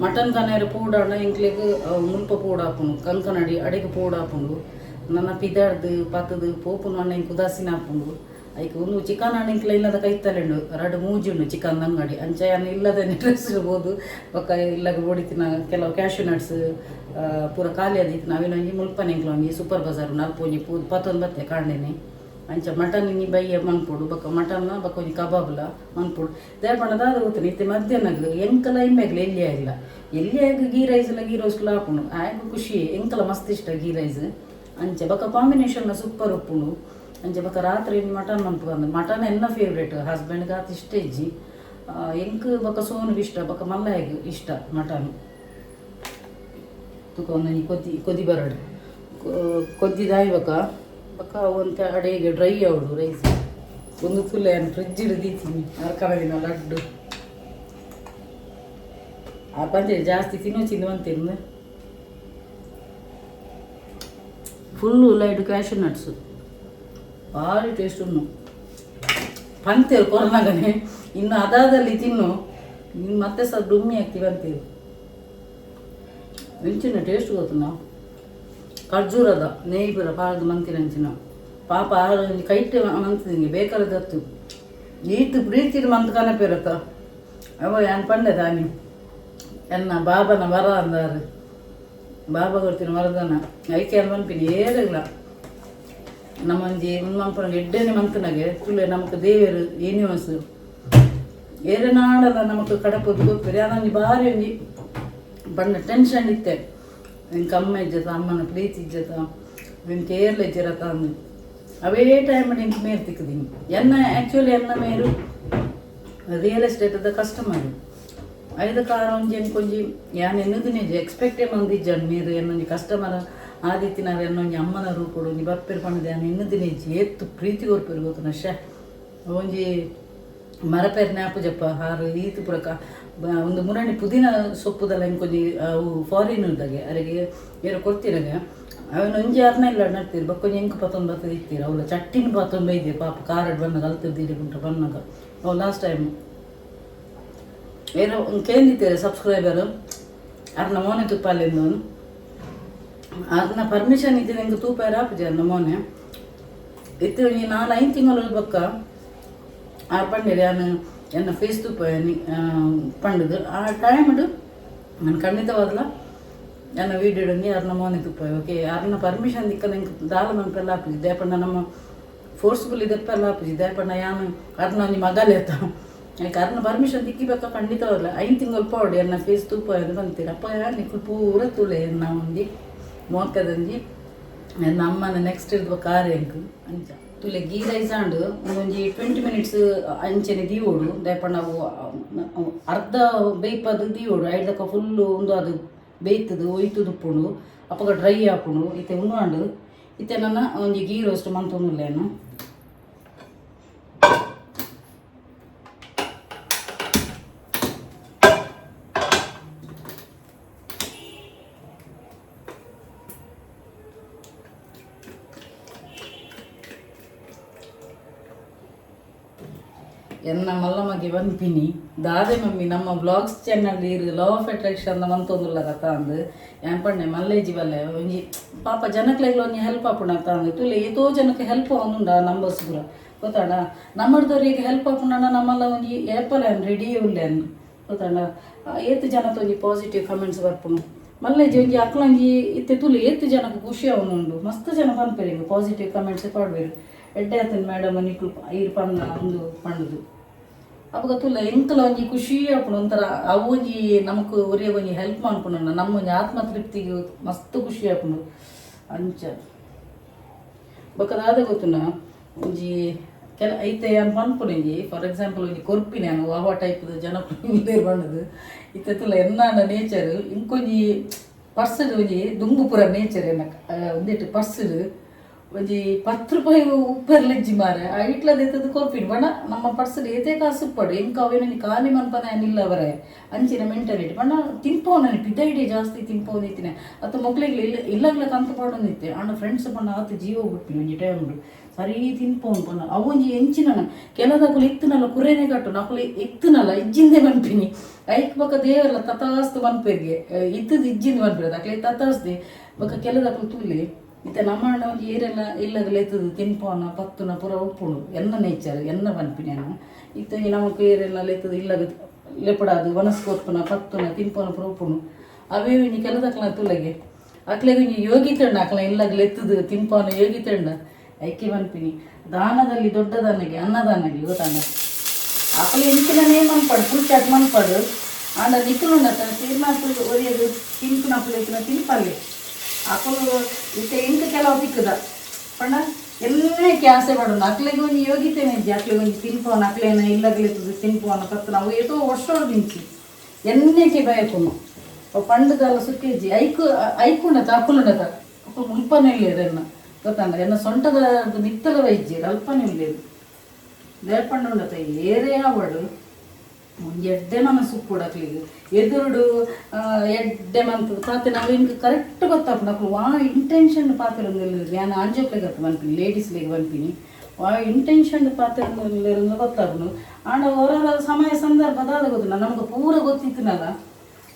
ಮಟನ್ ಕನೆರೆ ಪೋಡಾಂಡ ಎಂಕ್ಲೆಗ್ ಮುಲ್ಪ ಪೋಡಾಪುಂಡು ಕಂಕನಾಡಿ ಅಡೆಗ್ ಪೋಡಾಪುಂಡು. ನನ ಪಿದಾಡ್ದ್ ಪತ್ತುದು ಪೋಪುನು ಅಣ್ಣ ಎಂಕ್ ಉದಾಸೀನ ಆಪುಂಡು. ಐಕ್ ಉಂದು ಚಿಕನ್ ಆಂಡ ಎಂಕ್ಲ ಇಲ್ಲದ ಕೈತಲೆ ಉಂಡು ರಡ್ಡ್ ಮೂಜಿ ಉಂಡು ಚಿಕನ್ ಅಂಗಡಿ. ಅಂಚ ಯಾನ್ ಇಲ್ಲದ ಡ್ರೆಸ್ ಇರ್ಬೋದು. ಬೊಕ್ಕ ಇಲ್ಲಗ್ ಬೋಡಿತ್ತಿನ ಕೆಲವು ಕ್ಯಾಶ್ಯೂ ನಟ್ಸ್ ಪೂರ ಖಾಲಿ ಆದಿತ್ತು ಅವೆನ್ ಒಂಜಿ ಮುಲ್ಪನೆ ಎಂಕ್ಲ ಒಂಜಿ ಸೂಪರ್ ಬಜಾರ್ ಉಂಡು ಅಲ್ಪ ಒಂಜಿ ಪೂ ಪತ್ತೊಂದು ಬತ್ತೆ ಕಾಂಡೆನೆ. ಅಂಚ ಮಟನ್ ಇನಿ ಬಯ್ಯ ಮನ್ಪೊಡು. ಬೊಕ್ಕ ಮಟನ್ ಬೊಕ್ಕ ಒಂಜಿ ಕಬಾಬ್ಲ ಮನ್ಪೊಡು. ದಾಯೆ ಪಂಡ ದಾದ ಗೊತ್ತುಂಡು ಇತ್ತೆ ಮಧ್ಯಾಹ್ನಗ್ ಎಂಕಲ ಇಮ್ಮೆಗ್ಲ ಎಲ್ಲಿ ಆಯಿಲ್ಲ ಎಲ್ಲಿ ಆಗ್ ಗೀ ರೈಸ್ಲ ಗೀ ರೋಸ್ಟ್ಲ ಆಪುಂಡು ಆಯಗ್ ಖುಷಿ ಎಂಕಲ ಮಸ್ತ್ ಇಷ್ಟ ಗೀ ರೈಸ್. ಅಂಚ ಬೊಕ್ಕ ಕಾಂಬಿನೇಷನ್ ಸೂಪರ್ ಉಪ್ಪುಂಡು. ಅಂಚ ಬೊಕ್ಕ ರಾತ್ರಿ ಮಟನ್ ಮನ್ಪುಗಂದು ಮಟನ್ ಎನ್ನ ಫೇವ್ರೇಟ್ ಹಸ್ಬೆಂಡ್ಗೆ ಆತ್ ಇಷ್ಟ ಇಜ್ಜಿ ಎಂಕ್ ಬೊಕ್ಕ ಸೋನುಗ್ ಇಷ್ಟ ಬೊಕ್ಕ ಮಲ್ಲಾಯಗ್ ಇಷ್ಟ ಮಟನ್. ತುಕ ಒಂದೊಂಜಿ ಕೊದ್ದಿ ಕೊದಿ ಬರಡ್ ಕೊದ್ದಿದಾಯಿ ಬೊಕ್ಕ ಬೊಕ್ಕ ಒಂತೆ ಅಡೆಗೆ ಡ್ರೈ ಆವೊಡು ರೈಸ್. ಒಂದು ತುಲೆ ಫ್ರಿಜ್ ದೀತೀನಿ ಅರ್ಕನ ದಿನ ಲಡ್ಡು ಆ ಪಂಚೆ ಜಾಸ್ತಿ ತಿನ್ನೋಚಿಂದು ಅಂತಿಂದು. ಫುಲ್ಲು ಲೈಟ್ ಕ್ಯಾಶ್ಯೂ ನಟ್ಸು ಭಾರಿ ಟೇಸ್ಟ್ ಉಂಡು. ಪಂತೇರು ಕೊರನಾಗನೆ ಇನ್ನು ಅದಾದಲ್ಲಿ ತಿನ್ನು ಇನ್ನು ಮತ್ತೆ ಸಹ ಡುಮ್ಮಿ ಆಗ್ತೀವಿ ಅಂತೀವಿ. ಇಂಚಿನ ಟೇಸ್ಟ್ ಗೊತ್ತುನ ಖರ್ಜೂರದ ನೆಯ್ ಪೂರ ಪಾಡ್ದು ಮಂತಿನ ಅಂಚಿನ ಪಾಪ ಕೈಟ್ ಮಂತಿದಿಂಗೆ ಬೇಕಾರದತ್ತು ಈತ್ ಪ್ರೀತಿಡ್ ಮಂತ್ ಕನಪೇರತ್ತ ಅವ ಯಾನ್ ಪಂಡೆ ದಾನಿ ಎನ್ನ ಬಾಬನ ವರ ಅಂದಾರು ಬಾಬಾ ಕೊಡ್ತೀನಿ ವರದಾನ ಐಕೆ ಯಾನ್ ಪನ್ಪಿನಿ ಏರೆಗ್ಲ. ನಮ್ಮೊಂಜಿ ಒಂದು ಮನ್ಪುನಗ ಎಡ್ಡೆನೆ ಮಂತನಾಗೆ ತುಲೆ ನಮಕ್ ದೇವೆರ್ ಯೂನಿವರ್ಸ್ ಏರೆನಾಡಲ ನಮಕ್ ಕಡಪೊದು ಗೊಪ್ಪೆರ್ ಯಾನೊಂಜಿ ಬಾರಿ ಒಂಜಿ ಬಣ್ಣ ಟೆನ್ಷನ್ ಇತ್ತೆ ಎಂಕ್ ಅಮ್ಮ ಇಜ್ಜತ ಅಮ್ಮನ ಪ್ರೀತಿ ಇಜ್ಜತ ಎಂಕ್ ಏರ್ಲ ಇಜ್ಜರತ ಅಂದ್ ಅವೇ ಟೈಮ್ ಎಂಕ್ ಮೇರ್ ತಿಕ್ಕುದಿನಿ ಎನ್ನ ಆ್ಯಕ್ಚುಲಿ ಎನ್ನ ಮೇರು ರಿಯಲ್ ಎಸ್ಟೇಟದ ಕಸ್ಟಮರ್ ಐದು ಕಾರ ಒಂಜಿ ಎಂಕೊಂಜಿ ಯಾನ್ ಎನ್ನುದಿನೇಜಿ ಎಕ್ಸ್ಪೆಕ್ಟೇ ಮಂದಿಜ್ಜಾಂಡ್ ಮೇರು ಎನ್ನೊಂಜಿ ಕಸ್ಟಮರ್ ಆದಿತ್ತಿನಾರ್ ಎನ್ನೊಂಜಿ ಅಮ್ಮನ ರೂಪೊಡು ಒಂಜಿ ಬಪ್ಪೆರ್ ಪಂಡುದು ಯಾನ್ ಎನ್ನುದಿನೇಜಿ ಏತ್ ಪ್ರೀತಿ ಕೊರ್ಪೆರ್ ಗೊತ್ತುನ ಶ್ಯೆ ಒಂಜಿ ಮರಪೇರ್ ಜ್ಞಾಪುಜಪ್ಪ ಹಾರು ಈತ್ ಪುರಕ ಒಂದು ಮುರಣಿ ಪುದೀನ ಸೊಪ್ಪುದಲ್ಲ ಎಂಕೊಂಜಿ ಅವು ಫಾರಿನ್ ದಾಗೆ ಅರೆಗೆ ಏರೋ ಕೊರ್ತಿರಗೆ ಅವನ ಒಂಜಿ ಅರ್ನ ಇಲ್ಲ ನಡ್ತೀರಿ ಬಕ್ಕೊಂಜಿ ಎಂಕ್ ಪತ್ತೊಂದು ಬತ್ತದ ಇತ್ತೀರ ಅವಲ ಚಟ್ಟಿನ ಪತ್ತೊಂದು ಬೈದಿರಿ ಪಾಪ ಕಾರಡ್ ಬನ್ನಗ ಅಲ್ತದ್ದೀರಿ ಉಂಟು ಬನ್ನಗ ಅವು ಲಾಸ್ಟ್ ಟೈಮ್ ಏರೋ ಕೇಂದಿತ್ತಾರೆ ಸಬ್ಸ್ಕ್ರೈಬರ್ ಅರ್ನ ಮೋನೆ ತುಪ್ಪಾಲಿಂದು ಅರ್ನ ಪರ್ಮಿಷನ್ ಇದ್ದೆ ನಿಂಗೆ ತೂಪಾರ ಆಪುಜಿ ಅರ್ನ ಮೋನೆ ಇತ್ತೆ ಒಂಜಿ ನಾಲ್ ಐದು ತಿಂಗಳು ಬೊಕ್ಕ ಆರ್ ಪಂಡೆರ್ ಯಾನ್ ಎನ್ನ ಫೇಸ್ ತೂಪ ಪಂಡುದು ಆ ಟೈಮ್ಡ್ ನಾನು ಖಂಡಿತವಾಗ್ಲ ಎನ್ನ ವೀಡಿಯೋ ಒಂಜಿ ಅರ್ನ ಮೋನೆ ತುಪ್ಪ ಓಕೆ ಅರ್ನ ಪರ್ಮಿಷನ್ ದಿಕ್ಕ ನಂಗೆ ದಾಲ ಮನ್ಪೆಲ್ಲ ಆಪುಜಿ ದಾಯೆ ನಮ್ಮ ಫೋರ್ಸ್ಫುಲಿ ದೆಪ್ಪೆಲ್ಲ ಆಪುಜಿ ದಾಯೆ ಯಾನ್ ಅರ್ನ ಒಂಜಿ ಮಗಲೇತ ಯಾಕೆ ಅರ್ನ ಪರ್ಮಿಷನ್ ದಿಕ್ಕಿಬೇಕ ಖಂಡಿತವಾಗ್ಲ ಐದು ತಿಂಗಳು ಪೋಡು ಎನ್ನ ಫೇಸ್ ತೂಪ ಅದು ಬಂತೀರ ಅಪ್ಪ ನಿಕ್ಲು ಪೂರ ತುಲೆ ಎನ್ನ ಒಂಜಿ ಮೋಕದೊಂಜಿ ಎನ್ನ ಅಮ್ಮನ ನೆಕ್ಸ್ಟ್ ಇರ್ದ ಕಾರ್ ಎಂಕ್ ಅಂಚ ತುಲೆ ಗೀ ರೈಸ್ ಆಂಡ್ ಒಂಜಿ 20 ಮಿನಿಟ್ಸ್ ಅಂಚನೆ ದೀವೋಡು ದಾಯೆ ಅವು ಅರ್ಧ ಬೇಯ್ಪದು ದೀವೋಡು ಐಡ್ದಕ್ಕ ಫುಲ್ಲು ಒಂದು ಅದು ಬೇಯ್ತದು ಒಯ್ತುದು ಉಪ್ಪುಂಡು ಅಪಗ ಡ್ರೈ ಆಪುಂಡು ಇತ್ತೆ ಉಂಡು ಆಂಡ್ ಇತ್ತೆ ನನ್ನ ಒಂಜಿ ಗೀ ರೋಸ್ಟ್ ಮಂತೊಂದುಲ್ಲೇನು. ಎನ್ನ ಮಲ್ಲಮಗೆ ಪನ್ಪಿನಿ ದಾದೆ ಮಮ್ಮಿ ನಮ್ಮ ಬ್ಲಾಗ್ಸ್ ಚಾನಲ್ ಇರು ಲಾ ಆಫ್ ಅಟ್ರಾಕ್ಷನ್ ಮಂತೊಂದುಲ್ಲ ಕಥ ಅಂದ್ ಯಾನ್ ಪಂಡೆ ಮಲ್ಲೇಜಿ ಬಲ್ಲೆ ಒಂಜಿ ಪಾಪ ಜನಕ್ಲೆಗ್ಲ ಒಂಜಿ ಹೆಲ್ಪ್ ಆಪುಂಡು ಅಂತ ಅಂದ್ ತುಲೆ ಏತೋ ಜನಕ್ಕೆ ಹೆಲ್ಪ್ ಆವೊಂದುಂಡು ಆ ನಂಬರ್ಸ್ ಪೂರ ಗೊತ್ತಾಂಡ ನಮ್ಮಡ್ದವ್ರಿಗೆ ಹೆಲ್ಪ್ ಆಪುಂಡಂಡ ನಮ್ಮಲ್ಲ ಒಂಜಿ ಏಪಲ ರೆಡಿ ಉಲ್ಲೆನ್ ಗೊತ್ತಾಂಡ ಏತ್ ಜನತ ಒಂಜಿ ಪಾಸಿಟಿವ್ ಕಮೆಂಟ್ಸ್ ಬರ್ಪುಂಡು ಮಲ್ಲೇಜಿ ಒಂಜಿ ಅಕ್ಲೊಂಜಿ ಇತ್ತೆ ತುಲೆ ಏತ್ ಜನಕ್ಕೆ ಖುಷಿ ಆವೊಂದುಂಡು ಮಸ್ತ್ ಜನ ಪನ್ಪೆರ್ ಎಂಕ್ ಪಾಸಿಟಿವ್ ಕಮೆಂಟ್ಸ್ ಪಾಡ್ವೆರ್ ಎಡ್ಡೆ ಆತುಂಡು ಮೇಡಮ್ ನಿಕ್ಲು ಈರ್ ಪನ್ನ ಉಂದು ಪಂಡುದು ಅಪಗ ತುಲ್ಲ ಎಂಕಲ ಒಂಜಿ ಖುಷಿ ಆಪುಂಡು ಒಂಥರ ಅವು ಒಂಜಿ ನಮಕ್ ಒರಿಯ ಒಂಜಿ ಹೆಲ್ಪ್ ಮನ್ಪುಂಡು ನಮ್ಮ ಒಂಜಿ ಆತ್ಮ ತೃಪ್ತಿಗೆ ಮಸ್ತ್ ಖುಷಿ ಆಪುಂಡು ಅಂಚ ಬೊಕ ದಾದ ಗೊತ್ತುನ ಒಂಜಿ ಕೆಲ ಐತೆ ಯಾನ್ ಪನ್ಪುನಿಂಜಿ ಫಾರ್ ಎಕ್ಸಾಂಪಲ್ ಒಂಜಿ ಕೊರ್ಪಿನಿ ಯಾನ್ ವಾವ ಟೈಪ್ದ ಜನಕುಲು ಪಂಡುದು ಇತ್ತೆ ತುಲ್ಲ ಎನ್ನಾಂಡ ನೇಚರ್ ಇಂಕೊಂಜಿ ಪರ್ಸಡ್ ಒಂಜಿ ದುಂಬು ಪೂರ ನೇಚರ್ ಎನ್ನ ಉಂದೆಟ್ ಪರ್ಸಡ್ ಒಂಜಿ 10 ರೂಪಾಯಿ ಉಪ್ಪೆರ್ಲೆಜ್ಜಿ ಮಾರೆ ಐಟ್ಲ ದೆತ್ತದು ಕೊರ್ಪಿನಿ ಪಂಡ ನಮ್ಮ ಪರ್ಸಡ್ ಏತೇ ಕಾಸು ಉಪ್ಪಡು ಎಂಕ್ ಅವೇನೊಂಜಿ ಖಾಲಿ ಮನ್ಪನ ಇಲ್ಲ ಅವರೇ ಅಂಚಿನ ಮೆಂಟಾಲಿಟಿ ಪಂಡ ತಿನ್ಪೋನನಿ ಪಿದೈಡೆ ಜಾಸ್ತಿ ತಿನ್ಪೋದಿತ್ತಿನ ಅತ್ತ ಮೊಕ್ಲೆಗ್ ಇಲ್ಲ ಇಲ್ಲಗ್ಲ ಕಂತು ಪಾಡೊಂದಿತ್ತೆ ಆಂಡ ಫ್ರೆಂಡ್ಸ್ ಪಂಡ ಆತ್ ಜೀವ ಬುಡ್ಪಿನಿ ಒಂಜಿ ಟೈಮ್ ಸರಿ ತಿನ್ಪೋನು ಪಂಡ ಅವು ಒಂಜಿ ಎಂಚಿನ ಕೆಲದಕುಲು ಇತ್ತುನಲ್ಲ ಕುರೇನೆ ಕಟ್ಟು ನಕುಲು ಇತ್ತುನಲ್ಲ ಇಜ್ಜಿಂದೆ ಪನ್ಪಿನಿ ಐಕ್ ಬೊಕ ದೇವರ್ಲ ತಥಾಸ್ತು ಪನ್ಪೆರ್ಗೆ ಇತ್ತದ ಇಜ್ಜಿಂದ ಪನ್ಪೆರ್ ಅಕ್ಲೆ ತಥಾಸ್ತಿ ಬೊಕ ಕೆಲದಕುಲು ತೂಲೆ ಇತ್ತೆ ನಮ್ಮ ಅಣ್ಣ ಒಂಜಿ ಏರೆಲ್ಲ ಇಲ್ಲಗಲ ಇತ್ತದು ತಿನ್ಪೋನ ಪತ್ತುನ ಪೂರ ಉಪ್ಪುಂಡು ಎನ್ನ ನೇಚರ್ ಎನ್ನ ಪನ್ಪಿನಿ ಯಾನ್ ಇತ್ತೆ ನಮಕ್ ಏರೆಲ್ಲ ಲೆತ್ತದು ಇಲ್ಲಗ ಲೆಪಡಾದು ವನಸ್ ಕೊರ್ಪುನ ಪತ್ತುನ ತಿನ್ಪೋನ ಪೂರ ಉಪ್ಪುಂಡು ಅವೇ ಒಂಜಿ ಕೆಲದಕ್ಲ ತುಲೆಗೆ ಅಕ್ಲೆಗ್ ಒಂಜಿ ಯೋಗಿತಂಡ ಅಕ್ಲ ಇಲ್ಲಗ ಲೆತ್ತದು ತಿನ್ಪೋನ ಯೋಗಿತಂಡ ಐಕೆ ಪನ್ಪಿನಿ ದಾನದಲ್ಲಿ ದೊಡ್ಡ ದಾನಗೆ ಅನ್ನದಾನಗೆ ಗೊತ್ತಾಂಡ ಅಕ್ಲು ಎಂಚಿನನೇ ಮನ್ಪಡು ಫುಲ್ ಚಾಟ್ ಮನ್ಪಡು ಆಂಡ ನಿಕುಲುಂಡತ್ತ ತೀರ್ಮಾಪುಲು ಒರಿಯದು ತಿನ್ಪುನಕುಲು ಇತ್ತಿನ ತಿನ್ಪಲ್ಲೆ ಅಕುಲು ಇತ್ತೆ ಎಂಕ್ ಕೆಲವು ತಿಕ್ಕುದ ಪಂಡ ಎಲ್ಲಕ್ಕೆ ಆಸೆ ಪಡೋಣ ಅಕ್ಲೆಗ್ ಒಂಜಿ ಯೋಗ್ಯತೆ ಇಜ್ಜಿ ಅಕ್ಲೆಗ್ ಒಂಜಿ ತಿನ್ಪೋನ ಅಕ್ಲೇನ ಇಲ್ಲಗ್ಲೆತ್ತದು ತಿನ್ಪೋನ ಪತ್ತುನ ಅವು ಏತೋ ವರ್ಷೋಡು ದಿಂಚಿ ಎನ್ನೆಕೆ ಬಯಕುನು ಅವು ಪಂಡುದಾಲ ಸುಕ್ಕೆಜ್ಜಿ ಐಕು ಐಕುಂಡತ ಅಕುಲುಂಡತ ಅಕುಲು ಮುಲ್ಪನೇ ಇಲ್ಲೆರ್ ಎನ್ನ ಗೊತ್ತಾಂಡ ಎನ್ನ ಸೊಂಟದ ಮಿತ್ತಲ ಬೈಜ್ಜೆರ್ ಅಲ್ಪನೇ ಉಲ್ಲೆರ್ ದಾಯೆ ಪಂಡ ಉಂಡತ ಏರೇ ಆವಡ್ ಒಂಜಿ ಎಡ್ಡೆ ಮನಸ್ಸು ಉಪ್ಪೊಡು ಅಕ್ಲೆಗ್ ಎದುರುಡು ಎಡ್ಡೆ ಮಂತುದು ಪಾತೆ ನಾವು ಎಂಕ್ ಕರೆಕ್ಟ್ ಗೊತ್ತಾಪುಂಡು ಅಕುಲು ವಾ ಇಂಟೆನ್ಷನ್ ಪಾತೆರೊಂದುಲ್ಲೆರ್ ಯಾನ್ ಆಂಜೋಕ್ಲೆಗ್ ಅತ್ತ್ ಪನ್ಪಿನಿ ಲೇಡೀಸ್ಲೆಗ್ ಪನ್ಪಿನಿ ವಾ ಇಂಟೆನ್ಷನ್ ಪಾತೆರೊಂದುಲ್ಲೆರ್ ಗೊತ್ತಾಪುಂಡು ಆಂಡ ಒರೊರ ಸಮಯ ಸಂದರ್ಭ ದಾದ ಗೊತ್ತುಂಡ ನಮಕ್ ಪೂರ ಗೊತ್ತಿತ್ತಿನಲ್ಲ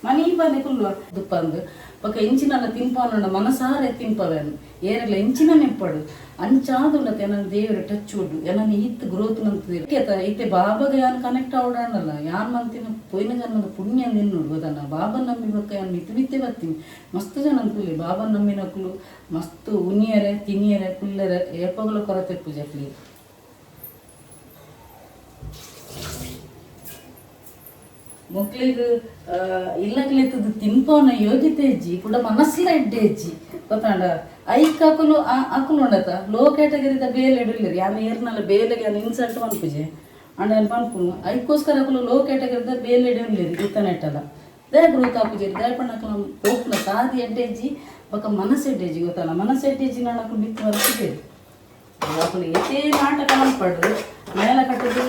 ಮನಿ ಪಂದೆ ಕುಲ್ಲು ದುಪ್ಪಂದು ಬೊಕ ಎಂಚಿನಲ್ಲ ತಿನ್ಪಾನುಂಡ ಮನಸಾರೆ ತಿನ್ಪವೇನು ಏರೆಗ್ಲ ಎಂಚಿನ ನೆಪ್ಪಡು ಅಂಚಾದುಂಡತೆ ಎನನ್ ದೇವರ ಟಚ್ ಉಡ್ಡು ಎನನ್ ಈತ್ ಗ್ರೋತ್ ನಂತದೆ ಇತ್ತೆ ಬಾಬಾಗ ಯಾನ್ ಕನೆಕ್ಟ್ ಆವಡಾಂಡಲ್ಲ ಯಾನ್ ಮಂತಿನ ಪೋಯಿನ ಜನ್ಮದ ಪುಣ್ಯ ನಿನ್ನೋಡು ಗೊತ್ತಲ್ಲ. ಬಾಬಾ ನಂಬಿ ಬೊಕ್ಕ ಯಾನ್ ಮಿತ್ ಮಿತ್ತೆ ಬತ್ತೀನಿ ಮಸ್ತ್ ಜನ ಅಂಕುಲಿ ಬಾಬಾ ನಂಬಿನಕುಲು ಮಸ್ತ್ ಉನಿಯರೆ ತಿನಿಯರೆ ಕುಲ್ಲರೆ ಏಪಗಲ ಕೊರತೆ ಪೂಜೆಕ್ಲಿ. ಮೊಕ್ಲಿಗ್ ಇಲ್ಲಗ್ಲೆತ್ತದ ತಿನ್ಪವನ ಯೋಗ್ಯತೆ ಹೆಜ್ಜಿ ಕೂಡ ಮನಸ್ಸುಲ ಎಡ್ಡೆ ಹೆಜ್ಜಿ ಗೊತ್ತಾಂಡ. ಐಕ್ ಅಕುಲು ಅಕುಲು ಉಂಡತ ಲೋ ಕ್ಯಾಟಗರಿದ ಬೇಲೆ ಇಡಲಿಲ್ಲ ಯಾನ್ ಏರ್ನಲ್ಲ ಬೇಲೆಗೆ ಯಾನ್ ಇನ್ಸಲ್ಟ್ ಮನ್ಪುಜೆ ಅಂಡ ಯಾನ್ ಪನ್ಪುನು ಐಕ್ಕೋಸ್ಕರ ಅಕುಲು ಲೋ ಕ್ಯಾಟಗರಿದ ಬೇಲೆ ಇಡಲಿಲ್ಲ ಇತ್ತನೆಟ್ಟಲ್ಲ ದಯ ಗ್ರೋತ್ ಆಪುಜೆರ್ ದಯ ಪಂಡ ಅಕುಲು ಪೋಪುನ ಸಾದಿ ಎಡ್ಡೆ ಹೆಜ್ಜಿ ಬೊಕ ಮನಸ್ಸು ಎಡ್ಡೆ ಹೆಜ್ಜಿ ಗೊತ್ತಲ್ಲ. ಮನಸ್ಸು ಎಡ್ಡೆ ಹೆಜ್ಜಿ ನಾನು ಅಕುಲು ಮಿತ್ತ್ ಬರ್ತಿದ್ದೇವೆ ಅಕುಲು ಏತೇ ನಾಟಕ ಮನ್ಪಡು ಮೇಲ ಕಟ್ಟದು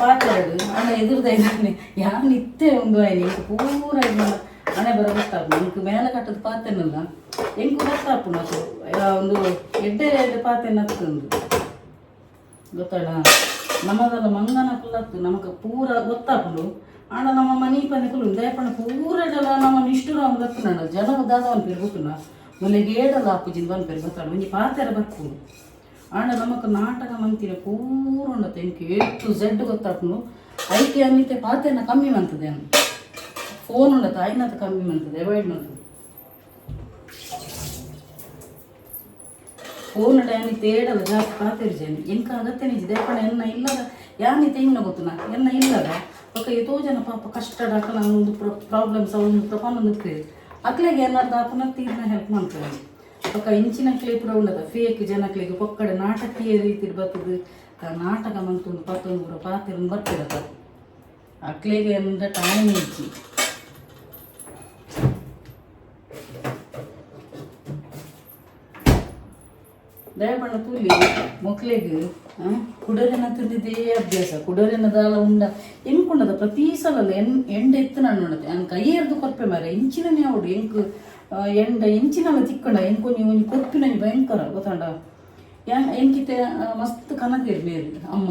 ಪಾತೆರಡು ಅಣ್ಣ ಎದುರ್ದ ಇದ್ದಾನೆ ಯಾನ್ ಇತ್ತೆ ಒಂದು ಆಯ್ನಿ ಇಂಕ್ ಪೂರ ಇದನ್ನ ಹಣೆ ಬರ ಗೊತ್ತಾಪುಂಡು ಇಂಕ್ ಮೇಲ ಕಟ್ಟದ ಪಾತೆನಲ್ಲ ಎಂಕ್ ಗೊತ್ತಾಪುಂಡು ಅದು ಒಂದು ಎಡ್ಡೆ ಎಡ್ಡೆ ಪಾತೆನ ಅತ್ತುಂದು ಗೊತ್ತಾಡ. ನಮ್ಮದಲ್ಲ ಮಂಗನ ಕುಲ್ಲತ್ತು ನಮಕ್ ಪೂರ ಗೊತ್ತಾಪುಂಡು ಆಂಡ ನಮ್ಮ ಮನಿ ಪಂದೆ ಕುಲ್ಲು ದಯಪಂಡ ಪೂರ ಎಡಲ ನಮ್ಮ ನಿಷ್ಠುರ ಗೊತ್ತುಂಡ ಜನ ದಾದ ಪನ್ಪೆರ್ ಗೊತ್ತುಂಡ ಮೊನ್ನೆ ಏಡಲ ಆಪುಜಿಂದ್ ಪನ್ಪೆರ್ ಗೊತ್ತಾಡ ಒಂಜಿ ಪಾತೆರ ಬರ್ಪುಂಡು ಆಂಡ ನಮಕ್ ನಾಟಕ ಮಂತಿನ ಪೂರ ಉಂಡತೆ ಎಂಕ್ ಎ ಟು ಝೆಡ್ ಗೊತ್ತಾಪುಂಡು ಐಕೆ ಅನ್ನಿತ್ತೆ ಪಾತೆನ ಕಮ್ಮಿ ಮಂತದೆ ಅನ್ನ ಫೋನ್ ಉಂಡತೆ ಐನತ ಕಮ್ಮಿ ಮಂತದೆ ಅವಾಯ್ಡ್ ಮಂತದೆ ಫೋನ್ ಯಾನಿ ತೇಡಲ ಜಾಸ್ತಿ ಪಾತೆರ್ಜೆನ್ ಎಂಕ ಅಗತ್ಯ ನಿಜ ದೇಪಣ ಎನ್ನ ಇಲ್ಲದ ಯಾನಿತೆ ಇನ್ನ ಗೊತ್ತುನ ಎನ್ನ ಇಲ್ಲದ ಬೊಕ ಏತೋ ಜನ ಪಾಪ ಕಷ್ಟ ಅಕಲ ಒಂದು ಪ್ರಾಬ್ಲಮ್ಸ್ ಒಂದು ಪ್ರಪಂಚ ಅಕ್ಲೆಗ್ ಏನಾರ್ದ ಆಪುನ ತೀರ್ನ ಹೆಲ್ಪ್ ಮನ್ಪುವೆರ್ ಬೊಕ ಇಂಚಿನಕ್ಲೆ ಪೂರ ಉಂಡದ ಫೇಕ್ ಜನಕ್ಲೆಗ್ ಪೊಕ್ಕಡೆ ನಾಟಕೀಯ ರೀತಿಡ್ ಬತ್ತುದು ನಾಟಕ ಮಂತೊಂದು ಪತ್ತೊಂದು ಪೂರ ಪಾತೆರೊಂದು ಬರ್ಪಿರತ ಅಕ್ಲೆಗ್ ಎಂದ ಟೈಮ್ ಇಜ್ಜಿ. ದಯಪಂಡ ತೂಲಿ ಮೊಕ್ಲೆಗ್ ಕುಡರೆನ ತಿಂದಿದ್ದೇ ಅಭ್ಯಾಸ ಕುಡರೆನ ದಾಲ ಉಂಡ ಎಂಕುಂಡದ ಪ್ರತಿ ಸಲ ಎಂಡ ಎತ್ತುನ ಉಂಡತೆ ಯಾನ್ ಕೈ ಏರ್ದು ಕೊರ್ಪೆ ಮಾರೆ ಇಂಚಿನನೇ ಅವಡು ಎಂಕ್ ಎಂಡ ಇಂಚಿನಲ ತಿಕ್ಕಂಡ ಎಂಕೊಂಜಿ ಒಂಜಿ ಕೊರ್ಪಿನ ಭಯಂಕರ ಗೊತ್ತಾಂಡ. ಯಾನ್ ಎಂಕಿತ್ತೆ ಮಸ್ತ್ ಕನದೇರ್ ಮೇರ್ ಅಮ್ಮ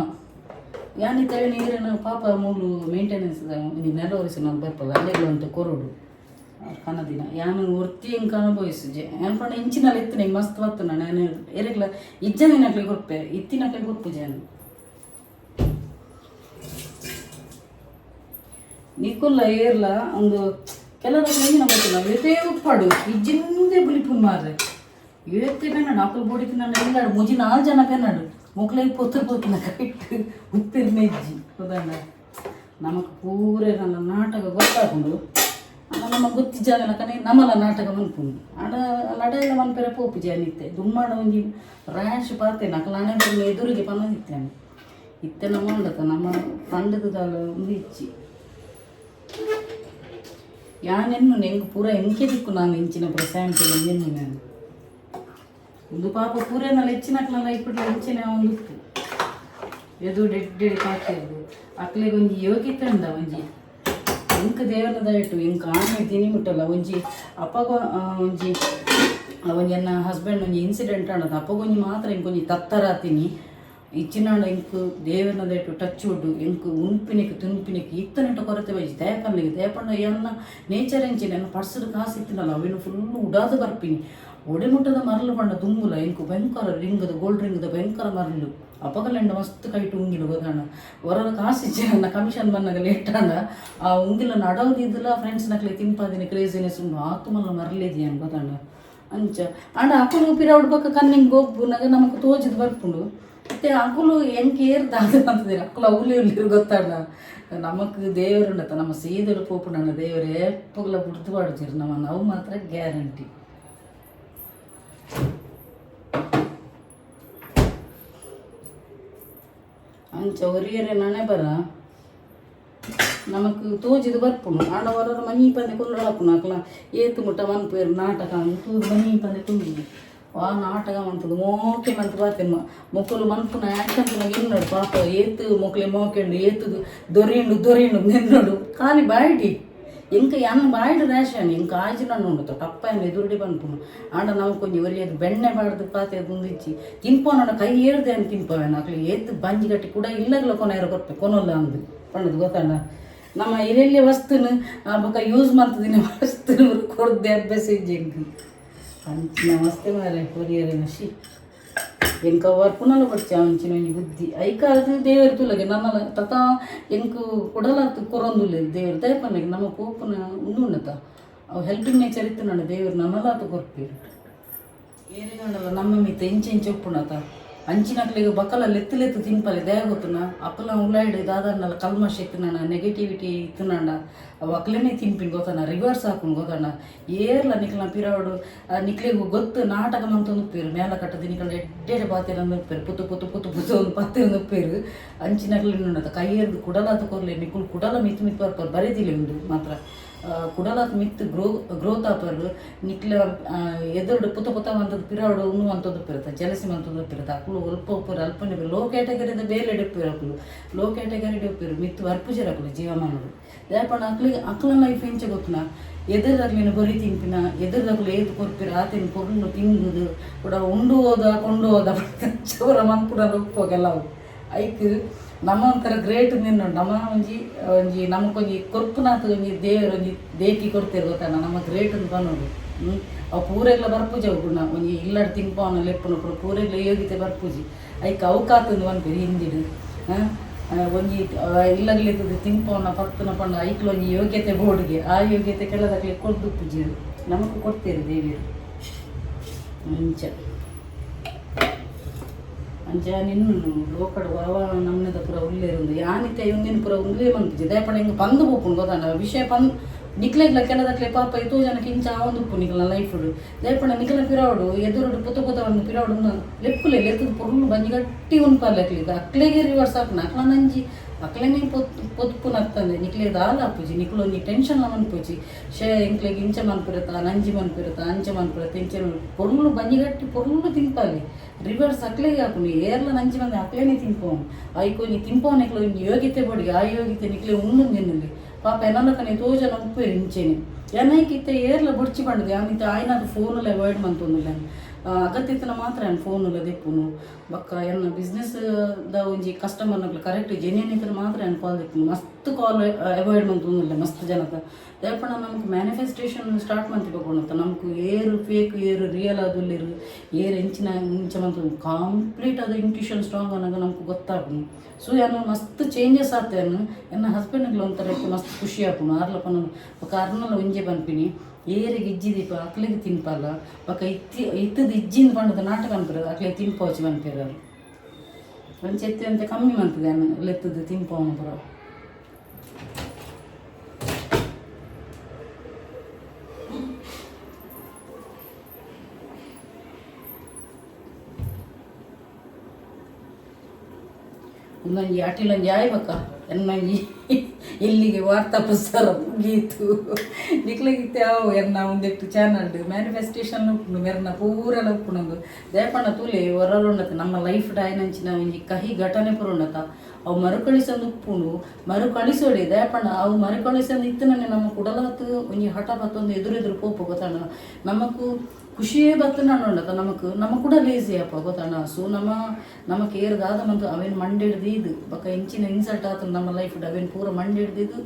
ಯಾನಿತ್ತೆ ನೀರಿನ ಪಾಪ ಮೂಲು ಮೇಂಟೆನೆನ್ಸ್ ಒಂಜಿ ನೆಲ ಒರೆಸಿ ನಾನು ಬರ್ಪಲ್ಲ ಅಲ್ಲೆಗ್ ಒಂತೆ ಕೊರೊಡು ಕನದಿನ ಯಾನ್ ಒರ್ತಿ ಎಂಕ್ ಅನುಭವಿಸುಜೆ ಯಾನ್ ಪಂಡ ಇಂಚಿನಲ ಇತ್ತಿನ ಎಂಕ್ ಮಸ್ತ್ ಬತ್ತುಂಡ ಯಾನ್ ಎರೆಗ್ಲ ಇಜ್ಜಂದಿನಕ್ಲೆಗ್ ಕೊರ್ಪೆ ಇತ್ತಿನಕ್ಲೆಗ್ ಕೊರ್ಪುಜೆ ಯಾನ್. ನಿಕುಲ್ಲ ಏರ್ಲ ಒಂದು ಕೆಲವೊಂದು ಎಂಚಿನ ಗೊತ್ತಿಲ್ಲ ಏತೇ ಉಪ್ಪಾಡು ಇಜ್ಜಿಂದೆ ಬುಲಿಪುನ್ ಮಾರ್ರೆ ಏತೆ ಬೆನ್ನಡು ಅಕುಲು ಬೋಡಿತಿನ ಇಲ್ಲಾಡು ಮೂಜಿ ನಾಲ್ ಜನ ಬೆನ್ನಡು ಮೊಕ್ಲೆಗ್ ಪೊತ್ತುರು ಪೊತ್ತುನ ಕೈಟ್ ಉಪ್ಪಿರ್ನ ಇಜ್ಜಿ ಗೊತ್ತಾಂಡ. ನಮಕ್ ಪೂರ ನನ್ನ ನಾಟಕ ಗೊತ್ತಾಪುಂಡು ಆಂಡ ನಮಕ್ ಗೊತ್ತಿಜ್ಜಾಂದಿನಕನೆ ನಮಲ ನಾಟಕ ಮನ್ಪುಂಡು ಆಂಡ ಲಡಾಯಿಲ ಮನ್ಪೆರೆ ಪೋಪುಜಿ ಅನಿತ್ತೆ ದುಮ್ಮಾಡ ಒಂಜಿ ರ್ಯಾಶ್ ಪಾತೆನ ಅಕಲ್ ಹಣೆ ಬರನ ಎದುರಿಗೆ ಪನೊಂದಿತ್ತೆ ಇತ್ತೆ ನಮ ಉಂಡತ ನಮ್ಮ ಪಂಡದ ದಾಲ ಉಂದು ಇಜ್ಜಿ. ಯಾನ್ ಎನ್ನುನೆ ಎಂಕ್ ಪೂರ ಎಂಕೆ ದಿಕ್ಕು ನಾನು ಇಂಚಿನ ಪೂರ ಸ್ಯಾಂಪಲ್ ಎನ್ನುನೆ ನಾನು ಉಂದು ಪಾಪ ಪೂರೆನಲ ಹೆಚ್ಚಿನಕ್ಲೆನ ಇಪ್ಪುಡ್ಲ ಇಂಚಿನ ಒಂದು ಉಪ್ಪು ಎದು ಡೆಡ್ಡೆಡ್ ಪಾತೆರ್ದು ಅಕ್ಲೆಗ್ ಒಂಜಿ ಯೋಗ್ಯತೆ ಉಂಡ ಒಂಜಿ ಎಂಕ್ ದೇವರ ದಯಟು ಎಂಕ್ ಆಣೆ ತಿನಿ ಮುಟ್ಟಲ್ಲ ಒಂಜಿ ಅಪ್ಪಗ ಒಂಜಿ ಒಂಜಿ ಎನ್ನ ಹಸ್ಬೆಂಡ್ ಒಂಜಿ ಇನ್ಸಿಡೆಂಟ್ ಆಂಡದ ಅಪ್ಪಗೊಂಜಿ ಮಾತ್ರ ಎಂಕೊಂಜಿ ತತ್ತರಾತಿನಿ ಇಚ್ಚಿನಾಂಡ ಎಂಕ್ ದೇವರನ ದಯಟು ಟಚ್ ವುಡ್ ಎಂಕ್ ಉನ್ಪಿನಿಕ್ ತಿನ್ಪಿನಿಕ್ ಇತ್ತನೆಟ ಕೊರತೆ ಬೈಜಿ ದಯಪನ್ಲಿಗೆ ದಯಪಂಡ ಎನ್ನ ನೇಚರ್ ಎಂಚಿನ ಎನ್ನ ಪರ್ಸಡ್ ಕಾಸು ಇತ್ತಿನಲ್ಲ ಅವೆನ್ ಫುಲ್ ಉಡಾದ್ ಬರ್ಪಿನಿ ಒಡೆ ಮುಟ್ಟದ ಮರಲು ಪಂಡ ದುಂಬುಲ ಎಂಕ್ ಭಯಂಕರ ರಿಂಗದ ಗೋಲ್ಡ್ ರಿಂಗದ ಭಯಂಕರ ಮರಲು ಅಪಗಲೆಂಡ ಮಸ್ತ್ ಕೈಟ್ ಉಂಗಿಲು ಗೊತ್ತಾಂಡ ಹೊರಗ ಕಾಸು ಇಜ್ಜಿ ನನ್ನ ಕಮಿಷನ್ ಬನ್ನಗ ಲೇಟ್ ಆಂಡ ಆ ಉಂಗಿಲ ನಡವದಿದ್ದಲ ಫ್ರೆಂಡ್ಸ್ ನಕ್ಲೆ ತಿನ್ಪಾದಿನ ಕ್ರೇಜಿನೆಸ್ ಉಂಡು ಆತು ಮಲ್ಲ ಮರಲಿದ್ಯಾನ್ ಗೊತ್ತಾಂಡ ಅಂಚ ಆಂಡ ಅಕುಲು ಪಿರವುಡು ಬೊಕ್ಕ ಕಣ್ಣಿಂಗ್ ಗೊಬ್ಬುನಗ ನಮಕ್ ತೋಜಿದ್ ಬರ್ಪುಂಡು ಇತ್ತೆ ಅಕುಲು ಎಂಕ್ ಏರ್ ದಾದ ಪಂತುದೆರ್ ಅಕುಲು ಅವ್ಲು ಉಲ್ಲೆರ್ ಗೊತ್ತಾಂಡ ನಮಕ್ ದೇವರುಂಡತ ನಮ್ಮ ಸೀದೆಡ್ ಪೋಪುಂಡಣ್ಣ ದೇವರು ಏಪಗ್ಲ ಬುಡ್ದು ಪಾಡುಜೆರ್ ನಮನ್ ಅವು ಮಾತ್ರ ಗ್ಯಾರಂಟಿ. ಅಂಚ ಒರಿಯರೆ ನಣೆ ಬರ ನಮಕ್ ತೋಜಿದ್ ಬರ್ಪುಂಡು ಆಂಡ ಒರೊರ ಮನಿ ಪಂದೆ ಕುಲ್ಲುಡಾಪುಂಡು ಅಕ್ಲ ಏತ್ ಮುಟ್ಟ ಮನ್ಪುವೆರ್ ನಾಟಕ ತೂದು ಮನಿ ಪಂದೆ ಕುಲ್ಲುದು ವಾ ನಾಟಕ ಮಂತುದು ಮೋಕೆ ಮಂತ್ ಪಾತೆರ್ಮ ಮೊಕುಲು ಮನ್ಪುನ ಆ್ಯಕ್ಷನ್ ತೂನಗ ಎನ್ನೋಡು ಪಾಪ ಏತ್ ಮೊಕ್ಲೆ ಮೋಕೆಂಡು ಏತ್ ದೊರಿಯುಂಡು ದೊರಿಯುಂಡು ಎನ್ನೋಡು ಖಾಲಿ ಬಾಯಿಡಿ ಎಂಕ್ ಯಾನ್ ಬಾಯಿಡ್ ರ್ಯಾಷನ್ ಎಂಕ್ ಆಜಿನ ಉಂಡು ಟಪ್ಪ ಯಾನ್ ಎದುರುಡೆ ಪನ್ಪುಂಡು ಆಂಡ ನಮಕ್ ಒಂಜಿ ಒರಿಯಗ್ ಬೆಣ್ಣೆ ಪಾಡ್ದ್ ಪಾತೆರ್ದ್ ಉಂದು ಇಜ್ಜಿ ತಿನ್ಪವನಂಡ ಕೈ ಏರ್ದೆ ಯಾನ್ ತಿನ್ಪವೆನ್ ಅಕ್ಲು ಏತ್ ಬಂಜಿ ಗಟ್ಟಿ ಕುಡ ಇಲ್ಲಗ್ಲ ಕೊನೊಯೆರೆ ಕೊರ್ಪೆ ಕೊನೊಲ್ಲ ಅಂದ್ ಪಂಡುದು ಗೊತ್ತಾಂಡ. ನಮ್ಮ ಇರೆಲ್ಯ ವಸ್ತುನು ಬೊಕ ಯೂಸ್ ಮಲ್ತದಿನ ವಸ್ತುನು ಕೊರ್ದೆ ಅಭ್ಯಾಸ ಇಜ್ಜಿ ಎಂಕ್. ಅಂಚಿನ ಮಸ್ತೆ ಮಾರೆ ಕೊರಿಯರೇನ she. ಎಂಕ ವರ್ಪುನಲ ಬೊಡ್ಚಿ ಅಂಚಿನ ಒಂಜಿ ಬುದ್ಧಿ ಐಕ ಅದು ದೇವೆರ್ ತೂಲಗೆ ನನ್ನಲ ತತ ಎಂಕ್ ಕುಡಲಾತ್ ಕೊರೊಂದುಲ್ಲೆರ್ ದೇವೆರ್. ದಾಯೆ ಪನ್ನಗ ನಮ್ಮ ಪೋಪುನ ಉಂದು ಉಂಡತ ಅವು ಹೆಲ್ಪಿಂಗ್ ನೇಚರ್ ಇತ್ತುಂಡ ದೇವೆರ್ ನನಲಾತ್ ಕೊರ್ಪೆರ್. ಏರೆಗಾಂಡಲ ನಮ್ಮ ಮಿತ್ತ ಇಂಚ ಇಂಚ ಉಪ್ಪುಂಡತ ಅಂಚಿನಕ್ಲೆಗ್ ಬಕಲ ಲೆತ್ತು ಲೆತ್ತು ತಿನ್ಪಲೆ. ದಾಯೆ ಗೊತ್ತುನ? ಅಕಲ್ನ ಉಲಾಯಿಡ್ ದಾದಾಂಡಲ ಕಲ್ಮಶ ಇತ್ತುಂಡ, ನೆಗೆಟಿವಿಟಿ ಇತ್ತುಂಡ ಅವು ಅಕ್ಲೆನೇ ತಿನ್ಪಿನ ಗೊತ್ತನ, ರಿವರ್ಸ್ ಆಪುಂಡು ಗೊತ್ತನ. ಏರ್ಲ ನಿಕ್ಲ್ನ ಪಿರವುಡು ನಿಕ್ಲೆಗ್ ಗೊತ್ತು ನಾಟಕ ಮಂತೊಂದು ಉಪ್ಪೆರ್. ಮೇಲ ಕಟ್ಟದು ನಿಕಲ್ನ ಎಡ್ಡೆ ಎಡ್ಡೆ ಪಾತೆರೊಂದು ಉಪ್ಪೆರ್, ಪುತು ಪುತು ಪುತು ಪುತು ಅಂದ್ ಪಾತೆರೊಂದು ಉಪ್ಪೆರ್. ಅಂಚಿನಕ್ಲೆನ್ ಉಂಡತ ಕೈಯೆರ್ದ್ ಕುಡಲಾತ್ ಕೊರ್ಲೆ, ನಿಕುಲು ಕುಡಲ ಮಿತ್ತ್ ಮಿತ್ತ್ ಬರ್ಪರ್. ಬರೆದಿಲೆ ಉಂದು ಮಾತ್ರ. ಕುಡಲಾತ್ ಮಿತ್ತ್ ಗ್ರೋತ್ ಆಪರ್. ನಿಕ್ಲ ಎದುರುಡು ಪುತ ಪುತ ಮಂತುದು ಪಿರವುಡು ಉಂದು ಮಂತೊಂದು ಉಪ್ಪೆರ್, ಜಲಸಿ ಮಂತೊಂದು ಉಪ್ಪೆರ್. ಅಕುಲು ಒಲ್ಪ ಉಪ್ಪೆರ್ ಅಲ್ಪನೆ ಲೋ ಕ್ಯಾಟಗರಿದ ಬೇಲೆಡ್ ಉಪ್ಪೆರ್. ಅಕುಲು ಲೋ ಕ್ಯಾಟಗರಿಡ್ ಉಪ್ಪೆರ್, ಮಿತ್ತ್ ಬರ್ಪುಜೆರ್ ಅಕುಲು ಜೀವಮಾನೊಡು. ದಾಯೆ ಪಂಡ ಅಕ್ಲೆಗ್ ಅಕ್ಲೆನ ಲೈಫ್ ಎಂಚ ಗೊತ್ತುನ? ಎದುರುದಕ್ಲೆನ ಬೊರಿ ತಿನ್ಪಿನ, ಎದುರುದಕುಲು ಏತ್ ಕೊರ್ಪೆರ್ ಆತೆನ್ ಪೊರ್ಲು ತಿಂದುದು ಕುಡ ಉಂಡು ಹೋದ ಕೊಂಡು ಹೋದ ಚೌರ ಮನ್ಪುನಲ ಉಪ್ಪು ಕೆಲವು. ಐಕ್ ನಮ ಒಂಥರ ಗ್ರೇಟ್ ನಿನ್ನುಂಡು. ನಮ ಒಂಜಿ ಒಂಜಿ ನಮಕೊಂಜಿ ಕೊರ್ಪುನಾತ್ ಒಂಜಿ ದೇವೆರ್ ಒಂಜಿ ದೇಕಿ ಕೊರ್ತೆರ್ ಗೊತ್ತನ, ನಮ ಗ್ರೇಟ್ ಅಂದ್ ಪನೊಡು. ಅವು ಪೂರೆಗ್ಲ ಬರ್ಪುಜಿ ಅವು ಗುಣ. ಒಂಜಿ ಇಲ್ಲಡ್ ತಿನ್ಪಾವುನ ಲೆಪ್ಪುನ ಪೂರ ಪೂರೆಗ್ಲ ಯೋಗ್ಯತೆ ಬರ್ಪುಜಿ. ಐಕ್ ಅವ್ಕಾತಂದ್ ಪನ್ಪೆರ್ ಹಿಂದಿಡ್. ಒಂಜಿ ಇಲ್ಲಗ್ ಲೆತ್ತುದು ತಿನ್ಪಾವುನ ಪತ್ತುನ ಪಂಡ ಐಕ್ಲ ಒಂಜಿ ಯೋಗ್ಯತೆ ಬೋಡುಗೆ. ಆ ಯೋಗ್ಯತೆ ಕೆಲದಕ್ಲೆಗ್ ಕೊರ್ದುಪ್ಪುಜೆರ್, ನಮಕ್ ಕೊರ್ತೆರ್ ದೇವೆರ್. ಅಂಚ ಅಂಚ ನಿನ್ನ ಲೋಕಡ್ ವಾವಾ ನಮ್ನೆದ ಪೂರ ಉಲ್ಲೆರ್ ಉಂದು ಯಾನ್ ಇತ್ತೆ ಉಂದೆನ್ ಪೂರ ಉಂದುವೇ ಮನ್ಪುಜಿ. ದಾಯೆ ಪಂಡ ಎಂಕ್ ಪಂದ್ ಪೋಪುಂಡು ಗೊತ್ತಾಂಡ ವಿಷಯ. ಪಂದ್ ನಿಕ್ಲೆಗ್ಲ ಕೆಲದಕ್ಲೆ ಪಾಪ ಏತೋ ಜನಕ್ ಇಂಚ ಆವೊಂದುಪ್ಪು ನಿಕಲ್ನ ಲೈಫ್ಡ್. ದಾಯೆ ಪಂಡ ನಿಕಲ್ನ ಪಿರವುಡು ಎದುರುಡು ಪುತ ಪುತ ಒಂದು ಪಿರವುಡು ಲೆಪ್ಪುಲೆ ಲೆತ್ತುದು ಪೊರ್ಲು ಬಂಜಿ ಗಟ್ಟಿ ಉನ್ಪಾಲೆ. ಅಕ್ಲೆಗ್ ಅಕ್ಲೆಗೇ ರಿವರ್ಸ್ ಆಪುಂಡು. ಅಕ್ಲನ ಅಂಜಿ ಅಕ್ಲೆನೇ ಪೊತ್ ಪೊತ್ಪುನತ್ತಂದೆ ನಿಕ್ಲೆಗ್ ದಾಲ ಆಪುಜಿ. ನಿಕುಲು ಒಂಜಿ ಟೆನ್ಷನ್ಲ ಮನ್ಪುಜಿ. ಶೇ ಎಂಕ್ಲೆಗ್ ಇಂಚ ಮನ್ಪುರೆತ, ನಂಜಿ ಮನ್ಪುರೆತ, ಅಂಚ ಮನ್ಪುರೆತ, ಇಂಚ ಪೊರ್ಲು ಬಂಜಿ ಗಟ್ಟಿ ಪೊರ್ಲು ತಿನ್ಪಾಲೆ. ರಿವರ್ಸ್ ಅಕ್ಲೆಗೆ ಆಪುಂಡು. ಏರ್ಲ ನಂಜಿ ಮಂದಿ ಅಕ್ಲೆನೇ ತಿನ್ಪವನು. ಐಕ್ ಒಂಜಿ ತಿನ್ಪವನೆಕ್ಲ ಒಂಜಿ ಯೋಗ್ಯತೆ ಬೋಡಿಗೆ. ಆ ಯೋಗ್ಯತೆ ನಿಕ್ಲೆ ಉಂಡು ಎನ್ನುಲೆ. ಪಾಪ ಎನಲಕನೆ ಏತೋ ಜನ ಉಪ್ಪುವೆರ್ ಇಂಚೆನೆ. ಎನೈಕ್ ಇತ್ತೆ ಏರ್ಲ ಬೊಡ್ಚಿ ಪಂಡುದು ಯಾನ್ ಇತ್ತೆ ಆಯಿನಾತ್ ಫೋನುಲ ಅವಾಯ್ಡ್ ಮಂತೊಂದುಲ್ಲೆ. ಅಗತ್ಯ ಇತ್ತ್ಂಡ ಮಾತ್ರ ಯಾನ್ ಫೋನುಲ ದೆಪ್ಪುನು. ಬೊಕ್ಕ ಎನ್ನ ಬಿಸ್ನೆಸ್ ದ ಒಂಜಿ ಕಸ್ಟಮರ್ನಕ್ಲು ಕರೆಕ್ಟ್ ಜೆನ್ಯೂನ್ ಇತ್ತ್ಂಡ ಮಾತ್ರ ಯಾನ್ ಕಾಲ್ ದೆಪ್ಪುನು. ಮಸ್ತ್ ಕಾಲ್ ಅವಾಯ್ಡ್ ಮಂತೊಂದುಲ್ಲೆ ಮಸ್ತ್ ಜನತ. ದಾಯೆ ಪಂಡ ನಮಕ್ ಮ್ಯಾನಿಫೆಸ್ಟೇಷನ್ ಸ್ಟಾರ್ಟ್ ಮಂತಿ ಬೊಕ್ಕ ನಮಕ್ ಏರ್ ಫೇಕ್ ಏರ್ ರಿಯಲ್ ಆದುಲ್ಲೆರ್, ಏರ್ ಎಂಚಿನ ಇಂಚ ಮಂತೊಂದು ಕಂಪ್ಲೀಟ್ ಅದು ಇಂಟ್ಯೂಷನ್ ಸ್ಟ್ರಾಂಗ್ ಆನಗ ನಮಕ್ ಗೊತ್ತಾಪುಂಡು. ಸೊ ಯಾನ್ ಮಸ್ತ್ ಚೇಂಜಸ್ ಆತೆ. ಎನ್ನ ಹಸ್ಬೆಂಡ್ಗ್ಲ ಒಂಥರ ಇತ್ತೆ ಮಸ್ತ್ ಖುಷಿ ಆಪುಂಡು. ಆರ್ಲ ಪನೊಂದು ಬೊಕ್ಕ ಅರ್ನಲ ಒಂಜೆ ಪನ್ಪಿನಿ, ಏರೆಗ್ ಇಜ್ಜಿ ದೀಪ ಅಕ್ಲೆಗ್ ತಿನ್ಪಲ್ಲ. ಬೊಕ್ಕ ಇತ್ತಿ ಇತ್ತದ ಇಜ್ಜಿಂದ್ ಪಂಡದ ನಾಟಕ ಅನ್ಪೆರ್, ಅಕ್ಲೆಗ್ ತಿನ್ಪೋಚಿ ಪನ್ಪೆರ್ ಅವ್ರು. ಅಂಚ ಇತ್ತೆ ಅಂತೆ ಕಮ್ಮಿ ಮಂತದೆ ಯಾನ್ ಲೆತ್ತದ ತಿನ್ಪವನು ಪೂರ. ಒಂದೊಂಜಿ ಅಟಿಲೊಂಜಿ ಆಯ್ ಬೊಕ್ಕ ಎನ್ನೊಂಜಿ ಇಲ್ಲಿಗೆ ವಾರ್ತಾ ಪ್ರಸಾರ ಮುಗೀತು. ನಿಕ್ಲೆಗ್ ಅವು ಎನ್ನ ಒಂದೆಟ್ಟು ಚಾನಲ್ಡ್ ಮ್ಯಾನಿಫೆಸ್ಟೇಷನ್ ಉಪ್ಪುಂಡು, ಮೆರ್ನ ಪೂರೆಲ ಉಪ್ಪುಂಡು. ದಾಯೆ ತೂಲೆ ಹೊರರುಂಡತ ನಮ್ಮ ಲೈಫ್ ಆಯ್ನಂಚಿನ ಒಂಜಿ ಕಹಿ ಘಟನೆ ಪೂರ ಉಂಡತ ಅವು ಮರುಕಳಿಸೊಂದು ಉಪ್ಪುಂಡು. ಮರುಕಳಿಸೋಡೆ. ದಾಯೆ ಪಂಡ ಅವು ಮರುಕಳಿಸೊಂದು ಇತ್ತುನನೆ ನಮ್ಮ ಕುಡಲಾತ್ ಒಂಜಿ ಹಠ ಬತ್ತೊಂದು ಎದುರು ಎದುರು ಪೋಪು ಗೊತ್ತಣ್ಣ. ನಮಕು ಖುಷಿಯೇ ಬತ್ತುಂಡ ಉಂಡತ ನಮಕ್ ನಮ ಕೂಡ ಲೇಸಿ ಅಪ್ಪ ಗೊತ್ತಣ್ಣ. ಸೊ ನಮ್ಮ ನಮಕ್ ಏರ್ ದಾದ ಮಂತು ಅವೇನು ಮಂಡೆ ಹಿಡ್ದು ಬೊಕ್ಕ ಇಂಚಿನ ಇನ್ಸಲ್ಟ್ ಆತಂದು ನಮ್ಮ ಲೈಫ್ ಅವೇನು ಪೂರ ಮಂಡೆ ಹಿಡ್ದಿದ್ದು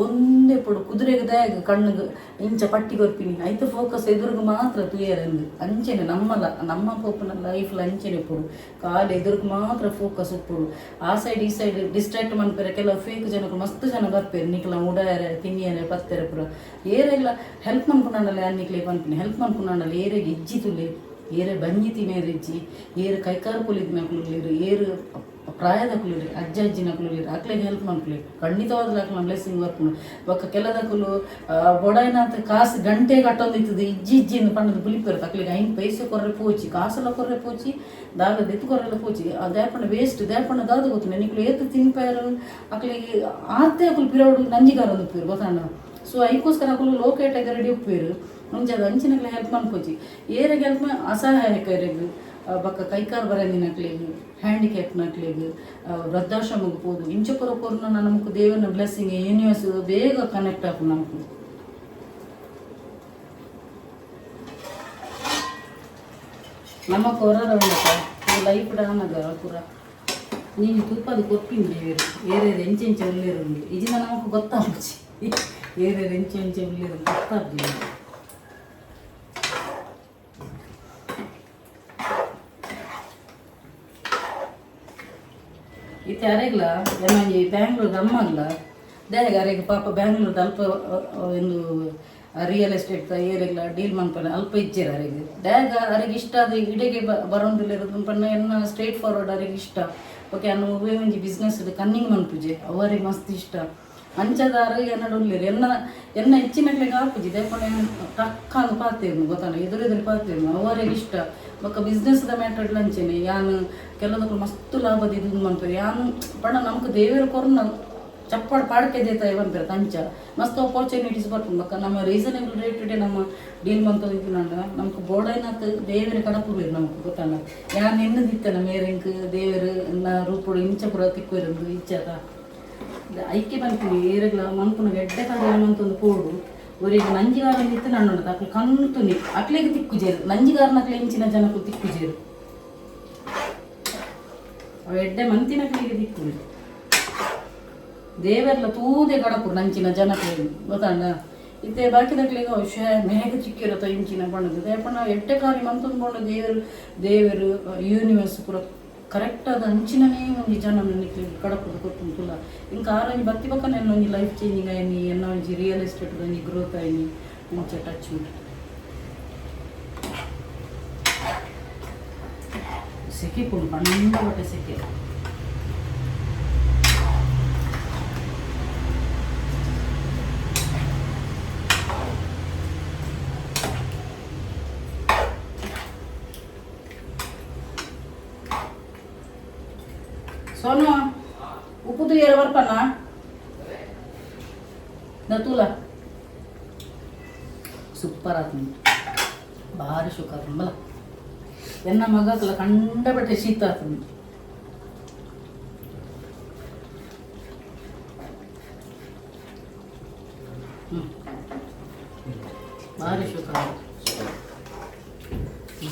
ಒಂದೇ ಪೊಡು ಕುದುರೆಗೆ ದಾಯಗ್ ಕಣ್ಣುಗ್ ಇಂಚ ಪಟ್ಟಿ ಕೊರ್ಪಿನಿ, ಐತ ಫೋಕಸ್ ಎದುರುಗು ಮಾತ್ರ ತೂಯರೆಂದು. ಅಂಚೆನೆ ನಮ್ಮಲ ನಮ್ಮ ಪೋಪುನ ಲೈಫ್ಲ ಅಂಚೆನೆ ಉಪ್ಪೊಡು. ಕಾಲು ಎದುರುಗು ಮಾತ್ರ ಫೋಕಸ್ ಉಪ್ಪೊಡು. ಆ ಸೈಡ್ ಈ ಸೈಡ್ ಡಿಸ್ಟ್ರಾಕ್ಟ್ ಮನ್ಪೆರೆ ಕೆಲವು ಫೇಕ್ ಜನಕ್ಕುಲು ಮಸ್ತ್ ಜನ ಬರ್ಪೆರ್. ನಿಕ್ಲ ಉಡಾಯರೆ ತಿನಿಯರೆ ಪತ್ತೆರೆ ಪೂರ ಏರೆಗ್ಲ ಹೆಲ್ಪ್ ಮನ್ಪುನಾಂಡಲ ಯಾನ್ ನಿಕ್ಲೆಗ್ ಪನ್ಪಿನಿ, ಹೆಲ್ಪ್ ಮನ್ಪುನಾಂಡಲ ಏರೆಗ್ ಇಜ್ಜಿ ತುಲೆ, ಏರೆ ಬಂಜಿ ತಿನಿಯರೆ ಇಜ್ಜಿ, ಏರ್ ಕೈಕಾಲು ಪೊಲಿದಿನಕುಲು ಉಲ್ಲೆರ್, ಏರ್ ಪ್ರಾಯದಕುಲು ಅಜ್ಜ ಅಜ್ಜಿನಕುಲು ಅಕ್ಲೆಗ್ ಹೆಲ್ಪ್ ಮನ್ಪುಲೆ. ಖಂಡಿತವಾದ್ಲ ಅಕ್ಲೆನ ಬ್ಲೆಸ್ಸಿಂಗ್ ಬರ್ಪುಂಡು. ಬೊಕ್ಕ ಕೆಲದಕುಲು ಬೊಡಾಯಿನಾತ್ ಕಾಸು ಗಂಟೆ ಕಟ್ಟೊಂದಿತ್ತದು ಇಜ್ಜಿ ಇಜ್ಜಿ ಇಂದ್ ಪಂಡುದು ಬುಲಿಪೆರ್. ಅಕ್ಲೆಗ್ ಐನ್ ಪೈಸೆ ಕೊರ್ರೆ ಪೋಚಿ, ಕಾಸುಲ ಕೊರ್ರೆ ಪೋಚಿ, ದಾಲ ದೆತ್ತ್ ಕೊರ್ರೆಲ ಪೋಚಿ. ದಾಯೆ ಪಂಡ ವೇಸ್ಟ್. ದಾಯೆ ಪಂಡ ದಾದ ಗೊತ್ತುಂಡ ನಿಕುಲು ಏತ್ ತಿನ್ಪೆರ್ ಅಕ್ಲೆಗ್ ಆತೆ ಅಕುಲು ಪಿರವುಡು ನಂಜಿಗಾರೊಂದು ಉಪ್ಪುವೆರ್ ಗೊತ್ತಾಂಡ. ಸೊ ಐಕೋಸ್ಕರ ಅಕುಲು ಲೋ ಕ್ಯಾಟಗರಿಡ್ ಉಪ್ಪುವೆರ್. ಅಂಚಾದ್ ಅಂಚಿನಕ್ಲೆ ಹೆಲ್ಪ್ ಮನ್ಪೊಚಿ. ಏರೆಗ್ ಹೆಲ್ಪ್ ಅಸಹಾಯಕರೆಗ್, ಬೊಕ್ಕ ಕೈಕಾರ್ ಬರಂದಿನಕ್ಲೆಗ್, ಹ್ಯಾಂಡಿಕ್ಯಾಪ್ನಕ್ಲೆಗ್, ವೃದ್ಧಾಶ್ರಮಗ್ ಪೋದು ಇಂಚ ಪೂರ ಕೊರ್ನ ನಮಕ್ ದೇವೆರ್ನ ಬ್ಲೆಸ್ಸಿಂಗ್ ಯೂನಿವರ್ಸ್ ಬೇಗ ಕನೆಕ್ಟ್ ಆಪುಂಡು ನಮಕ್. ನಮಕ್ ಒರರ ಉಂಡತ ಲೈಫ್ ಆನಗ ಪೂರ ನೀನು ತೂಪದ ಕೊಪ್ಪಿನ ದೇವರು ಏರೇರು ಎಂಚೆ ಎಂಚೆ ಉಳ್ಳೇರುಂಡು ಇಜಿನ ನಮಕ್ ಗೊತ್ತಾಪುಜಿ ಏರೇರು ಎಂಚೆ ಎಂಚೆ ಉಳ್ಳೇರು ಗೊತ್ತಾಪುಜಿ. ಇತ್ತೆ ಅರೆಗ್ಲ ಎನ್ನೊಂಜಿ ಬ್ಯಾಂಗ್ಳೂರ್ದ ಅಮ್ಮಗ್ಲ ದಾಯೆಗ್ ಅರೆಗ್ ಪಾಪ ಬ್ಯಾಂಗ್ಳೂರ್ದ ಅಲ್ಪ ಒಂದು ರಿಯಲ್ ಎಸ್ಟೇಟ್ ಏರೆಗ್ಲ ಡೀಲ್ ಮನ್ಪನ ಅಲ್ಪ ಇಜ್ಜೆರ್ ಅರೆಗ್. ದಾಯೆಗ್ ಅರೆಗ್ ಇಷ್ಟ ಆದ್ ಇಡೆಗೆ ಬರೊಂದುಲ್ಲೆರ್ ಪಂಡ ಎನ್ನ ಸ್ಟ್ರೇಟ್ ಫಾರ್ವರ್ಡ್ ಅರೆಗ್ ಇಷ್ಟ. ಓಕೆ, ಅನ್ನು ಒವ್ವೇ ಒಂಜಿ ಬಿಸ್ನೆಸ್ ಕನ್ನಿಂಗ್ ಮನ್ಪುಜೆ, ಅವು ಅರೆಗ್ ಮಸ್ತ್ ಇಷ್ಟ. ಅಂಚದಾರ್ ಎನ್ನಡ ಉಲ್ಲೆರ್. ಎನ್ನ ಎನ್ನ ಹೆಚ್ಚಿನಕ್ಲೆಗ್ ಆಪುಜಿ. ದಾಯೆ ಪಂಡ ಯಾನ್ ಟಕ್ ಅಂದ್ ಪಾತೆರ್ನು ಗೊತ್ತಾಂಡ, ಎದುರು ಎದುರು ಪಾತೆರ್ನು, ಅವು ಅರೆಗ್ ಇಷ್ಟ. ಬೊಕ್ಕ ಬಿಸ್ನೆಸ್ದ ಮ್ಯಾಟರ್ಡ್ಲ ಅಂಚೆನೆ. ಯಾನ್ ಕೆಲವೊಂದಕ್ಲು ಮಸ್ತ್ ಲಾಭ ದೀದ್ ಮನ್ಪೆರ್. ಯಾನ್ ಪಂಡ ನಮಕ್ ದೇವೆರ್ ಕೊರ್ನ ಚಪ್ಪಡ್ ಪಾಡ್ಕೆ ದೇತಾಯ ಪನ್ಪೆರ್, ಅಂಚ ಮಸ್ತ್ ಅಪಾರ್ಚುನಿಟೀಸ್ ಬರ್ಪುಂಡು. ಬೊಕ್ಕ ನಮ್ಮ ರೀಸನೇಬಲ್ ರೇಟ್ ನಮ್ಮ ಡೀಲ್ ಮಂತೊಂದಿಪ್ಪುನಂಡ ನಮಕ್ ಬೋಡಾಯ್ನತ್ ದೇವೆರ್ ಕಡಪುಡುವೆರ್ ನಮಕ್, ಗೊತ್ತಾಂಡ. ಯಾನ್ ಎನ್ನುದಿತ್ತೆ ಮೇರ್ ಎಂಕ್ ದೇವೆರ್ ಎನ್ನ ರೂಪೊಡು ಇಂಚ ಪೂರ ತಿಕ್ಕುವೆರ್ ಇಚ್ಚಾತ. ಐಕೆ ಪನ್ಪಿನಿ, ಏರೆಗ್ಲ ಮನ್ಪುನ ಎಡ್ಡೆ ಕಾರ್ಯ ಮಂತೊಂದು ಪೋಡು. ಒರಿಗ್ ನಂಜಿಗಾರನ್ ಇತ್ತು ನಣ್ಣುಂಡು ಅಕ್ಲು ಕಂತುನಿ, ಅಕ್ಲೆಗ್ ತಿಕ್ಕುಜೆರ್. ನಂಜಿಗಾರನಕ್ಲೆ ಇಂಚಿನ ಜನಕ್ಕೂ ತಿಕ್ಕುಜೆರ್. ಅವು ಎಡ್ಡೆ ಮಂತಿನಕ್ಲೆಗೆ ತಿಕ್ಕುಂಡು. ದೇವೆರ್ಲ ತೂದೆ ಕಡಪುಡು ನಂಚಿನ ಜನಕ್ಲೆಗ್, ಗೊತ್ತಾಂಡ. ಇತ್ತೆ ಬಾಕಿದಕ್ಲೆಗ್ ಶೇ ಮೇಗ ಚಿಕ್ಕಿರತ ಇಂಚಿನ ಪಂಡುದು. ದಾಯೆ ಪಂಡ ಎಡ್ಡೆ ಕಾರ್ಯ ಮಂತೊಂದು ಪೋಂಡ ದೇವೆರ್ ದೇವೆರ್ ಯೂನಿವರ್ಸ್ ಪೂರ ಕರೆಕ್ಟ್ ಆದ್ ಅಂಚಿನನೇ ಒಂಜಿ ಜನ ನಿಕ್ಲೆಗ್ ಕಡಪುಡ್ದು ಕೊರ್ಪುಂಡು ತೂಲ. ಎಂಕ್ ಆರೊಂಜಿ ಬತ್ತಿ ಬೊಕ್ಕ ಎನ್ನ ಒಂಜಿ ಲೈಫ್ ಚೇಂಜಿಂಗ್ ಆಯ್ನಿ, ಎನ್ನ ಒಂಜಿ ರಿಯಲ್ ಎಸ್ಟೇಟ್ ಒಂಜಿ ಗ್ರೋತ್ ಆಯ್ನಿ. ಅಂಚ ಟಚ್ ವುಡ್. ಸೆಕೆ ಪುಂಡು, ಕಂಡಪಟ್ಟೆ ಸೆಕೆ. ಸೋನು, ಉಪ್ಪು ತೂಯರ ಬರ್ಪನ ತೂಲ. ಸೂಪರ್ ಆತುಂಡು, ಭಾರಿ ಸುಖ ಆತುಂಡು ಬಲ. ಎನ್ನ ಮಗಕ್ಲ ಕಂಡಪಟ್ಟೆ ಶೀತ ಆತುಂಡು. ಭಾರಿ ಸುಖ.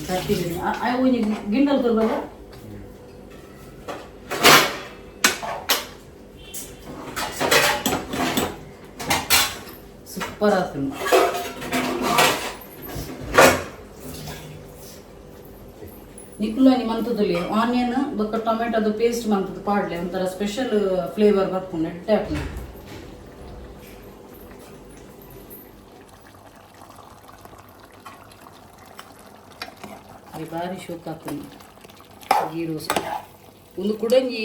ತಟ್ಟಿದ್ದೀನಿ. ಒಂಜಿ ಗಿಂಡಲ್ ಕೊರ್ಬಲ್ಲ. ಸೂಪರ್ ಆತುಂಡು. ನಿಕುಲ ಮಂತುದುಲಿ ಆನಿಯನ್ ಬೊಕ್ಕ ಟೊಮೆಟೊದ ಪೇಸ್ಟ್ ಮಂತುದು ಪಾಡ್ಲೆ, ಒಂಥರ ಸ್ಪೆಷಲ್ ಫ್ಲೇವರ್ ಬರ್ಪುಂಡು, ಎಡ್ಡೆ ಆಪುಂಡು. ಈ ಬಾರಿ ಶೋಕ್ ಆಪುಂಡು ಗೀ ರೋಸ್ಟ್. ಒಂದು ಕುಡಂಜಿ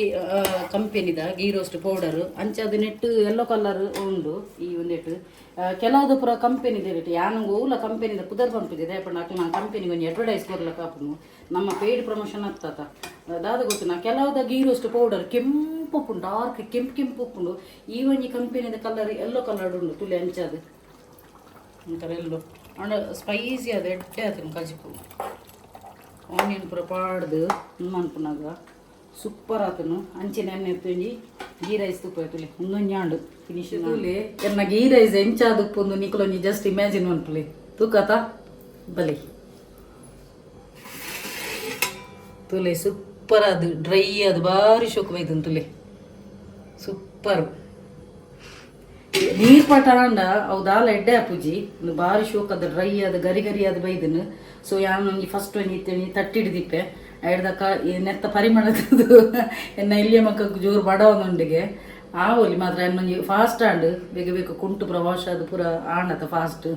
ಕಂಪೆನಿದ ಗೀ ರೋಸ್ಟ್ ಪೌಡರ್ ಅಂಚ ಅದು ನೆಟ್ ಯೆಲ್ಲೋ ಕಲರ್ ಉಂಡು. ಈ ಒಂದೆಟ್ ಕೆಲವುದು ಪೂರ ಕಂಪೆನಿದ ರೇಟ್. ಯಾನ್ ಓಲ ಕಂಪೆನಿದ ಪುದರ್ ಪನ್ಪುಜಿ. ದಾಯೆ ಪಂಡ ಅಕ್ಲ್ನ ಕಂಪೆನಿಗೆ ಒಂಜಿ ಅಡ್ವರ್ಟೈಸ್ ಕೊರ್ಲಕ್ಕ ಆಪುಂಡು, ನಮ್ಮ ಪೇಯ್ಡ್ ಪ್ರಮೋಷನ್ ಅತ್ತತ. ದಾದ ಗೊತ್ತುನಾ, ಕೆಲವುದ ಗೀ ರೋಸ್ಟ್ ಪೌಡರ್ ಕೆಂಪು ಉಪ್ಪುಂಡು, ಡಾರ್ಕ್ ಕೆಂಪು ಕೆಂಪು ಉಪ್ಪುಂಡು. ಈ ಒಂಜಿ ಕಂಪೆನಿದ ಕಲರ್ ಯೆಲ್ಲೋ ಕಲರ್ ಉಂಡು ತುಲೆ. ಅಂಚಾದ್ ಒಂಥರ ಎಲ್ಲೋ ಅಂಡ ಸ್ಪೈಸಿ ಅದು ಎಡ್ಡೆ ಆತುಂಡು ಕಜಿಪು. ಆನಿಯನ್ ಪೂರ ಪಾಡ್ದು ಮನ್ಪುನಗ ಸೂಪರ್ ಆತುಂಡು. ಅಂಚೆನೆ ಎಣ್ಣೆ ಒಂಜಿ ಗೀ ರೈಸ್ ತುಪ್ಪ ತುಲೆ. ಉಂದೊಂಜಿ ಆಂಡು ಫಿನಿಶ್. ತೂಲೆ ಎನ್ನ ಗೀ ರೈಸ್ ಎಂಚಾದ್ ಉಪ್ಪುಂದು ನಿಕುಲೊಂಜಿ ಜಸ್ಟ್ ಇಮ್ಯಾಜಿನ್ ಮನ್ಪುಲೆ. ತೂಕತ ಬಲೆ ತುಲೆ. ಸೂಪರ್ ಅದು ಡ್ರೈ ಅದು ಬಾರಿ ಶೋಕು ಬೈತುಂಡು ತುಲೆ. ಸೂಪರ್. ನೀರ್ ಪಟ ಆಂಡ ಅವು ದಾಲ ಎಡ್ಡೆ ಆಪುಜಿ. ಉಂದು ಬಾರಿ ಶೋಕ್ ಅದು ಡ್ರೈ ಅದು ಗರಿ ಗರಿ ಅದು ಬೈದನು. ಸೊ ಯಾನ್ ಒಂಜಿ ಫಸ್ಟ್ ಒಂಜಿ ಇತ್ತೆ ಒಂಜಿ ತಟ್ಟಿಡ್ದಿಪ್ಪೆ ಐಡ್ದಕ್ಕ ಈ ನೆತ್ತ ಪರಿಮಳದ್ದು ಎನ್ನ ಎಲ್ಯ ಮಕ್ಕಗ್ ಜೋರು ಬಡವನುಂಡಿಗೆ ಆವೊಲಿ ಮಾತ್ರ. ಎನ್ನೊಂಜಿ ಫಾಸ್ಟ್ ಆಂಡ್, ಬೇಗ ಬೇಗ ಕುಂಟು ಪೂರ ವಾಶ್ ಆದ್ ಪೂರ ಆಂಡತ ಫಾಸ್ಟ್.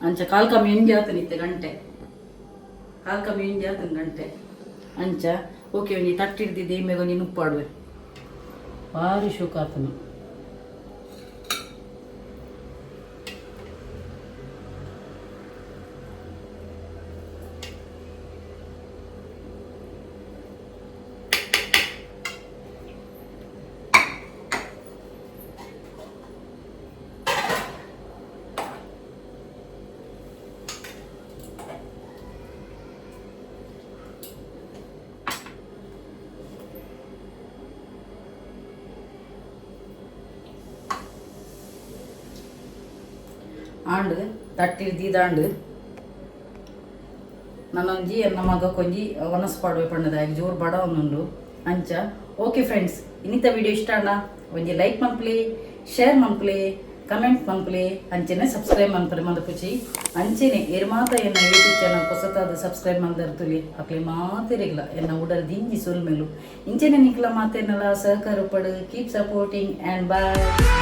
ಅಂಚ ಕಾಲ್ ಕಮ್ಮಿ ಒಂಜಿ ಆತನ ಇತ್ತೆ ಗಂಟೆ, ಕಾಲ್ ಕಮ್ಮಿ ಒಂಜಿ ಆತನ ಗಂಟೆ. ಅಂಚ ಓಕೆ, ಒಂಜಿ ತಟ್ಟಿಡ್ದಿದ್ದೆ ಇಮ್ಮೆಗ್ ಒಂಜಿ ನುಪ್ಪಾಡುವೆ. ಭಾರಿ ಶೋಕ್ ಆತನು. ಆಂಡ್ ತಟ್ಟಿರ್ದಿದಾಂಡ್. ನನೊಂಜಿ ಎನ್ನ ಮಗಕ್ಕೊಂಜಿ ವನಸ್ ಪಾಡುವೆ ಪಂಡದ ಜೋರು ಬಡ ಒಂದುಂಡು. ಅಂಚ ಓಕೆ ಫ್ರೆಂಡ್ಸ್, ಇನ್ನಿತ ವಿಡಿಯೋ ಇಷ್ಟ ಅಣ್ಣ ಒಂಜಿ ಲೈಕ್ ಮನ್ಪುಲೆ, ಶೇರ್ ಮನ್ಪುಲೆ, ಕಮೆಂಟ್ ಮನ್ಪುಲೆ, ಅಂಚೆನೆ ಸಬ್ಸ್ಕ್ರೈಬ್ ಮನ್ಪುಲೆ ಮಂದಪುಚಿ. ಅಂಚೆನೆ ಏರ್ ಮಾತ ಎನ್ನ ಯೂಟ್ಯೂಬ್ ಚಾನಲ್ ಹೊಸತಾದ ಸಬ್ಸ್ಕ್ರೈಬ್ ಮಲ್ದರ್ತುಲಿ, ಅಕ್ಲೆ ಮಾತೆರಿಗ್ಲ ಎನ್ನ ಉಡಲ್ ದಿಂಜಿ ಸೊಲ್ಮೆಲು. ಇಂಚೆನೆ ನಿಕ್ಲ ಮಾತೆರ್ನಲ ಸಹಕಾರ ಪಡು. Keep supporting and bye.